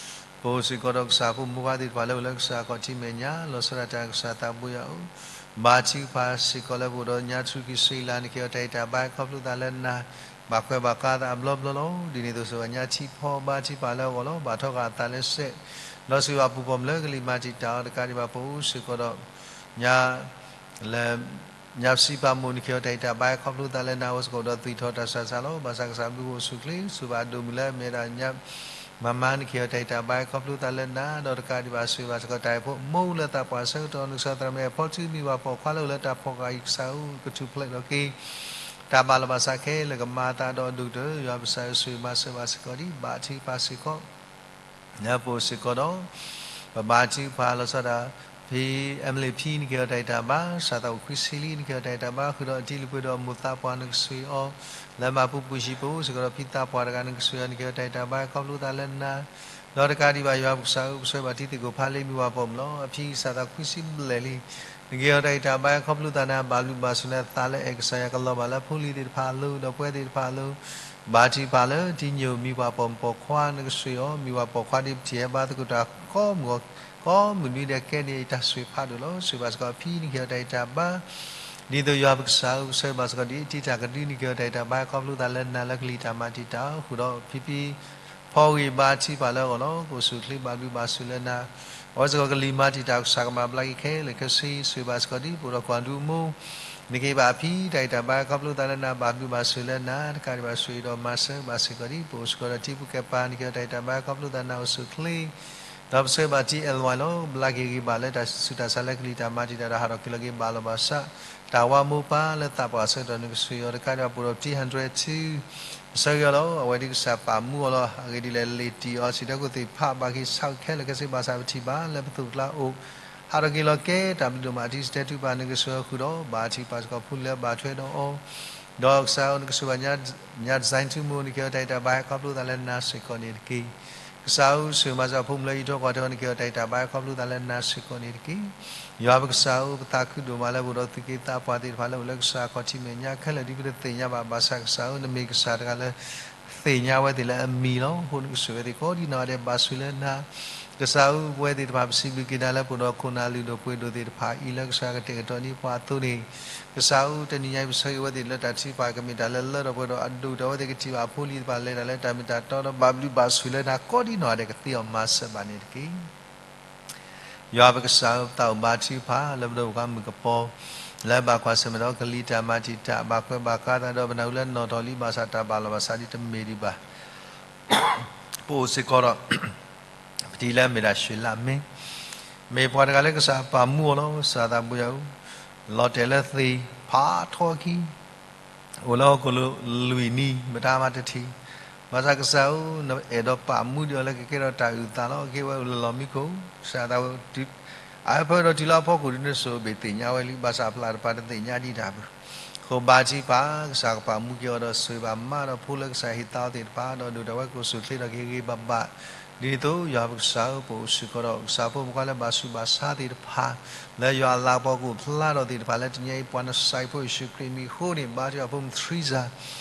ပအိၣ်စ့ၢ်ကီးဒီးကစၢ်ဖိမုၣ်ဖိခွါသ့ၣ်တဖၣ်လၢအိၣ်လၢကစၢ်ခီၣ်ထံးမဲာ်ညါ လီၤဆီဒၣ်တၢ်ကစၢ်သးဘိယွၤဧၢ, ဘါထုကဖၣ်စ့ၢ်ကီးလၢပအိၣ်ဒီးညါထူက့ၤစ့လး နကဟ့ၣ်အီၤတၢ်ဂံၢ်တၢ်ဘါခီဖျိသးလၢနၤ, ဘၣ်ခွဲးဘၣ်ဃးသးအဘျီဘျီလီၤ. ဒ်န့ၣ်အသိးစ့ၢ်ကီးညါထံဖီ ဘါထုကဖၣ်လၢအဂီၢ်လီၤ. ဘၣ်ထီၣ်ဃာ်အသးလၢစဲး, ဒီးစံးဘၣ်ပူၤဖီၣ်မုၢ်လၢကလံၤမၤတံာ်တာ်အီၤတကးဒံးဘၣ် ပအိၣ်စ့ၢ်ကီးဒီး ညါ လၢ ညါပစံးပာ်မိၣ် နကဟ့ၣ်အီၤတၢ်ဂံၢ်တၢ်ဘါခီဖျိသးလၢနၤ အဝဲစ့ၢ်ကီးဒီးသွံၣ်ထီၣ်တၢ်ဆူးတၢ်ဆါလီၤ. ဘၣ်ဆၣ်ကစၢ်ဘျုးအိၣ်ဆူၣ်ချ့ ဆိၣ်ဘၣ်ဒိၣ်မုၢ်လၢအမဲာ်ဒၣ်ညါ မၤမၤ နကဟ့ၣ်အီၤတၢ်ဂံၢ်တၢ်ဘါခီဖျိသးလၢနၤ ဒီးတကးဒံးဘၣ်ဆိၣ်ဂ့ၤဘၣ်စ့ၢ်ကီးတၢ်အဲၣ်ဖိမိၢ်လၢသးပှၢ်ဆၢကတီၢ် နကစၢ်သရၣ်မုၣ်အဲၣ်ဖီထုမံၤဝၤပိာ်ခွါလၢအိၣ်လၢတၢ်ဖီၣ်ဃာ်အံၤ ကစၢ်ဧၢကထူၣ်ဖျဲးထီၣ်က့ၤ တၢ်ဘၣ်လီၤဘၣ်စးခဲလၢာ်ကမၤအသးဒီးအဒိၣ်ကတၢၢ် ယွၤပကစၢ်ဧၢဆိၣ်ဂ့ၤမၤစၢၤဘၣ်စ့ၢ်ကီးဒံး ဘါထုကဖၣ်စ့ၢ်ကီး လၢပအိၣ်စ့ၢ်ကီးဒီး ပဘါထုကဖၣ်လီၤဆီဒၣ် ဖံ Emily ဖံ နကဟ့ၣ်အီၤတၢ်ဂံၢ်တၢ်ဘါ စးထီၣ်ခွံဆံလံ နကဟ့ၣ်အီၤတၢ်ဂံၢ်တၢ်ဘါ ဃုာ်ဒီးအတံၤလံပှဲၤဒီးအမိၢ်သးပှၢ် နကဆိၣ်ဂ့ၤအီၤ လၢမၤပူၤပူၤယံၤ ပအိၣ်စ့ၢ်ကီးဒီးဖံသးပှၢ်တဂၤ နကဆိၣ်ဂ့ၤအီၤ နကဟ့ၣ်အီၤတၢ်ဂံၢ်တၢ်ဘါခီဖျိသးလၢနၤ ဒီးတကးဒံးဘၣ်ယွၤပကစၢ်ဧၢ ပဆိၣ်ဂ့ၤဘၣ်တံၤသကိးဖးလ့မံၤဝၤပိာ်မုၢ်လီၤ. အဖံစးထီၣ်ခွံဆံဘျဲၣ်လံ နကဟ့ၣ်အီၤတၢ်ဂံၢ်တၢ်ဘါခီဖျိသးန့ၣ် ဘၣ်ဘျုးဘၣ်ဆိၣ်လၢသးလၢအဲၣ်ကစၢ်ယွၤကလီၤဘၣ်လၢဖိလံၤသ့ၣ်တဖၣ်အလိၤ ဒီးပဝဲသ့ၣ်တဖၣ်အလိၤ ဘါထုကဖၣ်လၢတံၤညိၣ်မံၤပှၤပိာ်မုၣ်ပိာ်ခွါ နကဆိၣ်ဂ့ၤအီၤ မံၤပှၤပိာ်ခွါဒ်ပထံၣ်ဟဲဘါသကိးတၢ်ကိးမုၢ် ကိးမုၢ်နွံဒဲးကဲန့ၣ် တၢ်ဆိၣ်ဂ့ၤဖးဒိၣ်လီၤ. ဆိၣ်ဂ့ၤဘၣ်စ့ၢ်ကီးအဖံ နကဟ့ၣ်အီၤတၢ်ဂံၢ်တၢ်ဘါ ဒ်သိးယွၤပကစၢ်ဧၢ ပဆိၣ်ဂ့ၤဘၣ်စ့ၢ်ကီးဒ်အတံၤတၢ်ကဒု နကဟ့ၣ်အီၤတၢ်ဂံၢ်တၢ်ဘါခီဖျိသးလၢနၤလၢကလံၤတၢ်မၤတံာ်တာ် ဃုာ်ဒီးဖံဖံ ဖီဂ့ၤဘါထုကဖၣ်လၢအဂီၢ်လီၤ. ကအိၣ်ဆူၣ်ချ့ဘၣ်ဘျုးဘၣ်ဆိၣ်လၢနၤ အဝဲစ့ၢ်ကီးကလံၤမၤတံာ်တာ်ကစၢ်ကမၤဘျါက့ၤခဲလၢာ်ခဲဆ့ ဆိၣ်ဂ့ၤဘၣ်စ့ၢ်ကီးဒ်ပအိၣ်ဒီးကွၢ်ဒူအမိၢ် နကဟ့ၣ်ဘၣ်အဖံတၢ်ဂံၢ်တၢ်ဘါခီဖျိသးလၢနၤ ဘၣ်ဘျုးဘၣ်ဆိၣ်လၢနၤ တကးဒံးဘၣ်ဆိၣ်ဂ့ၤဒီးမၤစၢၤဘၣ်စ့ၢ်ကီးဒ် ပအိၣ်စ့ၢ်ကီးဒီးတံၤဖိကဲပၤ နကဟ့ၣ်အီၤတၢ်ဂံၢ်တၢ်ဘါခီဖျိသးနၤအိၣ်ဆူၣ်ချ့ ဒီးပဆိၣ်ဂ့ၤဘၣ်တံၤ L Y လီၤ ဘျါက့ၤဂ့ၤဘၣ်လၢတၢ်ဆူးတၢ်ဆါလၢကလံၤတၢ်မၤတံာ်တာ်ဒီးဟးထီၣ်က့ၤလီၤက့ၤဘၣ်လီၤဘၣ်စး တၢ်ဝါမိၢ်ပၢ်လၢသးပှၢ်ဆၢကတီၢ် နကဆိၣ်ဂ့ၤအီၤတကးဒံးဘၣ် ပအိၣ်ဒီးတံၤ hundred two ပဆၢဂ့ၤအီၤလီၤ. အဝဲဒ်ကစၢ်ပာ်မူအီၤလီၤ. အဂ့ၢ်ဒ်လဲၣ် လံာ်တံၢ်အီၤ စံၣ်တဲၤခိၣ်သ့ၣ်ဖးဘၣ်က့ၤဆၣ်ခဲလၢာ်ခဲဆ့ ဘၣ်ဆၣ်ပထံၣ်ဘၣ်လၢပသိးပကျါအိၣ် ဟးထီၣ်က့ၤလီၤကဲ တၢ်ဘျုးဒိၣ်မး အတံၤစံၣ်တဲၤထူပၢ် နကဆိၣ်ဂ့ၤအီၤဃုာ်ဒီး ဘါထုကဖၣ်စ့ၢ်ကီးဖိလၢအဘၣ်ထွဲဒီးအီၤ ဒီးကစၢ်ဧၢ နကဆိၣ်ဂ့ၤဘၣ် ညါ design ထူမိၢ် နကဟ့ၣ်အီၤတၢ်ဂံၢ်တၢ်ဘါခီဖျိသးလၢနၤစ့ၢ်ကီးန့ၣ်တက့ၢ်. ကစၢ်ဧၢ ဆိၣ်ဂ့ၤမၤစၢၤအဖိမုၣ်လၢအံးထွဲကွၢ်ထွဲအီၤ နကဟ့ၣ်အီၤတၢ်ဂံၢ်တၢ်ဘါခီဖျိသးလၢနၤစ့ၢ်ကီးန့ၣ်တက့ၢ်. ယွၤပကစၢ်ဧၢ ပသးခုဒိၣ်မးလၢပအိၣ်ဒီးသူၣ်က့သးပှၢ်သ့ၣ်တဖၣ်လၢအိၣ်လၢကစၢ်ခီၣ်ထံးမဲာ်ညါခဲလၢာ် ဒ်ပတသ့ၣ်ညါဘၣ် ဘၣ်ဆၣ်ကစၢ်ဧၢ နမ့ၢ်ကစၢ်တဂၤလၢ သ့ၣ်ညါဝဲသ့ၣ်လၢအမံၤလီၤ. အဃိနကဆိၣ်ဂ့ၤဝဲသ့ၣ်ကိးဒံနီၢ်ဂၤဒဲး ဘၣ်ဆိၣ်လၢနၤ, ကစၢ်ဧၢ, ပဝဲသ့ၣ်တဖၣ် ပစံးဘျုးက့ၤနၤလၢပအိၣ်ဒီးခိၣ်နၢ်လုၢ်ဒိၣ်ပှ့ၤဒိၣ်သ့ၣ်တဖၣ်အံၤ လၢကစၢ်ကတဲာ်ကတီၤန့ၢ်ပှၤအသိးန့ၣ်, ကစၢ်ဧၢ, တနံၤညါအံၤ ပဆၢဂ့ၤဝဲသ့ၣ်လၢတၢ်ထုကဖၣ်ကမ့ၢ်တၢ်လၢလၢထီၣ်ပှဲၤထီၣ်အဒိၣ်ဒီး အဝဲသ့ၣ်ကထံၣ်ဘၣ်အဖိလံၤတဖၣ် လဲၤတၢ်လၢတၢ်မ့ၢ်တၢ်တီဒီး ဘၣ်ဘျုးဘၣ်ဆိၣ်လၢနၤ ကိးဒံနီၢ်ဂၤဒဲး ကသ့အီၤမၤစၢၤဘၣ်န့ၣ်တက့ၢ်. ယွၤပကစၢ်ဧၢ, ပသးအိၣ်ဘါထုကဖၣ်လၢပဒိၣ်ပှၤမုၣ်ကပီၤ လၢဘၣ်ကွၢ်ဆၢၣ်မဲာ်ဒီးကလံၤတၢ်မၤတံာ်တာ် ဘၣ်ကွဲးဘၣ်ဃးသးဒီး ပနၢ်ဟူလၢနီၣ်ထီၣ်လံ ဘၣ်ဆၣ်တၢ်ဘၣ်လီၤဘၣ်စးဒ်တမ့ၢ်ဒံးဘၣ်. ပအိၣ်စ့ၢ်ကီးဒီး ပတံၤလၢအမ့ၢ်ဒၣ်ရွှ့ၣ်လၣ်မ့ၢ်, မ့ၢ်ပှၤတဂၤလၢကစၢ်ပာ်မူအီၤလီၤ. ကစၢ်သးဘိယွၤဧၢ, လီၤတဲာ်လၢသ့ၣ်ဖးထီခံ အိၣ်လၢဟီၣ်ခိၣ်လိၤလွံၢ်နံၤ မတၤမၤတထံၣ်, ဘၣ်ဆၣ်ကစၢ်ဧၢ, နအဲၣ်ဒိးပာ်မူဒံးအီၤလၢကကဲထီၣ်တၢ်အုၣ်သးလီၤ. ကဟ့ၣ်ဝဲအိၣ်လၢလီၢ်မံခိၣ်, ကစၢ်သးဝဲ အဟၢဖၢဒီးတုၤလၢအဖီခိၣ်ဒုး နဆိၣ်ဂ့ၤဘၣ်သ့ၣ်ညါဝဲလံ, ဘၣ်ဆၣ်အပျၢ်တဖၣ်တသ့ၣ်ညါဒံးတၢ်ဘၣ်. အဃိဘါထုကဖၣ် ကစၢ်ကပာ်မူက့ၤအီၤဒီး ဆိၣ်ဂ့ၤဘၣ်မၤဒီးဖိလၢကစၢ်ဟ့ၣ်သါအီၤသ့ၣ်တဖၣ် ဒီးဒိၣ်တၢ်ဝဲကအိၣ်ဆူၣ်ချ့ထီၣ်က့ၤဂ့ၤဂ့ၤဘၣ်ဘၣ်. ဒ်န့ၣ်အသိး ယွၤပကစၢ်ဧၢ, ပအိၣ်စ့ၢ်ကီးဒီး ကစၢ်ဖိမုၣ်ဖိခွါလၢဘၣ်ဆူးဘၣ်ဆါသ့ၣ်တဖၣ် လၢယွၤအလၤကပီၤကအိၣ်ဖျါထီၣ်သ့ၣ်တဖၣ် လၢတနံၤအံၤ ပှၤနစၤရ့းဖိယ့ၣ်ၡူးခရံာ်အမံၤအဃိန့ၣ် ဘါထုကဖၣ်ဖိမုၣ် Theresa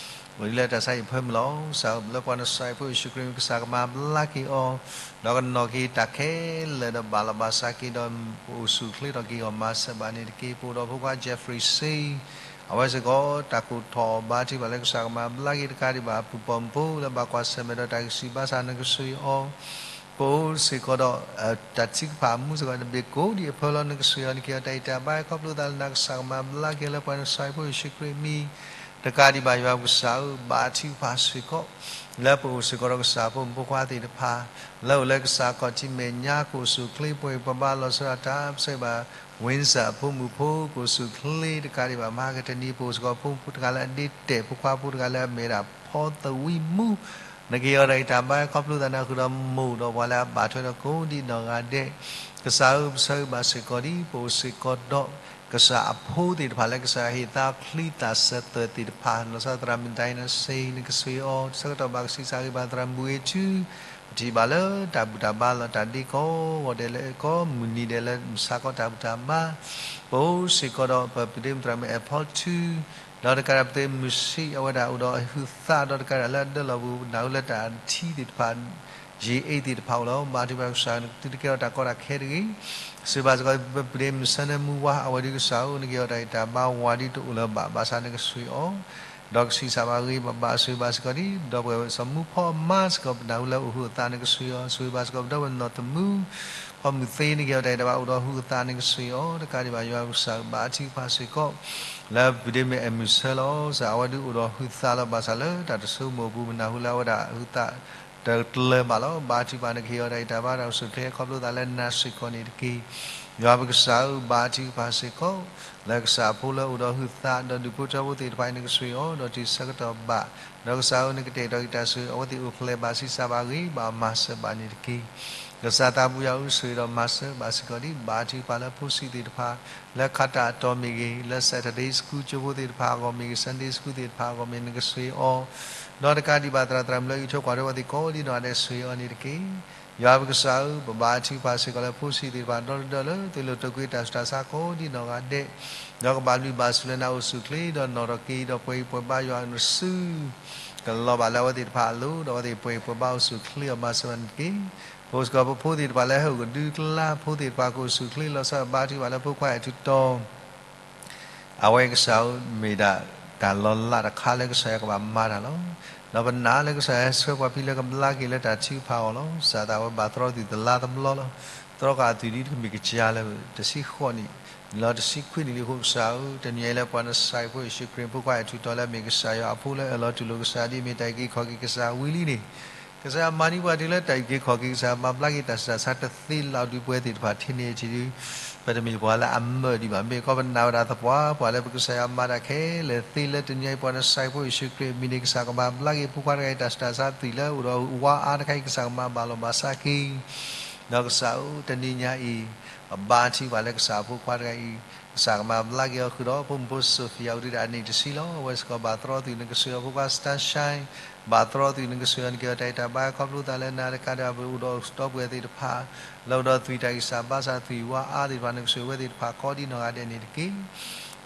အိၣ်ဒ်လၢတၢ်ဆါဟံၣ်ဖၢမုၢ်လီၤ. ကစၢ်လၢပှၤနစၤရ့းဖိယ့ၣ်ၡူးခရံာ်အမံၤ ကစၢ်ကမၤဘျါက့ၤအီၤ ဒီးကနီၣ်က့ၤတၢ်ခဲလၢာ်ဒီးဘၣ်လီၤဘၣ်စးက့ၤဒီး ပအိၣ်ဆူၣ်ချ့ထီၣ်က့ၤအီၤမၤစၢၤဘၣ်န့ၣ်တက့ၢ်. ပအိၣ်ဒီးဖိခွါ Jeffrey စ့ အဝဲစ့ၢ်ကီး တၢ်ကိၢ်ထီၣ်အီၤ ဘါထုကဖၣ်လၢကစၢ်ကမၤဘျါက့ၤတကးဒံးဘၣ် အပုၢ်ပိာ်မုၣ်ဖိလၢဘၣ်ကွၢ်ဆၢၣ်မဲာ်ဒီးတၢ်ဂံၢ်ဆူၣ်ဘါဆၣ် နကဆိၣ်ဂ့ၤအီၤ ပအိၣ်စ့ၢ်ကီးဒီး တၢ်ထုကဖၣ်အမူစ့ၢ်ကီး တဘ့ၣ်ကိးဒံးအဖၢလီၤ နကဆိၣ်ဂ့ၤအီၤ နကဟ့ၣ်အီၤတၢ်ဂံၢ်တၢ်ဘါ ခီဖျိသးလၢနၤကစၢ်ကမၤဘျါက့ၤလၢပှၤနစၤရ့းဖိယ့ၣ်ၡူးခရံာ်အမံၤ တကးဒံးဘၣ် ယွၤပကစၢ်ဧၢ, ဘါထုကဖၣ်စ့ၢ်ကီး လၢပအိၣ်စ့ၢ်ကီးဒီးကစၢ်ဖိမုၣ်ဖိခွါသ့ၣ်တဖၣ် လၢအိၣ်လၢကစၢ်ခီၣ်ထံးမဲာ်ညါ ကအိၣ်ဆူၣ်ချ့ ပှဲၤပှၤဘါလီၤဆီဒၣ်တၢ် ပဆၢဘၣ် Windsor အဖိမုၣ်ဖိ ကအိၣ်ဆူၣ်ချ့တကးဒံးဘၣ် မဟါကတနံၤ ပအိၣ်စ့ၢ်ကီးဖိမုၣ်ဖိတဂၤလၢအဒ့တဲာ် ဖိခွါဖိတဂၤလၢအမ့ၢ်ဒၣ်ဖီသဝံမူ နကဟ့ၣ်အီၤတၢ်ဂံၢ်တၢ်ဘါ ခီဖျိသးန့ၣ် ဃုာ်ဒီးမိၢ်ဒီးပှၤလၢအဘၣ်ထွဲဒီးကိးဒံးနီၢ်ဂၤဒဲး ကစၢ်ဧၢ ပဆၢဂ့ၤဘၣ်စ့ၢ်ကီးဒံး ပအိၣ်စ့ၢ်ကီးဒီး ကစၢ်အဖိသ့ၣ်တဖၣ်လၢကစၢ်ဟ့ၣ်သါချံသၣ်စၢၤသွဲၣ်သ့ၣ်တဖၣ် လီၤဆီသရၣ်မုၣ် Diana စ့ နကဆိၣ်ဂ့ၤအီၤ ဆၢကတီၢ်ဘၣ်ကဆံးစၢ်ဂ့ၤဘၣ်သရၣ်မုၣ်ဂ့ၤထူ ပထံၣ်ဘၣ်လၢတၢ်ဘူၣ်တၢ်ဘါလီၤတၢ်ဒ့ကိးဂီၤဒဲးလၢကီၢ်မုၢ်နံၤဒဲးလၢမုၢ်ဆါခီတၢ်ဘူၣ်တၢ်ဘါ ပအိၣ်စ့ၢ်ကီးဒီးပပုၢ်ဒ့မုၣ်သရၣ်မုၣ်အဲၣ်ဖီထူ ဒီးတကးဒံးပသ့မုၢ်ဆံး အဝဲဒၣ်အိၣ်ဒီးအဟုးသးဒီးတကးဒံးလၢအဒၢလီၢ်ပူၤ နၢ်ဟူလၢတၢ်ထံသ့ၣ်တဖၣ် ယံာ်အ့ၣ်သ့ၣ်တဖၣ်အိၣ်လီၤ. ဘါထုကဖၣ်ကစၢ် နသုတကဲထီၣ်တၢ်ကီတၢ်ခဲတဂ့ၤ ဆိၣ်ဂ့ၤဘၣ်စ့ၢ်ကီး ပပုၢ်ဒ့မုၣ်ဆၢနၢမူဝါ အဝဲဒၣ်ကစၢ်ဧၢ နကဟ့ၣ်အီၤတၢ်ဂံၢ်တၢ်ဘါဝၤဒ်တအိၣ်လၢၤဘၣ် ဘၣ်ဆၣ်နကဆိၣ်ဂ့ၤအီၤ ဒီးကဆံးစၢ်ဘၣ်ဂ့ၤဘၣ်ဘၣ် ဆိၣ်ဂ့ၤဘၣ်စ့ၢ်ကီးဒ် ဒီပုၢ်ဝဲၢ်စီၤမူဖီအမါစ့ၢ်ကီး ပနၢ်ဟူလၢအဟုးအသး နကဆိၣ်ဂ့ၤအီၤ ဆိၣ်ဂ့ၤဘၣ်စ့ၢ်ကီး ဒီပုၢ်ဝဲၢ်နီၢ်သမူ ဖီမုၢ်သ့ နကဟ့ၣ်အီၤတၢ်ဂံၢ်တၢ်ဘါအိၣ်ဒီးဟုးအသး နကဆိၣ်ဂ့ၤအီၤ တကးဒံးဘၣ် ယွၤကစၢ်ဘါထုကဖၣ်စ့ၢ်ကီး လၢပပုၢ်ဒ့မုၣ်အဲၣ်မုၢ်ဆၢလီၤ စ့ၢ်အဝဲဒၣ်အိၣ်ဒီးဟုးသးလီၤ ဘၣ်ဆၣ်လၢတၢ်တဆိကမိၣ်အပူၤ ပနၢ်ဟူလၢအဝဲဒၣ်ဟုးသး တကျၢၤဘၣ်လီၤ. ဘါထုကဖၣ် နကဟ့ၣ်အီၤတၢ်ဂံၢ်တၢ်ဘါ တၢ်အိၣ်ဆူၣ်ချ့ ခီဖျိသးလၢနၤစ့ၢ်ကီးန့ၣ်တက့ၢ်. ယွၤပကစၢ်ဧၢ ဘါထုကဖၣ်စ့ၢ်ကီး လၢကစၢ်အဖိလၢအိၣ်ဒီးဟုးသး ဒီးဒူၣ်ဖိထၢဖိသ့ၣ်တဖၣ်အံၤ နကဆိၣ်ဂ့ၤအီၤ ဒီးတုၤဆၢကတီၢ်ဘၣ် ဒီးကစၢ်ဧၢ နကတဲာ်ကတီၤက့ၤတၢ်ဆိၣ်ဂ့ၤ အဝဲသ့ၣ်အိၣ်ဖျဲၣ်ဘၣ်ဆံးစၢ်ဘၣ်ဂ့ၤဘၣ်မၤစၢၤဘၣ်န့ၣ်တက့ၢ်. ကစၢ်သးပူၤယွၤဧၢ ဆိၣ်ဂ့ၤဒီးမၤစၢၤဘၣ်စ့ၢ်ကီးဒ် ဘါထုကဖၣ်လၢဖိဆံးသ့ၣ်တဖၣ် လၢခးတၢ်အတီၢ်မ့ၢ်ဂ့ၤ လၢ Saturday School ကၠိဖိသ့ၣ်တဖၣ်အဂီၢ်မ့ၢ်ဂ့ၤ Sunday School သ့ၣ်တဖၣ်အဂီၢ်မ့ၢ် နကဆိၣ်ဂ့ၤအီၤ ဒီးတကးဒံးဘၣ်သရၣ်သရၣ်မုၣ်လၢအံးထွဲကွၢ်ထွဲဝဲသ့ၣ်ကိးဒ်နီၢ်ဂၤဒဲး ဆိၣ်ဂ့ၤအီၤန့ၣ်တက့ၢ်. ယွၤပကစၢ်ဧၢ ပဘါထုကဖၣ်စ့ၢ်ကီးလၢဖိဆံးသ့ၣ်တဖၣ် ဒီတဒၢလၢ သုလိၣ်တိာ်ကွံာ်တၢ်ဆူးတၢ်ဆါကိးဒ်နီၢ်ဂၤဒဲး ဒီးကဘၣ်ဘျုးဘၣ်ဆိၣ်လၢနၤအိၣ်ဆူၣ်ချ့ ဒီးနီၣ်ထီၣ်က့ၤဒီးပှဲၤဂံၢ်ပှဲၤဘါယွၤနစု ကလီၤဘၣ်လၢအဝဲသ့ၣ်တဖၣ်အလိၤ ဒီးအဝဲသ့ၣ်ပှဲၤဂံၢ်ပှဲၤဘါအိၣ်ဆူၣ်ချ့အီၤမၤစၢၤဘၣ်န့ၣ်တက့ၢ်. ပအိၣ်စ့ၢ်ကီးပဖိသ့ၣ်တဖၣ်လၢဟီၣ်ကဒုကလါဖိသ့ၣ်တဖၣ်ကအိၣ်ဆူၣ်ချ့လီၤဆီ ဘါထုကဖၣ်လၢဖိခွါအဲၣ်ထူတီ အဝဲကစၢ်ဧၢ မ့ၢ်ဒၣ်တၢ်လီၤလးတခါလၢကစၢ်ယွၤကဘၣ်မၤတၢ်လီၤ. ဒီးပနာ်လၢကစၢ်ယွၤဆှၢပှၤဖဲလၢကဘျါက့ၤလၢတၢ်ထုကဖၣ်အဂီၢ်လီၤ. စ့ၢ်ကီးအဝဲဘၣ်သရီသုးတလါတဘျီလီၤ. သရီက့ၤအသုးဒ်တကမ့ၢ်ကစၢ်လၢ တဆံဃိးနံၣ် လၢတဆံခွံနံၣ်လံအဃိ ကစၢ်ဧၢ တနံၤအံၤလၢပှၤနစၤရ့းဖိယ့ၣ်ၡူးခရံာ်ဖိခွါအဲၣ်ထူတီလၢအမ့ၢ်ကစၢ်ယွၤအဖိလၢအၢၣ်လီၤတူၢ်လိာ်ကစၢ်ဒ်အမ့ၢ်တၢ်အုၣ်က့ၤခီၣ်က့ၤကစၢ်ဝံၤလံန့ၣ် ကစၢ်ယွၤမၤန့ၢ်ပှၤတုၤလၢတၢ်အုၣ်က့ၤခီၣ်က့ၤ ကစၢ်မၤဘျါက့ၤတၢ်ဆူးတၢ်ဆါတသ့လၢ်ဒုးပဝဲသ့ၣ်တဖၣ်ထဲန့ၣ်ထံးဒုး ပတမ့ၢ်ပှၤလၢအမၢဒံးဘၣ် မ့ၢ်ကီးပနာ်ဝဲဒၣ်သပှၢ်ပှၢ်လၢပကစၢ်ယွၤမၤတၢ်ခဲလၢာ်သ့လၢတနံၤအံၤ ပှၤနစၤရ့းဖိယ့ၣ်ၡူးခရံာ်အမံၤန့ၣ် ကစၢ်ကမၤဘျါက့ၤဖိခွါတဂၤအံၤ တၢ်ဆူးတၢ်ဆါသွံၣ်လၢအိၣ်ဒီးဝါအါတခါအံၤ ကစၢ်ကမၤဘၣ်လီၤဘၣ်စးက့ၤ ဒီးကစၢ်ဧၢ တနံၤညါအံၤ ပဘါထုကဖၣ်လၢကစၢ်အဖိခွါတဂၤအံၤ ကစၢ်ကမၤဘျါက့ၤအီၤဃုာ်ဒီး ဖိမုၣ်ဖိ Sophia အဝဲဒၣ်အနံၣ်တဆံလီၤ. အဝဲစ့ၢ်ကီးဘၣ်သရီသုး နကဆိၣ်ဂ့ၤအီၤ ဖိခွါ Sunshine ဘၣ်သရီသုး နကဆိၣ်ဂ့ၤအီၤ နကဟ့ၣ်အီၤတၢ်ဂံၢ်တၢ်ဘါ ခီဖျိသးလၢနၤတကးဒံးဘၣ် ပအိၣ်ဒီးဒီပုၢ်ဝဲၢ်သ့ၣ်တဖၣ် လၢအိၣ်ဒီးသွံၣ်တၢ်ဂံၢ်စၢ်ဘါစၢ်သွံၣ်ဝါအါသ့ၣ်တဖၣ် နကဆိၣ်ဂ့ၤဝဲသ့ၣ်တဖၣ်ကိးဒ်နီၢ်ဂၤဒဲးန့ၣ်တက့ၢ်.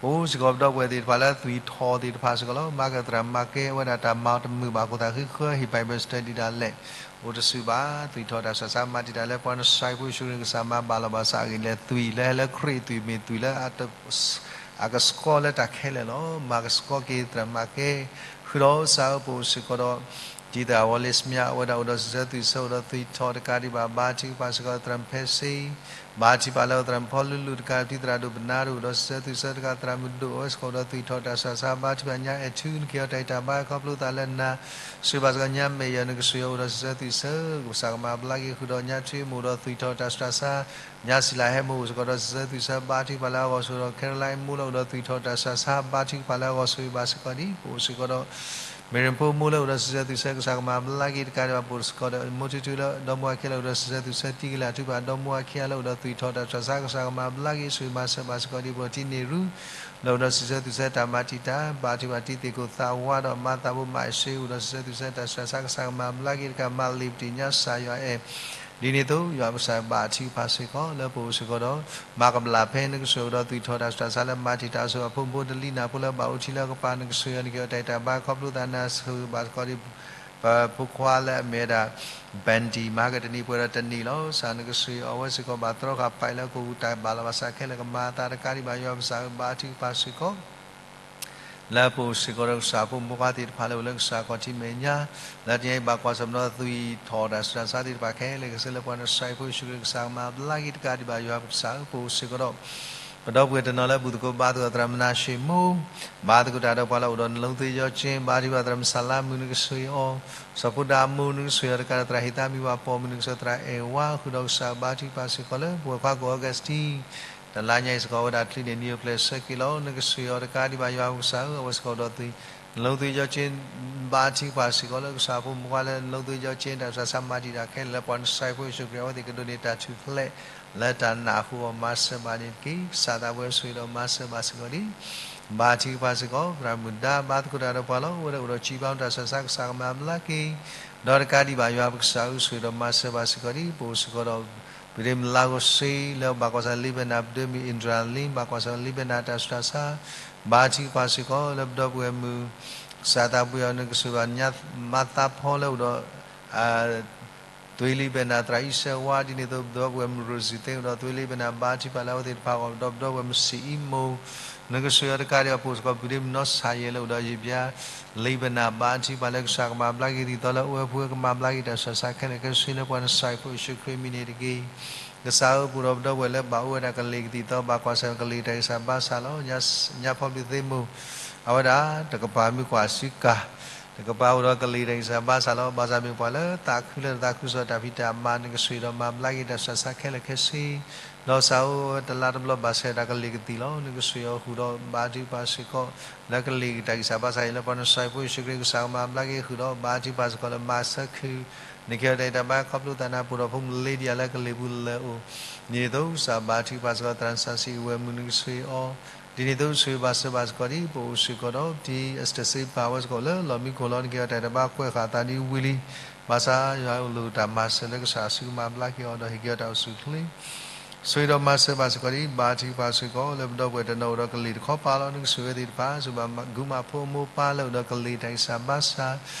ပအိၣ်စ့ၢ်ကီးပဒီပုၢ်ဝဲၢ်သ့ၣ်တဖၣ်လၢသွံၣ်ထီၣ်သ့ၣ်တဖၣ်စ့ၢ်ကီးလီၤ. မၤကသရၣ်မၤကဲဝဲဒၣ်တၢ်မၤတမုာ်ဘၣ်အဃိသတး ဃ့ဃၢဟ့ၣ် Bible study ဒၣ်လဲာ် အိၣ်တဆူၣ်ဘၣ်. သွံၣ်ထီၣ်တၢ်စူၢ်တၢ်စါမၤတံာ်တာ်လၢပှၤနစဲးဖိယ့ၣ်ၡူးခရံာ်ကစၢ်မၤဘၣ်လီၤဘၣ်စးအဂ့ၢ်လဲၣ်, သွံၣ်လၢဟဲလၢခရံာ်အသွံၣ်မ့ၢ်သွံၣ်လၢ အကဆှီလၢတၢ်ခဲလၢာ်လီၤ. မၤကဆှီက့ၤသရၣ်မၤကဲ ဃုာ်ဒီးစးအၢပအိၣ်စ့ၢ်ကီးဒီး တံၤသရၣ်ဝီလ့စမၠး အဝဲဒၣ်အိၣ်ဒီးစံးဆၢသွံၣ်ဆၢ အိၣ်ဒီးသွံၣ်ထီၣ်တကးဒံးဘၣ် ဘါထုကဖၣ်စ့ၢ်ကီး သရၣ်ဖဲစ့, ဘါထုကဖၣ်လၢသရၣ်ဖီလူလူတကး တံၤသရၣ်ဒိၣ်ပနါဒိၣ် အိၣ်ဒီးစံးဆၢသွံၣ်ဆၢတကး သရၣ်မုၣ်ဒိၣ် အဝဲစ့ၢ်ကီးအိၣ်ဒီးသွံၣ်ထီၣ်တၢ်စူၢ်တၢ်စါ ဘါထုကဖၣ်ညါအဲၣ်ထူ နကဟ့ၣ်အီၤတၢ်ဂံၢ်တၢ်ဘါခီဖျိသးလၢနၤ စံးဘၣ်စ့ၢ်ကီးညါမဲာ်ယီၤ နကစၢ်ယွၤအိၣ်ဒီးစံးဆၢသွံၣ်ဆၢ ကစၢ်ကမၤဘျါက့ၤဃုာ်ဒီးညါထွံၣ် မိၢ်ဒီးသွံၣ်ထီၣ်တၢ်စူၢ်တၢ်စါ ညါစံလၤဟဲမိၢ်အိၣ်စ့ၢ်ကီးဒီးစံးဆၢသွံၣ်ဆၢ ဘါထုကဖၣ်လၢအဂီၢ်ဆိၣ်ဒီး ခဲရလါမိၢ်လၢအိၣ်ဒီးသွံၣ်ထီၣ်တၢ်စူၢ်တၢ်စါ ဘါထုကဖၣ်လၢအဂီၢ်ဆိၣ်ဂ့ၤဘၣ်စ့ၢ်ကီးဒံး ပအိၣ်စ့ၢ်ကီးဒီး မ့ၢ်ရ့ၣ်ဖိမိၢ်လၢအိၣ်ဒီးစံးဆၢသွံၣ်ဆၢ ကစၢ်ကမၤဘျါက့ၤတကးဒံးဘၣ် ပအိၣ်စ့ၢ်ကီးဒီး မိၢ်ထူထူလၢဒီမါဝၤခံလၢအိၣ်ဒီးစံးဆၢသွံၣ်ဆၢ တံၤကလၢ်ထူဘၣ်ဒီမါဝၤခံလၢအိၣ်ဒီးသွံၣ်ထီၣ်တၢ်စူၢ်တၢ်စါ ကစၢ်ကမၤဘျါက့ၤဆိၣ်ဂ့ၤမၤစၢၤဘၣ်စ့ၢ်ကီးဒံး ပအိၣ်ထံၣ်န့ၢ်ရူ လၢအိၣ်ဒီးစံးဆၢသွံၣ်ဆၢတၢ်မၤတံာ်တာ် ဘါထုကဖၣ်တံၤသ့ၣ်ခိၣ်သးဝးဒီးမၤသးဘိမၤအ့ၣ်စ့ အိၣ်ဒီးစံးဆၢသွံၣ်ဆၢတၢ်စူၢ်တၢ်စါ ကစၢ်ကမၤဘျါက့ၤတကး မၤလ့ၤပတ့ၢ်ညါစၢ်ယွၤအဲၣ် ဒ်န့ၣ်အသိး ယွၤကစၢ်ဘါထုကဖၣ်စ့ၢ်ကီး လၢပအိၣ်စ့ၢ်ကီးဒီး မၤကဘျၣ်ဖဲနကစၢ်အိၣ်ဒီးသွံၣ်ထီၣ်တၢ်စူၢ်တၢ်စါလၢမၤတံာ်တာ်အစိၤ အဖိမုၣ်ဖိတလံၤနၢ်ဖိလၢဘၣ်အိၣ်ထံလၢကပၤ နကစၢ်ယွၤ နကဟ့ၣ်အီၤတၢ်ဂံၢ်တၢ်ဘါခီဖျိသး နဆိၣ်ဂ့ၤဘၣ်စ့ၢ်ကီးဒံး ပဖိခွါလၢအမ့ၢ်ဝဲဒၣ် Bendy မၤကတနံၤပှဲၤဒီးတနံၤလီၤ. စးနကစၢ်ယွၤ အဝဲစ့ၢ်ကီးဘၣ်တြီဃာ်ပာ်လၢကအိၣ်တၢ်ဘၣ်လီၤဘၣ်စးခဲလၢာ် ကမၤအသးတကးဒံးဘၣ် ယွၤကစၢ်ဧၢ ဘါထုကဖၣ်စ့ၢ်ကီး လၢပအိၣ်စ့ၢ်ကီးဒီးကစၢ်ဖိမုၣ်ဖိခွါသ့ၣ်တဖၣ်လၢအိၣ်လၢကစၢ်ခီၣ်ထံးမဲာ်ညါ လၢတနံၤအံၤဘၣ်ကွၢ်ဆၢၣ်မဲာ်ဒီးသွံၣ်ထီၣ်တၢ်စူၢ်တၢ်စါသ့ၣ်တဖၣ်ခဲလၢာ်ခဲဆ့ လၢပှၤနစဲးဖိယ့ၣ်ၡူးခရံာ်ကစၢ်ကမၤဘျါက့ၤတကးဒံးဘၣ် ယွၤကစၢ်ဧၢ ပအိၣ်စ့ၢ်ကီးဒီး ပဒီပုၢ်ဝဲၢ်တနီၤလၢဘူၣ်သကိးဘါသကိးသရၣ်မနၤၡ့မိၢ် ဘါသကိးတၢ်ဒီးပှၤလၢအိၣ်ဒီးနလိသ့ယီကၠ့ ဘါထုကဖၣ်သရၣ်မုၣ်စးလါမုၣ် နကစၢ်ယွၤအီၤ စီၤဖိဒါမိၢ် နကစၢ်ယွၤတကးဒီးသရၣ်ဟ့ၣ်သးမံၤဝၤပိာ်မုၣ် နကစၢ်သရၣ်အဲၣ်ဝါ ဃုာ်ဒီးကစၢ်ဘါထုကဖၣ်စ့ၢ်ကီးလၢပဝဲၢ်ခွါကိၣ် Augustine တလါညါအံၤစ့ၢ်ကီး အဝဲဒၣ်ချုးန့ၢ်နံၣ်အိၣ်ဖျဲၣ်ဆၢက့ၤလီၤ နကစၢ်ယွၤတကးဒံးဘၣ် ယွၤကစၢ်ဧၢ အဝဲစ့ၢ်ကီးဒီးသွံၣ် နလိသ့ယီကၠ့ ဘါထုကဖၣ်စ့ၢ်ကီးလၢကစၢ်ဖိမုၣ်ဖိခွါလၢနလိသ့ယီကၠ့ တၢ်စူၢ်တၢ်စါမၤတံာ်တာ်ခဲလၢာ်လၢပှၤနစဲးဖိယ့ၣ်ၡူးခရံာ် အဝဲသ့ၣ်ကဒိးန့ၢ်တၢ်ထူၣ်ဖျဲး လၢတၢ်နၢ်ဟူအီၤမၤစၢၤဘၣ်န့ၣ်တက့ၢ်. ကစၢ်သးပှဲၤဆိၣ်ဂ့ၤဒီးမၤစၢၤဘၣ်စ့ၢ်ကီးဒံး ဘါထုကဖၣ်စ့ၢ်ကီး သရၣ်မုၣ်ဒါ ဘါသကိးတၢ်ဒီးပှၤလီၤ အဝဲဒၣ်အိၣ်ဒီးကၠံဘါမူတၢ်စူၢ်တၢ်စါ ကစၢ်ကမၤဘျါက့ၤ ဒီးတကးဒံးဘၣ် ယွၤပကစၢ်ဧၢ ဆိၣ်ဂ့ၤဒီးမၤစၢၤဘၣ်စ့ၢ်ကီးဒံး ပအိၣ်စ့ၢ်ကီးဒီး ပဒ့မုၣ်လါဂိၢ်စ့ လၢဘၣ်ကွၢ်ဆၢၣ် လံဘဲနၤ ပဒ့မုၣ် Indra Lee ဘၣ်ကွၢ်ဆၢၣ်လံဘဲနၤတၢ်စူၢ်တၢ်စါ ဘါထုကဖၣ်စ့ၢ်ကီး လၢပဒီပုၢ်ဝဲၢ်မုၣ် ကစၢ်သးပှဲၤအီၤ နကစၢ်ဘၣ်ညါမါသးဖီလၢအိၣ်ဒီး သွ့လံဘဲနၤသရၣ်အံၤစၢၤဝါ ဒ်န့ၣ်အသိး ပဒီပုၢ်ဝဲၢ်မုၣ်ရိၣ်စံၣ်သ့ အိၣ်ဒီးသွ့လံဘဲနၤ ဘါထုကဖၣ်လၢအဝဲသ့ၣ်တဖၣ်အဂီၢ် ဒီးပဒီပုၢ်ဝဲၢ်မုၣ်စံၣ်အံမိၢ် နကစၢ်ယွၤတကးဒံး အပအိၣ်စ့ၢ်ကီး ပဒ့မုၣ်နီၢ်ဆၣ်ယဲၢ်လၢအိၣ်ဒီးယဘျါ လံဘဲနၤ ဘါထုကဖၣ်လၢကစၢ်ကမၤဘျါက့ၤဒ်သိးလၢအဝဲဖိကမၤဘျါက့ၤတၢ်စူၢ်တၢ်စါခဲလၢာ်ခဲဆ့လၢပှၤနစဲးဖိယ့ၣ်ၡူးခရံာ်မံၤန့ၣ်တက့ၢ်. ကစၢ်ဧၢ ပအိၣ်ဒီးပဒီပုၢ်ဝဲၢ်လၢဘၣ်အိၣ်ဝဲဒၣ်ကလံၤကသံၣ်သီ ဘၣ်ကွၢ်ဆၢၣ်ကလံၤတၢ်ဂံၢ်စၢ်ဘါစၢ်လီၤ. ညါဖီဘျံးသ့မိၢ် အဝဲဒၣ် တကပၤမ့ၢ်ကွၢ်စုကၤ တကပၤအိၣ်ဒီးကလံၤတၢ်ဂံၢ်စၢ်ဘါစၢ်လီၤ. ဘၣ်ဆၣ်မ့ၢ်ပှၤလၢသးခုလၢသးခုကစီၣ်တၢ်ဖံးတၢ်မၤ နကစၢ်ဒီးမၤဘျါက့ၤတၢ်စူၢ်တၢ်စါခဲလၢာ်ခဲဆ့ ဒီးကစၢ်ဧၢ တလါတဘျီဘၣ်ဆဲးတၢ်ကလံၤကသံၣ်လီၤ. နကစၢ်ယွၤဃုာ်ဒီးဘါထုကဖၣ်စ့ၢ်ကီး လၢကလံၤတၢ်ဂံၢ်စၢ်ဘါစၢ်အံၤ လၢပှၤနစဲးဖိယ့ၣ်ၡူးခရံာ် ကစၢ်ကမၤဘျါက့ၤဃုာ်ဒီး ဘါထုကဖၣ်စ့ၢ်ကီးလၢမၤစၢၤခုၣ် နကဟ့ၣ်အီၤတၢ်ဂံၢ်တၢ်ဘါခီဖျိသးနၤ ပအိၣ်ဒီးဖိမုၣ်လ့ဒံယၤလၢကလံၤပူၤလၢအိၣ် ဒ်န့ၣ်အသိး ကစၢ်ဘါထုကဖၣ်စ့ၢ်ကီး သရၣ်စၢ်စံးဝဲၢ်မုၣ် နကစၢ်ယွၤအီၤ ဒ်န့ၣ်အသိး ဆိၣ်ဂ့ၤဘၣ်စၢၤဘၣ်စ့ၢ်ကီးဒံး ပအိၣ်စ့ၢ်ကီးဒီး တံၤအစတၢ်စ့ပာ်ဝဲစ့ၢ်ကီးလၢလီၢ်မံခိၣ်လီၤ. နကဟ့ၣ်အီၤတၢ်ဂံၢ်တၢ်ဘါကွဲးဃာ်သးဒ်ဝံၤလံ ဘၣ်ဆၣ်ယွၤအိၣ်လၢတၢ်မၤစၢၤလၢကစၢ်စုကမၤဘျါက့ၤအီၤ ဒီးဟ့ၣ်က့ၤအီၤတၢ်အိၣ်ဆူၣ်အိၣ်ချ့ ဆိၣ်ဂ့ၤဒီးမၤစၢၤဘၣ်စ့ၢ်ကီးဒံး ဘါထုကဖၣ်စ့ၢ်ကီး လၢပဒီပုၢ်ဝဲၢ်တနီၤအိၣ်ဒီးကလံၤတခီပၤလီၤ. နကဆိၣ်ဂ့ၤဝဲသ့ၣ်တဖၣ် ဆိၣ်ဂ့ၤဘၣ်မၤဂုာ်မၤဖိအမိၢ်ပၢ်လၢအိၣ်ဒီးကလံၤတၢ်ဂံၢ်စၢ်ဘါစၢ်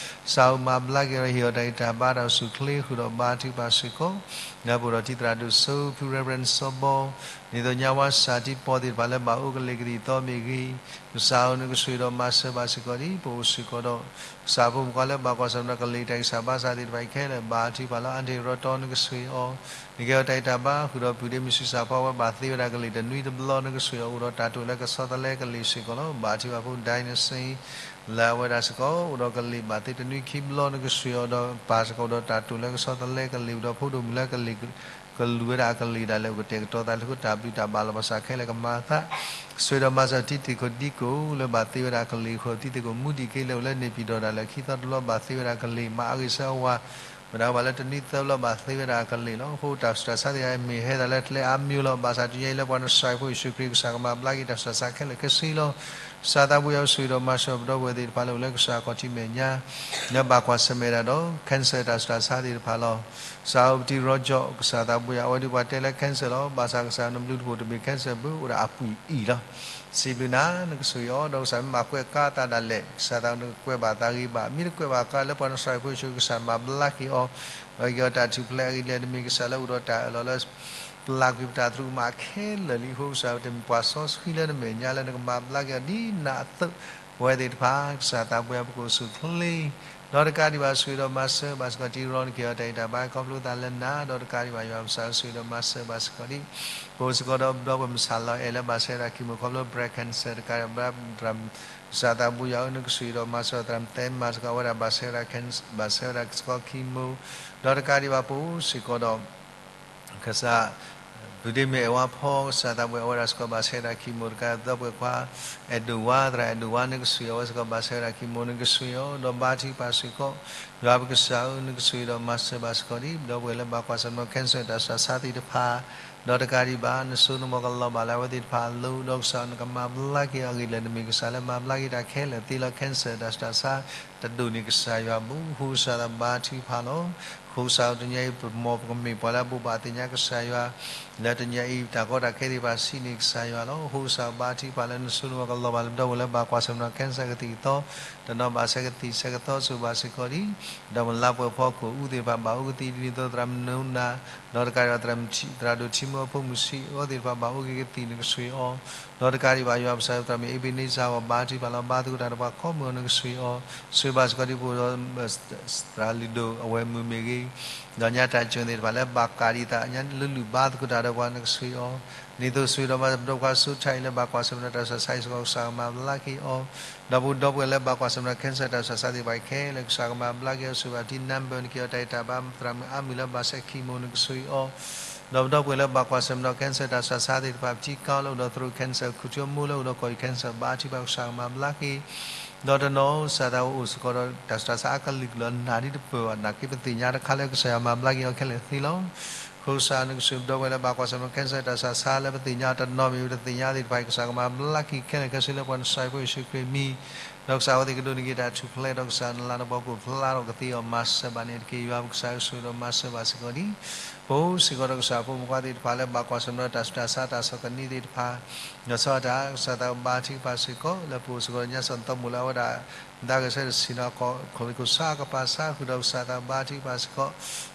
ကစၢ်ဧၢ မၤဘျါက့ၤအီၤ ဟ့ၣ်အီၤတၢ်ဂံၢ်တၢ်ဘါတၢ်အိၣ်ဆူၣ်အိၣ်ချ့ ဃုာ်ဒီးဘါထုကဖၣ်စ့ၢ်ကီး လၢပအိၣ်ဒီးတံၤသရၣ်ဒိၣ်စိဖု Reverend စီၤဘီ ဒ်သိးညါဝါစၢ်ထံပီသ့ၣ်တဖၣ်လၢဘၣ်အိၣ်ကလံၤကသံၣ်သီမ့ၢ်ဂ့ၤ ကစၢ်ဧၢ နကဆိၣ်ဂ့ၤဒီးမၤစၢၤဘၣ်စ့ၢ်ကီးဒံး ပအိၣ်စ့ၢ်ကီးဒီး ကစၢ်ဖိမုၣ်ဖိခွါလၢဘၣ်ကွၢ်ဆၢၣ်မဲာ်ဒီးကလံၤတၢ်ဂံၢ်စၢ်ဘါစၢ်သ့ၣ်တဖၣ်အံၤခဲလၢာ် ဘါထုကဖၣ်လၢအါတ့ၢ်ရီတီ နကဆိၣ်ဂ့ၤအီၤ နကဟ့ၣ်အီၤတၢ်ဂံၢ်တၢ်ဘါ ဃုာ်ဒီးပုၢ်ဒ့မုၣ်ဆံးစၢ်ဖီဝဲဘၣ်သ့ဝဲဒၣ်ကလံၤတနွံတဘျီ နကဆိၣ်ဂ့ၤအီၤအိၣ်ဒီးတၢ်တိာ်လၢကဆီတလဲကလံၤစ့ၢ်ကီးလီၤ. ဘါထုကဖၣ်ဖိ Dynasty လၢအဝဲဒၣ်စ့ၢ်ကီးအိၣ်ဒီးကလံၤဘၣ်သ့တနွံခံဘျီ နကဆိၣ်ဂ့ၤအီၤဒီးပၢ်စ့ၢ်ကီးအိၣ်ဒီးတၢ်တိာ်လၢကဆီတလဲကလံၤ ဒီးဖိဒိၣ်မုၣ်လၢကလံၤ ကလူၤဝဲဒၣ်အကလံၤဒၣ်လဲာ် အိၣ်ကတဲာ်ကတီၤသးလၢဃိတၢ်ဘျုးတၢ်ဘၣ်လီၤဘၣ်စးခဲလၢာ်ကမၤအသး ဆိၣ်ဂ့ၤဒီးမၤစၢၤတံၤသကိးဒံကိးလၢဘၣ်သ့ဝဲဒၣ်ကလံၤဃီ တံၤသကိးမူဒံးက့လၢအိၣ်လၢန့ၣ်ပံၤဒီးဒၣ်လဲာ်ခံသီတဘျီဘၣ်သ့ဝဲဒၣ်ကလံၤ မၤအဂ့ၤဆၢအဝၤ မတၤကဘၣ်လၢတနွံသၢဘျီဘၣ်သ့ဝဲဒၣ်အကလ့ၢ်လီၤ. အဃိတၢ်ဆူးတၢ်ဆါသ့ၣ်တဖၣ်မ့ၢ်ဟဲသးလၢကျဲအါမံၤလီၤ. ဘၣ်ဆၣ်တနံၤအံၤလၢပှၤနစၢ်ဖိယ့ၣ်ၡူးခရံာ်ကစၢ်ကမၤဘျါက့ၤတၢ်ဆူးတၢ်ဆါခဲလၢာ်ခဲဆ့လီၤ. ကစၢ်သးဘိယွၤအိၣ်ဆိၣ်ဂ့ၤဒီးမၤစၢၤပဒီပုၢ်ဝဲၢ်သ့ၣ်တဖၣ်လၢအိၣ်လၢကစၢ်အခီၣ်ထံးမဲာ်ညါ လၢဘၣ်ကွၢ်ဆၢၣ်မဲာ်ဒၣ်ဒီး cancer တၢ်ဆူးတၢ်ဆါသ့ၣ်တဖၣ်လီၤ. ကစၢ်အိၣ်ပတံၤရီကၠီၣ် ကစၢ်သးဘိယွၤ အဝဲဒၣ်ပှၤတဲလၢ cancer လီၤ. ဘၣ်ဆၣ်ကစၢ်နဘျုးတဖၣ်တမ့ၢ် cancer ဘၣ် အိၣ်ဒၣ်အပှ့ၤအံၤလီၤ. စံးဘျုးနၤ နကဆိၣ်ဂ့ၤအီၤ ဒီးကစၢ်မ့ၢ်ဘၣ်ကွဲးကါသးဒၣ်လဲာ် ကစၢ်သးနကကွဲးဘၣ်သးဂ့ၤဘၣ် မ့ၢ်တကွဲးဘၣ်ကါလၢပှၤနစၢ်ဖိယ့ၣ်ၡူးခရံာ် ကစၢ်မၤဘျါက့ၤအီၤ ဒီးက့ၤအီၤတၢ်ထူၣ်ဖျဲးအဂ့ၤလၢနမ့ၢ်ကစၢ်လၢအိၣ်ဒီးတၢ်အၢၣ်လီၤလၢ ပျၢ်ကွံာ်ပတၢ်သရူးကမၣ်ခဲလၢာ်လံအဃိ ကစၢ်တမ့ၢ်ပှၤစီဆှံလၢနမဲာ်ညါလၢနကမၤဘျါက့ၤအီၤဒ်နၤအသိး ပဝဲသ့ၣ်တဖၣ် ကစၢ်သးဘိယွၤပကအိၣ်ဆူၣ်ချ့ ဒီးတကးဒံးဘၣ်ဆိၣ်ဂ့ၤဒီးမၤစၢၤဘၣ်စ့ၢ်ကီးတံၤရီနက့ၤအီၤတၢ်အံၤတၢ်ဘါခီဖျိသးလၢနၤ ဒီးတကးဒံးဘၣ်ယွၤကစၢ်ဆိၣ်ဂ့ၤဒီးမၤစၢၤဘၣ်စ့ၢ်ကီးဒံး ပအိၣ်စ့ၢ်ကီးဒီးပဒီပုၢ်ဝဲၢ်မုၣ်ဆၣ်လီၤအဲၣ်လၢဘၣ်ဆဲးဝဲဒၣ် chemo ခီဖျိ breast cancer တကးဒံးဘၣ် ကစၢ်သးဘိယွၤဧၢ နကဆိၣ်ဂ့ၤဒီးမၤစၢၤသရၣ်မုၣ်သဲမၤစ့ၢ်ကီး အဝဲဒၣ်ဘၣ်ဆဲးဝဲဒၣ် ဘၣ်ဆဲးဝဲဒၣ်စ့ၢ်ကီး chemo ဒီးတကးဒံးဘၣ်ပအိၣ်စ့ၢ်ကီးဒီး ကစၢ် ဖုဒ့မ့ၢ်အဲၣ်ဝါဖီ ကစၢ်သးဘိယွၤ အဝဲဒၣ်စ့ၢ်ကီးဘၣ်ဆဲးဝဲဒၣ် chemo တကးဒံးဘၣ် ပဒီပုၢ်ဝဲၢ်ခွါ အဲၣ်ဒိၣ်ဝါ သရၣ်အဲၣ်ဒိၣ်ဝါ နကဆိၣ်ဂ့ၤအီၤ အဝဲစ့ၢ်ကီးဘၣ်ဆဲးဝဲဒၣ် chemo နကဆိၣ်ဂ့ၤအီၤ ဒီးဘါထုကဖၣ်စ့ၢ်ကီး ယွၤပကစၢ်ဧၢ နကဆိၣ်ဂ့ၤဒီးမၤစၢၤဘၣ်စ့ၢ်ကီးဒံး ပဒီပုၢ်ဝဲၢ်လၢဘၣ်ကွၢ်ဆၢၣ်မဲာ် cancer တၢ်ဆူးတၢ်ဆါသ့ၣ်တဖၣ် ဒီးတကးဒံးဘၣ် နစိနမီၤကလီၤဘၣ်လၢအဝဲသ့ၣ်တဖၣ်အလိၤ ဒီးကစၢ်နကမၤဘျါက့ၤအီၤအဂ့ၢ်ဒ်လဲၣ် နမ့ၢ်ကစၢ်လၢမၤဘျါက့ၤတၢ်ခဲလၢာ်သ့လီၤ cancer တၢ်ဆူးတၢ်ဆါ တဒိၣ်န့ၢ်ကစၢ်ယွၤဘၣ် အဃိကစၢ်သးဘါထုကဖၣ်လီၤ. အဃိကစၢ်တနံၤအံၤ ပမ်ပကမ့ၢ်ပှၤလၢအဘိးဘၣ်သ့ၣ်ညါကစၢ်ယွၤ လၢတနံၤအံၤ တၢ်ကီတၢ်ခဲသ့ၣ်တဖၣ်စံးန့ၢ်ကစၢ်ယွၤလီၤ. အဃိကစၢ်ဘါထုကဖၣ်လၢနစိနမီၤကလီၤဘၣ်လၢ ပဒီပုၢ်ဝဲၢ်လၢဘၣ်ကွၢ်ဆၢၣ်မဲာ် cancer ကသံၣ်ကသီ တနီၤဘၣ်ဆဲးကသံၣ်ဆဲးကသီဆိၣ်ဘၣ်စ့ၢ်ကီးဒံး ဒီးမုၢ်လါပှဲၤဖီခိၣ်အူသ့ၣ်တဖၣ်ဘၣ်အိၣ်ကသံၣ်ဒ်သိးသရၣ်မုၣ်နိနၤ ဒီးတကးဒံးဘၣ် သရၣ်ဒိၣ်ထံမူအဖိမုၣ်ဆံးအီၤသ့ၣ်တဖၣ်ဘၣ်အိၣ်က့ၤကသံၣ်နကဆိၣ်ဂ့ၤအီၤ ဒီးတကးဒံးဘၣ်ယွၤပကစၢ်သရၣ်မုၣ်အ့ဘ့နံစါအဂီၢ် ဘါထုကဖၣ်လီၤ ဘါသကိးတၢ်ဒီးပှၤကိးမုၢ်အဂီၢ်နကဆိၣ်ဂ့ၤအီၤ ဆိၣ်ဂ့ၤဘၣ်စ့ၢ်ကီးဒံးပအိၣ်ဒီး သရၣ်လုၢ်ဒိၣ်အဝဲၢ်မုၢ်မ့ၢ်ဂ့ၤ ဒီးညါတၢ်ကၠိၣ်သ့ၣ်တဖၣ်လၢဘၣ်ကးဒံးသးညါလၢလုၢ်ဘါသကိးတၢ်ဒီးပှၤနကဆိၣ်ဂ့ၤအီၤ ဒ်သိးဆိၣ်ဂ့ၤဒီးမၤစၢၤပဒီပုၢ်ဝဲၢ်ခွါစိထါအံၤလၢဘၣ်ကွၢ်ဆၢၣ်မဲာ်တၢ်ဆူးတၢ်ဆါအံၤစ့ၢ်ကီး ကစၢ်ကမၤဘျါက့ၤအီၤ ဒီးပဒီပုၢ်ဝဲၢ်လၢဘၣ်ကွၢ်ဆၢၣ်မဲာ် cancer တၢ်ဆူးတၢ်ဆါသ့ၣ်တဖၣ်ခဲလၢာ် ကစၢ်ကမၤဘျါက့ၤအီၤ ဆိၣ်ဂ့ၤဘၣ်ပတံၤ number နက့ၤအီၤတၢ်အံၤတၢ်ဘါ သရၣ်မုၣ်အါမုၢ်လၢဘၣ်ဆဲး chemo နကဆိၣ်ဂ့ၤအီၤ ဒီးပဒီပုၢ်ဝဲၢ်လၢဘၣ်ကွၢ်ဆၢၣ်မဲာ် cancer တၢ်ဆူးတၢ်ဆါသ့ၣ်တဖၣ် ပထံကီၢ်လၢအိၣ်ဒီးသရိာ် cancer ခူၣ်ထံမိၢ်လၢအိၣ်ဒီးကီၢ်အံၤ cancer ဘါထုကဖၣ်ကစၢ်ကမၤဘျါက့ၤ ဒီးတနီၤ ကစၢ်သးဘိအိၣ်စ့ၢ်ကီးဒီး တၢ်ဆူးတၢ်ဆါအကလုာ်ကလုာ် နၢ်ဒ်တပၢၢ်ဘၣ် နာ်က့ပသ့ၣ်ညါတခါလၢကစၢ်ယွၤမၤဘျါက့ၤအီၤခဲလၢာ်သ့လီၤ. အဃိကစၢ်နကဆိၣ်ဂ့ၤပဒီပုၢ်ဝဲၢ်လၢဘၣ်ကွၢ်ဆၢၣ်မဲာ် cancer တၢ်ဆူးတၢ်ဆါလၢပသ့ၣ်ညါတနီၤမ့ၢ်ပတသ့ၣ်ညါသ့ၣ်တဖၣ်အံၤ ကစၢ်ကမၤဘျါက့ၤခဲလၢာ်ခဲဆ့လၢပှၤနစၢ်ဖိယ့ၣ်ၡူးခရံာ်မံၤ ဒီးကစၢ်အဝဲသ့ၣ်ကဒိးန့ၢ်က့ၤတၢ်ထူၣ်ဖျဲး ဒီးကစၢ်နလၤနပှီၤကအိၣ်ဖျါထီၣ်ကသ့အီၤ မၤစၢၤဘၣ်န့ၣ်တက့ၢ် ယွၤပကစၢ်ဧၢ ဆိၣ်ဂ့ၤဒီးမၤစၢၤဘၣ်စ့ၢ်ကီးဒံး ပအိၣ်စ့ၢ်ကီးဒီးကစၢ်ဖိမုၣ်ခွါသ့ၣ်တဖၣ်လၢဘၣ်ကွၢ်ဆၢၣ်မဲာ် တၢ်ဆူးတၢ်ဆါတၢ်ဆီၣ်သနံးသ့ၣ်တဖၣ် ဒီးဆီၣ်တၢ် ကစၢ်သးဘိဘါထုကဖၣ်စ့ၢ်ကီး လၢပအိၣ်စ့ၢ်ကီးညါစီၣ်သီမိၢ်လၢအဝဲဒၣ် သးဂဲၤဆၢထၢၣ်ဆ့ၣ်နီၤ ခီၣ်လ့ၢ်ခိၣ်ဆါကပၤဆါဃုာ်ဒီးကစၢ်သးဘိဘါထုကဖၣ်စ့ၢ်ကီး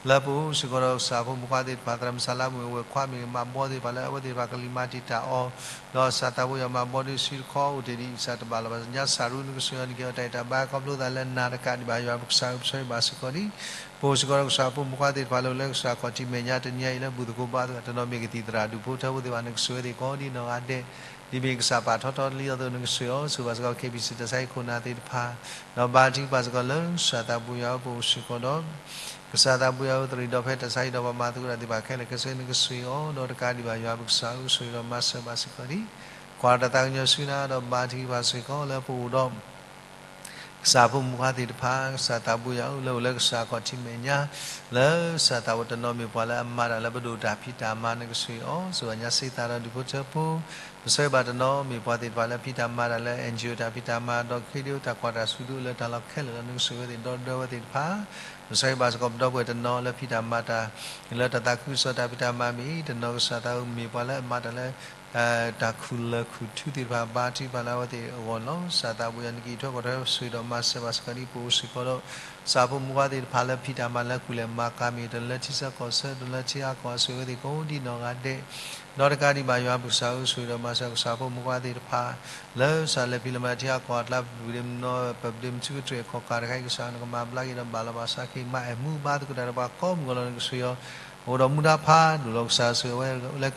လၢပအိၣ်စ့ၢ်ကီးဒီးကစၢ်ဖိမုၣ်ခွါသ့ၣ်တဖၣ် သရၣ်မုၣ်ဆါလါမုၣ်အဝဲၢ်ခွါမ့ၢ်ဂ့ၤ မၤဘီသ့ၣ်တဖၣ်လၢအဝဲသ့ၣ်တဖၣ်ကလံၤမၤတံာ်တာ်အီၤ ဒီးကစၢ်သးဘိယွၤမၤဘီဒုးစုတခီ အိၣ်တ့ၢ်ဒံး ကစၢ်တဘၣ်လီၤဘၣ် ညါစၢ်ရူနကဆိၣ်ဂ့ၤအီၤ နက့ၤအီၤတၢ်အံၤတၢ်ဘါခီဖျိသးလၢနၤတကးဒံးဘၣ် ယွၤပကစၢ်ဧၢ ပဆိၣ်ဂ့ၤဘၣ်စ့ၢ်ကီးဒံး ပအိၣ်စ့ၢ်ကီးဒီးကစၢ်ဖိမုၣ်ခွါသ့ၣ်တဖၣ်လၢအိၣ်လၢကစၢ်ခီၣ်ထံးမဲာ်ညါတနံၤအံၤလၢဘူၣ်သကိးဘါသကိး တနီၤမ့ၢ်ကသံၣ်သရၣ်ဒူၣ်ဖိထၢဖိသ့ၣ်တဖၣ် နကဆိၣ်ဂ့ၤသ့ၣ်ကိးဒံးနီၢ်ဂၤဒဲး ဒ်မ့ၢ်ကစၢ်ပာ်ထီၣ်ထီလံအသိး နကဆိၣ်ဂ့ၤအီၤ ဆိၣ်ဂ့ၤဘၣ်စ့ၢ်ကီး KBC တၢ်ဆါဟံၣ်ခိၣ်နၢ်သ့ၣ်တဖၣ် ဒီးဘါထုကဖၣ်စ့ၢ်ကီးလၢကစၢ်သးဘိယွၤဧၢ ပအိၣ်စ့ၢ်ကီးဒီး ကစၢ်သးဘိယွၤဧၢ သရံးဒီဖဲတၢ်ဆါဟံၣ်ဒီးပှၤမၤသကိးတၢ်သ့ၣ်တဖၣ်ခဲလၢာ်ခဲဆ့ နကဆိၣ်ဂ့ၤအီၤ ဒီးတကးဒံးဘၣ် ယွၤပကစၢ်ဧၢ ဆိၣ်ဂ့ၤဒီးမၤစၢၤဘၣ်စ့ၢ်ကီးဒံး ကွၢ်တၢ်သးကညီၤဆူနၤ ဒီးဘါထုကဖၣ်စ့ၢ်ကီးလၢပအိၣ်ဒီး ကစၢ်ဖိမုၣ်ခွါသ့ၣ်တဖၣ် ကစၢ်သးဘိယွၤဧၢ လၢအိၣ်လၢကစၢ်ခီၣ်ထံးမဲာ်ညါ လၢကစၢ်သးဘိတနီၤမ့ၢ်ပှၤလၢအမၤတၢ်လၢပဒိၣ်တၢ်ဖံးတၢ်မၤ နကဆိၣ်ဂ့ၤအီၤ ဆိၣ်ဂ့ၤဘၣ်ညါစ့သးဒီးဒူၣ်ဖိထၢဖိ ပဆိၣ်ဂ့ၤဘၣ်တနီၤမ့ၢ်ပှၤသ့ၣ်တဖၣ်လၢဖံးတၢ်မၤတၢ်လၢ NGO တၢ်ဖံးတၢ်မၤ ဒီးခ့ဒိၣ်တၢ်ကွၢ်တၢ်ဆူၣ်ဒိၣ်လၢတၢ်လီၢ်ခဲလၢာ်လီၤ နကဆိၣ်ဂ့ၤဝဲသ့ၣ်ဒီဒီဝဲသ့ၣ်တဖၣ် ပဆိၣ်ဂ့ၤဘၣ်စ့ၢ်ကီးပဒီပုၢ်ဝဲၢ်တနီၤလၢဖံးတၢ်မၤတၢ် လၢတၢ်သးခုကစီၣ်တၢ်ဖံးတၢ်မၤမ့ၢ် တနီၤကစၢ်သးဧၢ မ့ၢ်ပှၤလၢအမၤတၢ်လၢ တၢ်ခူၣ်လၢၢ်ခူၣ်ထူသ့ၣ်တဖၣ် ဘါထုကဖၣ်လၢအဝဲသ့ၣ်အဂီၢ်န့ၣ်လီၤ. ကစၢ်သးဘိယွၤ နကအံးထွဲကွၢ်ထွဲ ဆိၣ်ဂ့ၤဒီးမၤစၢၤဘၣ်စ့ၢ်ကီးဒံး ပအိၣ်စ့ၢ်ကီးဒီး ကစၢ်ဖိမုၣ်ခွါသ့ၣ်တဖၣ်လၢဖံးတၢ်မၤလၢကူၣ်လဲၤမၤကၤမ့ၢ် တလၢထံဆၢကီၢ်ဆၢ တလၢထံအါကီၢ် အဆိၣ်ဂ့ၤဝဲသ့ၣ်ကိးဒံးနီၢ်ဂၤဒဲး ဒီးတကးဒံးဘၣ်ယွၤပကစၢ်ဧၢ ဆိၣ်ဂ့ၤဒီးမၤစၢၤကစၢ်ဖိမုၣ်ခွါသ့ၣ်တဖၣ် လၢကစၢ်လဲၤဖံးလဲၤမၤလၢထံအါကီၢ်အကျါ ပဒ့မနီၤ ပပဒ့မထူကတြဲၤခီၣ်ကၢ်တခါအံၤ ကစၢ်နကမၤဘျါက့ၤဒီးဘၣ်လီၤဘၣ်စးက့ၤ မၤအဲၣ်မူဘါသကိးတၢ်ဒီးပှၤကိးမုၢ်ဂီၢ်လီၤ နကဆိၣ်ဂ့ၤအီၤ အိၣ်ဒီးမူဒါဖးဒိၣ်လီၤ ကစၢ်ဆိၣ်ဂ့ၤဝဲလၢ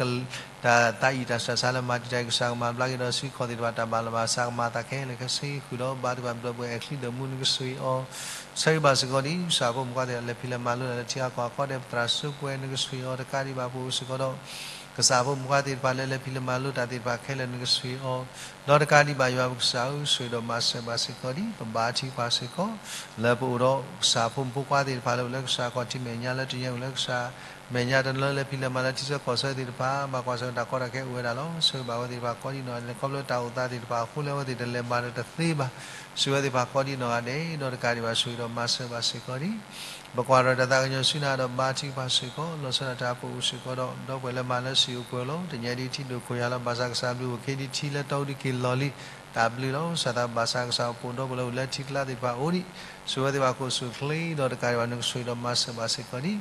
တၢ်သးအံၤတၢ်ဆူးတၢ်ဆါလၢမၤတံာ်တာ်အံၤ ကစၢ်ကမၤဘျါက့ၤဒီး စုခီၣ်သ့ၣ်တဖၣ် တၢ်ဘၣ်လီၤဘၣ်စးကမၤအသးခဲလၢာ်ခဲဆ့ ဃုာ်ဒီးဘါထုကဖၣ်ပဒီပုၢ်ဝဲၢ်အဲၣ်ချံဒိၣ်မူ နကဆိၣ်ဂ့ၤအီၤ ဆိၣ်ဂ့ၤဘၣ်စ့ၢ်ကီးဒံး ကစၢ်ဖိမုၣ်ခွါသ့ၣ်တဖၣ် လဲၤဖံးလဲၤမၤလိလၢထံအါကီၢ်အခီဒီး ပသရၣ်စိပှဲၤ နကဆိၣ်ဂ့ၤအီၤ တကးဒံးဘၣ် ပအိၣ်စ့ၢ်ကီးဒီး ကစၢ်ဖိမုၣ်ဖိခွါသ့ၣ်တဖၣ်လၢလဲၤဖံးလဲၤမၤလိတၢ်သ့ၣ်တဖၣ်ခဲလၢာ် နကဆိၣ်ဂ့ၤအီၤ, ဒီးတကးဒံးဘၣ် ယွၤပကစၢ်ဧၢ, ဆိၣ်ဂ့ၤဒီးမၤစၢၤဘၣ်စ့ၢ်ကီးဒံး. ပဘါထုကဖၣ်စ့ၢ်ကီး လၢပအိၣ်ဒီးကစၢ်ဖိမုၣ်ဖိခွါသ့ၣ်တဖၣ်လၢအိၣ်လၢကစၢ်ခီၣ်ထံးမဲာ်ညါ လၢတနံၤညါအိၣ်လၢကစၢ်မဲာ်ညါတနီၤ လၢလဲၤဖံးလဲၤမၤလၢထံဆၢကီၢ်ဆၢသ့ၣ်တဖၣ် ဘၣ်ကွၢ်ဆၢၣ်တၢ်ကီတၢ်ခဲအိၣ်ဝဲဒၣ်လီၤ. ဆိၣ်ဂ့ၤဘၣ်ဝဲသ့ၣ်တဖၣ်ကိးဒံးနီၢ်ဂၤဒဲး ခီဖျိတၢ်အိၣ်သးသ့ၣ်တဖၣ်အဃိ လၢအဝဲသ့ၣ်တလဲၤမၤတၢ်တသ့ဘၣ်. ဆိၣ်ဂ့ၤဝဲသ့ၣ်တဖၣ်ကိးဒံးနီၢ်ဂၤဒဲး ဒီးတကးဒံးဘၣ် ဆိၣ်ဂ့ၤဒီးမၤစၢၤဘၣ်စ့ၢ်ကီးဒံး. ပကွၢ်ထီၣ်တၢ်သးကညီၤဆူနၤဒီးဘါထုကဖၣ်စ့ၢ်ကီး လီၤဆီဒၣ်တၢ်ပအိၣ်စ့ၢ်ကီးဒီး ဒီပုၢ်ဝဲၢ်လၢမၤလၢစံာ်အိၣ်ပှဲၤလီၤ. တနံၤညါဒ်ထံဒိၣ်ခိၣ်ယၤလီၤ ဘၣ်ဆၣ်ကစၢ်ဘျုးအိၣ်ခ့ဒံးထံလၢတီအူဒံးက့ၤလီၢ်လံ တၢ်ဘျုးလီၤ. စၢ်သးဘၣ်ဆၣ်ကစၢ်အိၣ်ဖှိၣ်ဒီပုၢ်ဝဲၢ်လၢအိၣ်လၢထံကျါသ့ၣ်တဖၣ်အိၣ်ဒံး ဆိၣ်ဂ့ၤဝဲသ့ၣ်တဖၣ်ကိးဆူၣ်ချ့ ဒီးတကးဒံးဘၣ် နကဆိၣ်ဂ့ၤဒီးမၤစၢၤဘၣ်စ့ၢ်ကီးဒံး.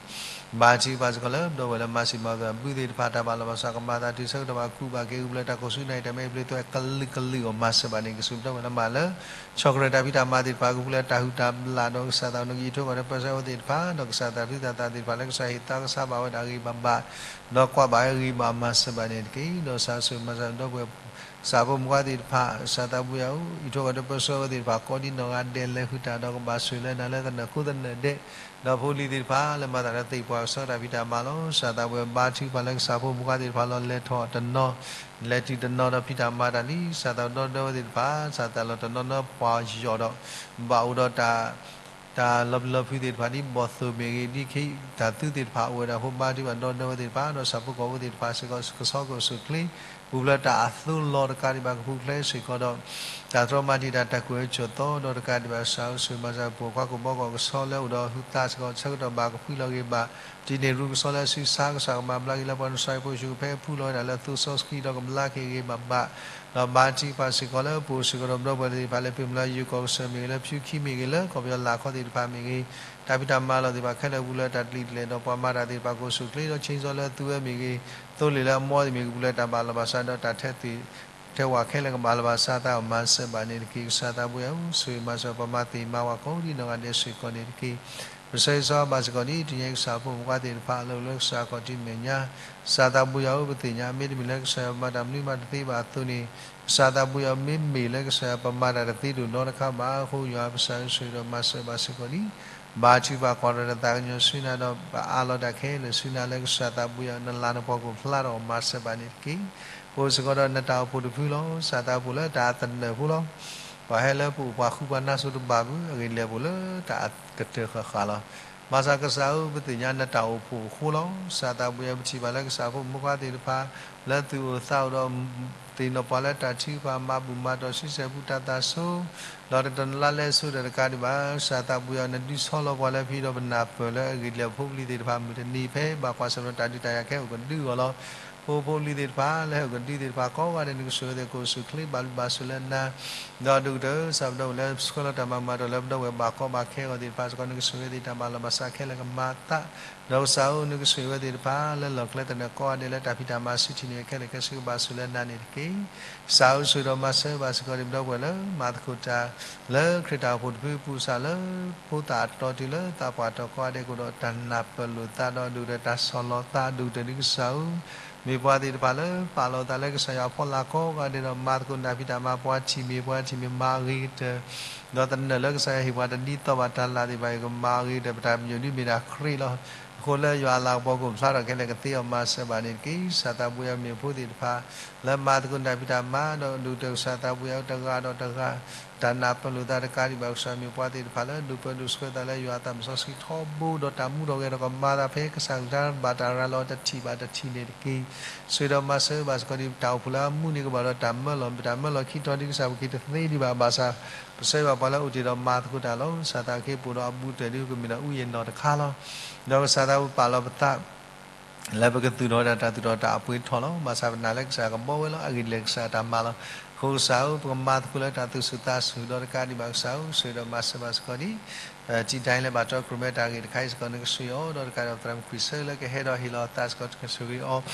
ဘါထုကဖၣ်စ့ၢ်ကီးလၢ ဒီပုၢ်ဝဲၢ်လၢမၤစံာ်မၤဂၢၢ်အဘုသ့ၣ်တဖၣ် တၢ်ဘၣ်လီၤဘၣ်စးကမၤသးတုၤဆၢကတီၢ်ဘၣ်ကူၣ်ဘၣ်က့ၤ ဂုၢ်ပျၢၤတၢ်ကိၢ်ဆူၣ်နၢ်အံၤ တၢ်မ့ၢ်အပျ့ၤသွဲၣ်ကလုာ်ကလုာ်အီၤ မၤစၢၤဘၣ်န့ၣ် ကစၢ်ဒီပုၢ်ဝဲၢ်လၢမၤလၢ ဆီၣ်ထွဲတၢ်ဖံးတၢ်မၤသ့ၣ်တဖၣ် ကပူၤလၢတၢ်ဟုၣ်တၢ်ဘျၣ်ဒီး ကစၢ်သးနကအံးထွဲကွၢ်ထွဲပၢဆှၢဝဲသ့ၣ်တဖၣ် ဒီးကစၢ်သးဒူသးသးသ့ၣ်တဖၣ်လၢကစၢ်ဟ့ၣ်သးကဆါဘၣ်ဝဲဒၣ်ဂ့ၤဘၣ်ဘၣ် ဒီးကွၢ်ဘၣ်ဝဲဂ့ၤဘၣ် မၤစၢၤဘၣ်န့ၣ်တက့ၢ်. ဒီးစၢ်ဆိၣ်မၤစၢၤဒီပုၢ်ဝဲၢ် ကစၢ်ဖိမုၣ်ဖိခွါသ့ၣ်တဖၣ် ကစၢ်သးဘိယွၤဧၢ, အံးထွဲကွၢ်ထွဲပၢဆှၢဝဲသ့ၣ်တဖၣ် ကိးဒံးနီၢ်ဂၤဒဲး လဲၤဟုၣ်တၢ်ဒီးကဘၣ်ဆိၣ်လၢနၤလၢသနၢၣ်ခိသနၢၣ်ဒဲး, ဒီးဖိလံၤသ့ၣ်တဖၣ် လၢမၤတၢ်လၢသ့ၣ်ပှၢ်ကဆှီတၢ်ဖံးတၢ်မၤလီၤ. ကစၢ်သးဘိယွၤဘါထုကဖၣ်လၢကစၢ်ဖိမုၣ်ဖိခွါသ့ၣ်တဖၣ်လီၤ လဲၤထီၣ်တနီၤ လဲၤတုၤတနီၤဒီးဖံးတၢ်မၤတၢ်လံ. ကစၢ်သးဒီဒီဝဲသ့ၣ်တဖၣ် ကစၢ်သးလီၤတနီၤနီၤပှၤယီၤဒီး ဘၣ်အိၣ်ဒီးတၢ် တၢ်လီၤပျံၤလီၤဖုးသ့ၣ်တဖၣ် ဒ်ဘီၣ်သိၣ်မ့ၢ်ဂ့ၤ ဒ်ခ့တၢ်သုးသ့ၣ်တဖၣ်အိၣ်ဝဲဒၣ်အဃိ ဘါထုကဖၣ်ဒီဒီဝဲသ့ၣ်တဖၣ် ဒီးဆၣ်ဖိကီၢ်ဖိသ့ၣ်တဖၣ်စ့ၢ်ကီး ကဆီကအိၣ်ဆူၣ်ချ့ ပူၤဖျဲးတၢ်အသိးလီၤ တကးဒံးဘၣ်ကပူၤဖျဲးစ့ၢ်ကီးဒီး တၢ်တြီမၤတံာ်တာ်တၢ်ကွဲးအၢကွဲးသီ ဒီးတကးဒံးဘၣ် ကစၢ်ဧၢ ဆိၣ်မၤစၢၤ ပှၤကွၢ်ကိၣ်ဘီကီၢ် ကဆီလၢအိၣ်ဒီးဟုသးစ့ၢ်ကီး ဆၢကတီၢ်ဘၣ်ကဖှံလီၤဂ့ၤဘၣ် တံၤန့ၢ်ရူကဆီလၢအစုဆါ ကစၢ်ကမၤဘျါက့ၤလၢပှၤနစၢ်ဖိဆူၣ်ကဖဲ ဖှူလီၤဝဲဒၣ်လၢသိစီဆှံဒီးကဘျါက့ၤဂ့ၤဘၣ်ဘၣ် ဒီးဘါထုကဖၣ်စ့ၢ်ကီးလၢ ပအိၣ်စ့ၢ်ကီးဒီးပဒီပုၢ်ဝဲၢ်သ့ၣ်တဖၣ်လၢ ပ့ၤမုၢ်လၢယိၤကီၢ်ကစၢၢ်မ့ၢ်ဂ့ၤ လၢဖၠူခံမ့ၢ်ဂ့ၤ လၢကီၢ်ပယီၤလၢခီသ့ၣ်တဖၣ်မ့ၢ်ဂ့ၤ တၢ်ဖံးတၢ်မၤလီၤသ့ၣ်တဖၣ်ခဲလၢာ်ပူၤလၢတၢ်တလံၤတလဲၣ်ဒီး ပှၤမၤတၢ်သ့ၣ်တဖၣ်ကအိၣ်ဆူၣ်ချ့ ဒီး ဆ့စီလၢသုဝဲမ့ၢ်ဂ့ၤ သိလ့ၣ်လၢအမီသ့ၣ်မ့ၢ်ဂ့ၤ ပူၤလၢတၢ်ဘၣ်လီၤဘၣ်စးဒီးတၢ်ထဲသ့ၣ် ထဲဝဲခဲလၢာ်ကဘၣ်လီၤဘၣ်စးသး မၤစၢၤဘၣ်န့ၣ်တက့ၢ်. ကစၢ်သးဘိယွၤဧၢ, ဆိၣ်ဂ့ၤမၤစၢၤပှၤမၤသ့ၣ်မၤဝၤကိးဒံးနီၢ်ဂၤဒဲးစ့ၢ်ကီးန့ၣ်တက့ၢ်. ပဆၢဂ့ၤဆၢဝါဘၣ်စ့ၢ်ကီးဒ်တနံၤညါအံၤ ကစၢ်ဖိမုၣ်ဖိခွါသ့ၣ်တဖၣ်လၢအိၣ်လၢကစၢ်ခီၣ်ထံးမဲာ်ညါ ကစၢ်သးဘိယွၤဧၢ, ပသ့ၣ်ညါမ့တမ့ၢ်လၢကစၢ်ယွၤပမၤတၢ်မနုၤမးတသ့ဘၣ်အသိးန့ၣ် ကစၢ်သးဘိယွၤဧၢ, မ့မ့ၢ်လၢကစၢ်ယွၤပမၤတၢ်တသ့ဒိၣ်နီတခါဘၣ်အဃိ ယွၤပကစၢ်ဧၢ ဆိၣ်ဂ့ၤဒီးမၤစၢၤဘၣ်စ့ၢ်ကီးဒံး ဘါထုကဖၣ်ကွၢ်ထီၣ်တၢ်သးကညီၤဆူနၤဒီး ပအးလီၤတၢ်ခဲလၢာ်ဆူနၤလၢကစၢ်သးဘိယွၤ နလၤနပှီၢ်ကအိၣ်ဖျါထီၣ် မၤစၢၤဘၣ်န့ၣ်တက့ၢ်. ပအိၣ်စ့ၢ်ကီးဒီးနတၢ်အိၣ်ဖှိၣ်တဖုလီၤ. ကစၢ်သးအိၣ်ဖှိၣ်လၢတၢ်သနၢၣ်ဖိလီၤ. ပှၤဟဲလၢပအိၣ်ပှၤဃုပှၤနါစိၤတဘၣ်ဘၣ် အဂ့ၢ်ဒ်လဲၣ်ပအိၣ်လၢတၢ်ကတၢၢ်ဃၣ်ဃၣ်လီၤ. ဘၣ်ဆၣ်ကစၢ်ဧၢ ပသ့ၣ်ညါနတၢ်အိၣ်ဖှိၣ်အဃိလီၤ. ကစၢ်သးဘိယွၤ ပထံၣ်ဘၣ်လၢကစၢ်ဖိမုၣ်ဖိခွါသ့ၣ်တဖၣ် လၢသူၣ်အိၣ်သးအိၣ်ဒီး သ့ၣ်နီၣ်ပှၤလၢတၢ်ထုကဖၣ် မၤဘူၣ်မၤတီၢ် ဆံဆဲၣ်ပူတၢ်သးဆိ ဒီးတတီၤနလါလဲဆိဒီးတကးဒံးဘၣ် ကစၢ်သးဘိယွၤ နဒုးဆီလီၤပှၤလၢဖံဒီးပနၢ်ပၢၢ်လၢအဂ့ၢ်ဒ်လဲၣ် ဖိပလံၤသ့ၣ်တဖၣ်မုၢ်တနံၤဖဲ ဘၣ်ကွၢ်ဆၢၣ်မဲာ်တၢ်ဒုးတၢ်ယၤခဲအိၣ်ကဒုအီၤလီၤ. ဖိဖိပလံၤသ့ၣ်တဖၣ် လၢဟဲအိၣ်ကဒုသ့ၣ်တဖၣ်ကိးဂၤဒဲး နကဆိၣ်ဂ့ၤသ့ၣ် ကအိၣ်ဆူၣ်ချ့ ဘၣ်ဘျုးဘၣ်ဆိၣ်လၢနၤ ဒီးဒိၣ်ကတၢၢ် ကစၢ်ပဒီပုၢ်ဝဲၢ်လၢဆှၢလီၤတၢ်မၤမၤတီၢ်လၢပဒီပုၢ်ဝဲၢ်ဘၣ်ကီဘၣ်ခဲအဂီၢ်သ့ၣ်တဖၣ်စ့ၢ်ကီး နကဆိၣ်ဂ့ၤသ့ၣ် တၢ်ဘၣ်လီၤဘၣ်စးခဲလၢာ်ကမၤသး ဒီးကစၢ်ဧၢ နကဆိၣ်ဂ့ၤဝဲသ့ၣ်တဖၣ် လၢလီၢ်ကျဲသနၢၣ်ကိးဂၤဒဲးလၢတၢ်ဖံးတၢ်မၤဆူထံၣ်န့ၢ်ခဲလၢာ်ခဲဆ့ ကဘၣ်ဆိၣ်လၢနၤန့ၣ်တက့ၢ်. ကစၢ်ဧၢ ဆိၣ်ဂ့ၤဒီးမၤစၢၤဘၣ်စ့ၢ်ကီး ပဒီပုၢ်ဝဲၢ်လၢမၤသကိးတၢ် လၢခရံာ်တၢ်အိၣ်ဖှိၣ်တဖုအပူၤ ကစၢ်လၢဖိသၣ်အတီတုၤလၢသးပှၢ်တီၤကိးဂၤဒဲးကအိၣ်ဒီးတၢ်နၢ်ပၢၢ်လိာ်သးဒီးဒိၣ်ကတၢၢ်တၢ်ဆီၣ်လီၤသး ဒိၣ်ကတၢၢ်ဒ်ကစၢ်ဧၢ မ့ၢ်ပှၤသ့ၣ်တဖၣ်လၢပာ်လီၤသးလၢကစၢ်ယွၤအဖီလာ်ကိးဂၤဒဲးဒီး မၤသကိးတၢ်ဖံးတၢ်မၤပှၤထံၣ်မ့ၢ်ပှၤထံၣ်မ့ၢ်မၤအဂ့ၤကတၢၢ် ဒီးသနၢၣ်လၢကစၢ်ယွၤဟ့ၣ်ပှၤတဒ်သိးဘၣ်တၢ်လၢ်သ့ၣ်တဖၣ်အံၤ ကမၤအဂ့ၤကတၢၢ် ပတၢ်ပညိၣ်ဒ်မ့ၢ်ဒၣ်ခရံာ်လီၤ. အဃိလၢယွၤအလၤကပီၤကအိၣ်ဖျါထီၣ်ခဲလၢာ်ကသ့အီၤ မၤစၢၤဘၣ်န့ၣ်တက့ၢ်. ကစၢ်သးဘိယွၤ မ့ၢ်ဖိသ့ၣ်တဖၣ် လၢမၤသကိးတၢ်ဖံးတၢ်မၤဒီးဒိၣ်ကတၢၢ် ကစၢ်သးဘိယွၤတဂၤဒီးတဂၤ တၢ်နၢ်ပၢၢ်လိာ်သးတကးဒံးဘၣ် ကစၢ်မ့ၢ်ပှၤသ့ၣ်တဖၣ်လၢဒိးပၢဒိးဆှၢသးလၢယွၤအသးစီဆှံထီဘိဒီးတၢ်မူထီၣ်ဂဲၤဒီးကမၤသးဖဲကစၢ်ကလုၢ်ကထါဘၣ်တၢ်ရၤလီၤတထံၣ်ဘၣ်တထံၣ်န့ၣ်တက့ၢ်. ဆိၣ်ဂ့ၤဒီးမၤစၢၤဘၣ်စ့ၢ်ကီးဒ်တၢ်အိၣ်ဖှိၣ်လၢအမူန့ၣ်ကဘၣ်ဒီးတၢ်မၢလီၤ ပတၢ်မၢလီၤခံထီဒ်ကစၢ်ပက့ၤတသ့ဒံးဘၣ် ဘၣ်ဆၣ် ပဆၢဂ့ၤဘၣ်ပှၤလၢအိၣ်တ့ၢ်ဒီးမၤသကိးတၢ်လီၤ. ကစၢ်သးကဟ့ၣ်ပအိၣ်ဒီးအဘူးတၢၢ်ဒ်ကမ့ၢ်ဒၣ်အူယဲၢ်နီၢ်တခါလီၤ. ဒီးကစၢ်သးပပာ်လီၤပသး လၢပကသူၣ်ထီၣ်ဝဲဒၣ်တၢ်သူၣ်ထီၣ်တၢ်အပှ့ၤထီၣ်လီၤ. ဘၣ်ဆၣ်ပနာ်လၢကစၢ်ကဘှီဝဲလီၤ. အဂ့ၢ်ဒ်လဲၣ်ကစၢ်တၢ်မၤလီၤ. အဃိကစၢ်ဧၢ ပကမၤသကိးလၢတၢ်သူၣ်ဆူၣ်သးဆူၣ်ဒီးတကးဒံးဘၣ်ကစၢ်ဧၢ ဆိၣ်ဂ့ၤဒီးမၤစၢၤဘၣ်စ့ၢ်ကီးဒ် တံၤတၢ်အံၤလၢဘၣ်တီခိၣ်ရိၣ်မဲတၢ်ဂ့ၢ်တခါအံၤစ့ၢ်ကီး နကဆိၣ်ဂ့ၤအီၤ ဒီးတကးဒံးဘၣ်သရၣ်မုၣ်ခွံၣ်ဆၢလၢကဟဲဒီးဟ့ၣ်လီၤအသးစ့ၢ်ကီး နကဆိၣ်ဂ့ၤအီၤ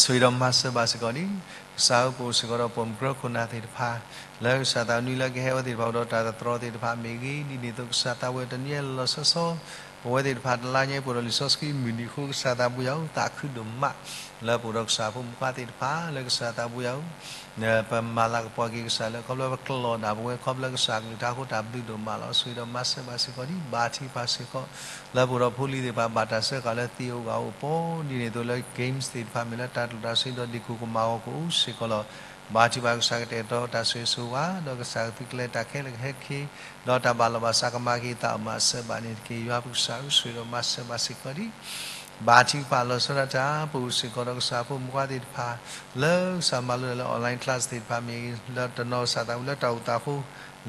ဆိၣ်ဂ့ၤဒီးမၤစၢၤဘၣ်စ့ၢ်ကီးဒ် ကစၢ်ဧၢ ပအိၣ်စ့ၢ်ကီးဒီးပိာ်မုၣ်ကြၢးခိၣ်နၢ်သ့ၣ်တဖၣ် လၢကစၢ်သးနွံလၢကဟဲဝဲသ့ၣ်တဖၣ်ဒီးတၢ်သတြီၤသ့ၣ်တဖၣ်မ့ၢ်ဂ့ၤ ဒ်န့ၣ်အသိးကစၢ်သးဝဲတနံၤအံၤလီၤဆီဆီ ပဝဲသ့ၣ်တဖၣ်တလါညါအံၤပအိၣ်ဒီးလံာ်စီဆှံမုၢ်နံၤအဃိ ကစၢ်သးဘိယွၤဧၢ သးခုဒိၣ်မး လၢပအိၣ်ဒီးကစၢ်ဖိမုၣ်ခွါသ့ၣ်တဖၣ် လၢကစၢ်သးဘိယွၤဧၢ, ပမၤလၤကပီၤက့ၤကစၢ်လၢ ခီဖျိပကျီၢ်ဒၣ်ပဝဲ ခီဖျိကစၢ်ကလုၢ်ကထါအဃိ တၢ်ဘျုးဒိၣ်မးလီၤ. ဆိၣ်ဂ့ၤဒီးမၤစၢၤဘၣ်စ့ၢ်ကီးဒံး ဘါထုကဖၣ်စ့ၢ်ကီး လၢပအိၣ်ဒီးဖိလံၤသ့ၣ်တဖၣ် ဘၣ်တၢ်စၢဃာ်လၢသံးအဂၤအိၣ်ပီ ဒ်န့ၣ်အသိးလၢ games သ့ၣ်တဖၣ် မ့ၢ်လၢတၢ်ကျိၣ်တၢ်စ့ဒီး ဒ့ၣ်ခိၣ်ကမၢ်ဂီၤကအိၣ်စ့ၢ်ကီးလီၤ. ဘါထုကဖၣ်ကစၢ်ကတဲာ်ကတီၤတၢ်ဆိၣ်ဂ့ၤဆိၣ်ဝါ ဒီးကစၢ်ကသုးကျဲၤတၢ်ခဲလၢာ်ကဟဲက့ၤ ဒီးတၢ်ဘၣ်လီၤဘၣ်စးကမၤက့ၤသးအီၤ မၤစၢၤဘၣ်န့ၣ်တက့ၢ်. ယွၤပကစၢ်ဧၢ ဆိၣ်ဂ့ၤဒီးမၤစၢၤဘၣ်စ့ၢ်ကီးဒံး ဘါထုကဖၣ်လီၤဆီဒၣ်တၢ် ပအိၣ်စ့ၢ်ကီးဒီးကစၢ်ဖိမုၣ်ခွါသ့ၣ်တဖၣ် လၢကစၢ်မၤလိဒၣ်လၢ online class သ့ၣ်တဖၣ် မ့ၢ်လၢတနီၤကစၢ်သးဝံၣ်လၢတၢ်အိၣ်သးအဃိ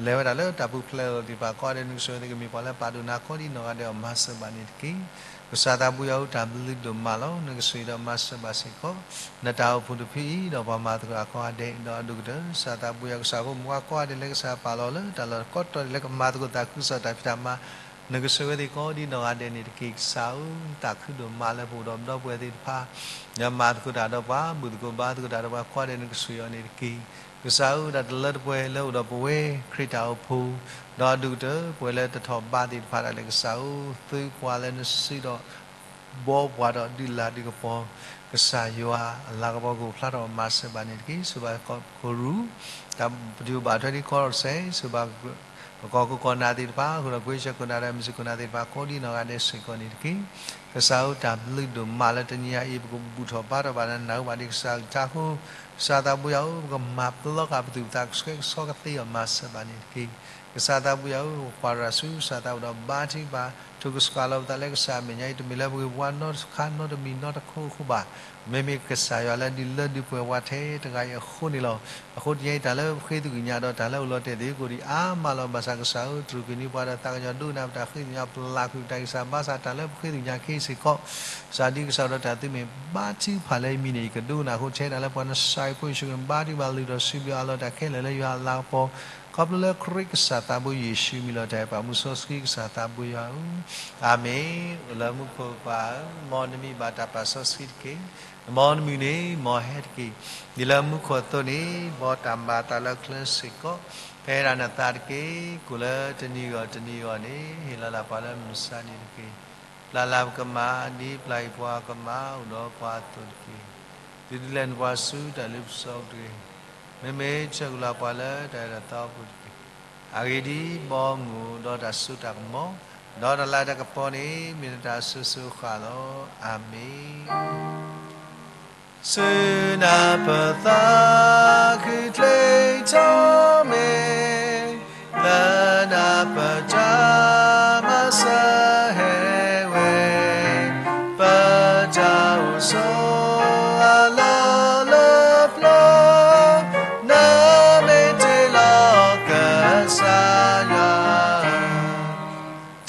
လဲၤဝဲဒၣ်လၢတၢ်ပူၤဖျဲးလိာ်သ့ၣ်တဖၣ် ကိးဂၤဒဲး နကဆိၣ်ဂ့ၤက့ၤမ့ၢ်ပှၤလၢပာ်ဒိၣ်နၤကိးဒံနီၢ်ဂၤဒဲးအီၤ မၤစၢၤဘၣ်န့ၣ်တက့ၢ်. ကစၢ်သးဘိယွၤဧၢ တၢ်ဘျုးဒိၣ်မးလီၤ. နကဆိၣ်ဂ့ၤဒီးမၤစၢၤဘၣ်စ့ၢ်ကီး နတၢ်အိၣ်ဖှိၣ်တဖုအံၤ ဒီးပှၤမၤသကိးကိးဂၤဒဲး ဒီးအဒိၣ်ကတၢၢ် ကစၢ်သးဘိယွၤ ကစၢ်ဖိမုၣ်ခွါကိးဂၤဒဲးလၢကစၢ်ပာ်လီၤလၢတၢ်လီၢ်ကိးတီၤဒဲးလၢကမၤသကိးတၢ်သးခုကစီၣ်တၢ်ဖံးတၢ်မၤ နကဆိၣ်ဂ့ၤဝဲသ့ၣ်ကိးဒံနီၢ်ဂၤဒဲးန့ၣ်တက့ၢ်. ကစၢ်ဧၢ သးခုဒိၣ်မးလၢပအိၣ်ဒီးပဒီပုၢ်ဝဲၢ်သ့ၣ်တဖၣ် မၤသကိးတၢ်ဒီးပှၤ ဘူၣ်သကိးဘါသကိးတၢ်ဒီးပှၤကိးဂၤဒဲး နကဆိၣ်ဂ့ၤအီၤန့ၣ်တက့ၢ်. ကစၢ်ဧၢ တၢ်တလၢတပှဲၤလၢအိၣ်ဒီးပဝဲခရံာ်တၢ်အိၣ်ဖှိၣ် ဒီးအဒိၣ်ကတၢၢ် ပဝဲလၢတထီၣ်ဘးသ့ၣ်တဖၣ်ဒၣ်လဲာ် ကစၢ်ဧၢ သုပှၤလၢနစုဒီး ဘှီပှၤဒီးဒုးလၤဒုးကပီၤ ကစၢ်ယွၤအလၤကပီၤကအိၣ်ဖျါထီၣ်မၤစၢၤဘၣ်န့ၣ်တက့ၢ်. ဆိၣ်ဘၣ်ကရူၢ် တၢ်ပတုာ်ဘၣ်ထွဲဒံးကီၢ်စဲၣ် ဆိၣ်ဘၣ် ပကီၢ်ခိၣ်ကီၢ်နၢ်သ့ၣ်တဖၣ် ဃုာ်ဒီးကွ့ကၠၢခိၣ်နၢ်ဒီး မုၢ်စ့ၢ်ခိၣ်နၢ်သ့ၣ်တဖၣ် ကိးဒံနီၢ်ဂၤဒဲးစ့ၢ်ကီးန့ၣ်တက့ၢ်. ကစၢ်ဧၢ တၢ်ဘျုးဒိၣ်မးလၢတနံၤအံၤ ပကဘူၣ်ထီၣ်ဘါထီၣ်ဘၣ်ဒီးနၢ်ဟူဘၣ်ဒံးကစၢ်ကလုၢ်ကထါအဃိ ကစၢ်သးဘိယွၤဧၢ ပကမၤပျီဃာ်ပသူၣ်ပသး ကဆှဲကဆှီကသ့အီၤ မၤစၢၤဘၣ်န့ၣ်တက့ၢ်. ကစၢ်သးဘိယွၤဧၢ ပကွၢ်ရၤဆူ ကစၢ်သးဘိဒီးဘါထုကဖၣ် ထိၣ်ကဆှီလီၤပသးလၢကစၢ်အမဲာ်ညါအံၤ တမ့ၢ်လၢပဂ့ၤပဝါနီတခါနီတမံၤနီတခိအဃိဘၣ်. မ့မ့ၢ်ကစၢ်ယွၤလၢဒုးလၢဒုးပှဲၤဝဲထဲတဂၤအံၤအဃိန့ၣ်လီၤ. အဃိတနံၤအံၤတၢ်လၢပဃ့သကွံာ်ညါဒီးတၢ်လၢအိၣ်လီၤတဲာ်သ့ၣ်ကိးဒံးအါမးလီၤ. ဘၣ်ဆၣ်ကစၢ်ဧၢ တြူာ်က့ၤန့ၢ်ပှၤဒီးသးကညီၤဒိကနၣ်ပတၢ်ဃ့ကညး ပျၢ်ကွံာ်ပတၢ်ဂံၢ်စၢ်ဘါစၢ် တၢ်လၢပဃ့သကွံာ်ညါခဲအံၤစ့ၢ်ကီး ကစၢ်ဒ်ကစၢ်ဒီးတၢ်သုးမ့ၢ်ဘါထုကဖၣ်လၢအမံၤန့ၣ် ယကဒိကနၣ်အဃိ ထဲဒၣ်လၢပှၤနစၤရ့းဖိယ့ၣ်ၡူးခရံာ် ဘါထုကဖၣ်လုၢ်ထီၣ်စံးဘျုးအးလီၤတၢ်ခဲလၢာ်လၢယွၤအလၤကပီၤ ခီဖျိလၢခရံာ်ကစၢ်သးဘိယ့ၣ်ၡူးမံၤလီၤတၢ်အဲၣ်ပာ်မူစီဆှံ ကစၢ်သးဘိယွၤဧၢ, အၤမ့ၣ်. အိၣ်လၢမူခိၣ်ပၢ်ဧၢ, မ်နမံၤဘၣ်တၢ်ပာ်စီဆှံတက့ၢ်. မ်နမုၢ်နံၤမ့ၢ်ဟဲတက့ၢ်. ဒ်လၢမူခိၣ်အသိးန့ၣ် မ်တၢ်ဘၣ်သးလၢကျဲစ့ၢ်ကီး, ဖဲဒၣ်နသးတက့ၢ်. ကိၣ်လၢတနံၤဂီၢ်တနံၤဂီၢ်န့ၣ် ဟ့ၣ်လီၤဒၣ်ပှၤလၢမုၢ်မဆါတနံၤတက့ၢ်. ပျၢ်လၢပကမၢ် ဒ်ပျၢ်အံၤပှၤကမၢ်အိၣ်ဒီးပှၤအသိးတက့ၢ်. တုၤဒုးလဲၤနုာ်ပှၤဆူတၢ်လ့ပစီတဂ့ၤ. မ့မ့ၢ်ဆၢကလီၤပှၤလၢတၢ်အဲၣ်တၢ်သီအပူၤတက့ၢ်. အဂ့ၢ်ဒ်အံၤ, မ်နအိၣ်ဒီးတၢ်စိတၢ်ကမီၤ, ဒီးတၢ်လၤတၢ်ကပီၤန့ၣ် မ့ၢ်နတၢ်အစိၤစိၤအဃၣ်လီၤ. အၤမ့ၣ်. ဆူနၤပသးခုချ့ထီၣ်မ့ၢ်, လၢနၤပတၢ်မၤစၢၤဟဲဝဲ, ပတၢ်အိၣ်ဆိးအလီၢ်လၢပျၢၤ, နမ့ၢ်တ့လီၤကစၢ်ယွၤ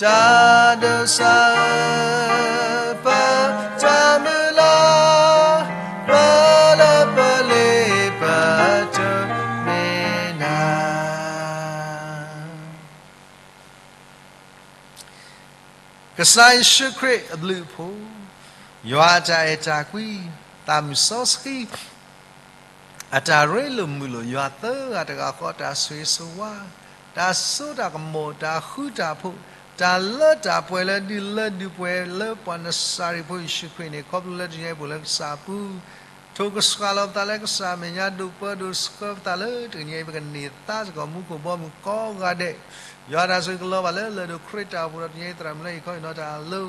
တၢ်ဒိးစၢ်ဧၢ, ပတၢ်မုၢ်လၢ်, ပလၢပလ့ပတုာ်မ့ၢ်နၤ. ကစၢ်ယ့ၣ်ၡူးခရံာ်အဘျုးအဖှိၣ်, ယွၤအတၢ်အဲၣ်တၢ်ကွံ, သးမုၢ်စီဆှံ အတၢ်ရ့လိာ်မုာ်လိာ် ယွၤသၢဂၤတဂၤဃီ တၢ်ဆိၣ်ဂ့ၤဆိၣ်ဝါ, တၢ်စိတၢ်ကမီၤ, တၢ်ဃူတၢ်ဖိး, တၢ်လၢတၢ်ပှဲၤလၢဒုးလၢဒုးပှဲၤလၢပှၤနစၤရ့းဖိယ့ၣ်ၡူးခရံာ်န့ၣ် ခီဖျိလၢတနံၤအံၤပအိၣ်လၢကစၢ်အပူၤ ထိၣ်ကဆှီလီၤပသးလၢကစၢ်အမဲာ်ညါ ဒိးပၢဒိးဆှၢပသးလၢတနံၤအံၤ ပကန့ၢ်သါစ့ၢ်ကီးမူခိၣ်ဘီမုၢ်ကိးဂၤဒဲး ယွၤတၢ်ဆိၣ်ဂ့ၤကလီၤဘၣ်လၢလၢၢ်ဒိၣ်ခရံာ်တၢ်အိၣ်ဖှိၣ်ဒီးတနံၤအံၤသရၣ်မုၣ်လၢဟ့ၣ်ခီဟ့ၣ်နီၤတၢ်အလိၤ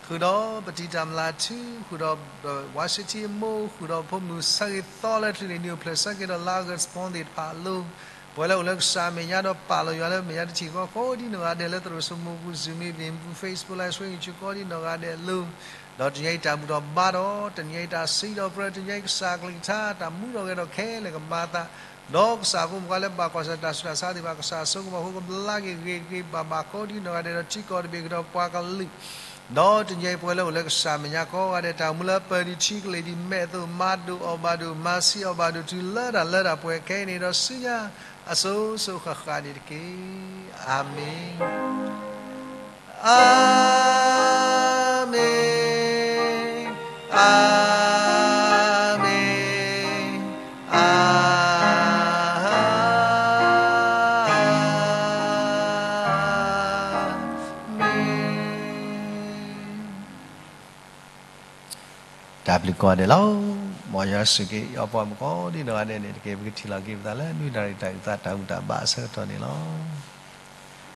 ဃုာ်ဒီးပတံၤတၢ်မျၢ်ထူ ဃုာ်ဒီးဝါရှ့ထံအမိၢ် ဃုာ်ဒီးဖိမုၣ်ဆၢဂ့ၤသီလၢချံန့ၣ် နံၣ်အိၣ်ဖျဲၣ်ဆၢက့ၤဒီးလါအီကူးဘီသ့ၣ်တဖၣ်အလိၤ ပဝဲလၢအိၣ်လၢကစၢ်အမဲာ်ညါဒီးပာ်လီၤယွၤလၢမဲာ်ညါတထံၣ်ဃီ ကိးဒံနီၢ်ဂၤဒဲးလၢသရိာ်စိမိၤပူၤ Zoom meeting ပူၤ Facebook Live Stream ကိးဒံနီၢ်ဂၤဒဲးအလိၤ ဒီးတနံၤအံၤတၢ်ဘူၣ်ထီၣ်ဘါထီၣ် တနံၤအံၤတၢ်စံးထီၣ်ပတြၢၤ တနံၤအံၤကစၢ်အကလုၢ်ကထါ တၢ်မူထီၣ်ဂဲၤထီၣ်ခဲလၢာ်ကမၤအသး ဒီးကစၢ်အဖိမုၣ်ခွါလၢဘၣ်ကွၢ်ဆၢၣ်တၢ်ဆူးတၢ်ဆါသ့ၣ်တဖၣ် ကစၢ်အစိကမီၤအဃိ ကဘျါက့ၤဂ့ၤဂ့ၤဘၣ်ဘၣ်ကိးဒံနီၢ်ဂၤဒဲးဒီးထံကီၢ်တဘ့ၣ်ကဒီးပှၤကလုာ် ဒီးတနံၤအံၤပဝဲလၢအိၣ်လၢကစၢ်အမဲာ်ညါကိးဂၤဒဲး တၢ်အိၣ်မူလၢပၢၢ်ဒံးထံကလ့ၢ်ဒံး မဲာ်သိးမၤဒိၣ်အီၣ်ဘၣ်ဒိၣ် မၤဆံးအီၣ်ဘၣ်ဒိၣ် တုၤလၢတၢ်လၢတၢ်ပှဲၤခဲအံၤန့ၣ်ဒီးဆူညါ အစိၤစိၤဃၣ်ဃၣ်န့ၣ်တက့ၢ်. အၤမ့ၣ်. အၤမ့ၣ်, အၤမ့ၣ်, အၤမ့ၣ်. တၢ်ဘျုးကိးဂၤဒဲးလီၤ. မ်ယွၤဆိၣ်ဂ့ၤအီၤ ပှၤမုၣ်ကိးဒံနီၢ်ဂၤဒဲးန့ၣ်တက့ၢ်. ပကထံၣ်လိာ်က့ၤပသးလၢ နွံနၣ်ရံၣ်တၢ်အုၣ်သး တၢ်ဘူၣ်တၢ်ဘါအဆၢကတီၢ်န့ၣ်လီၤ.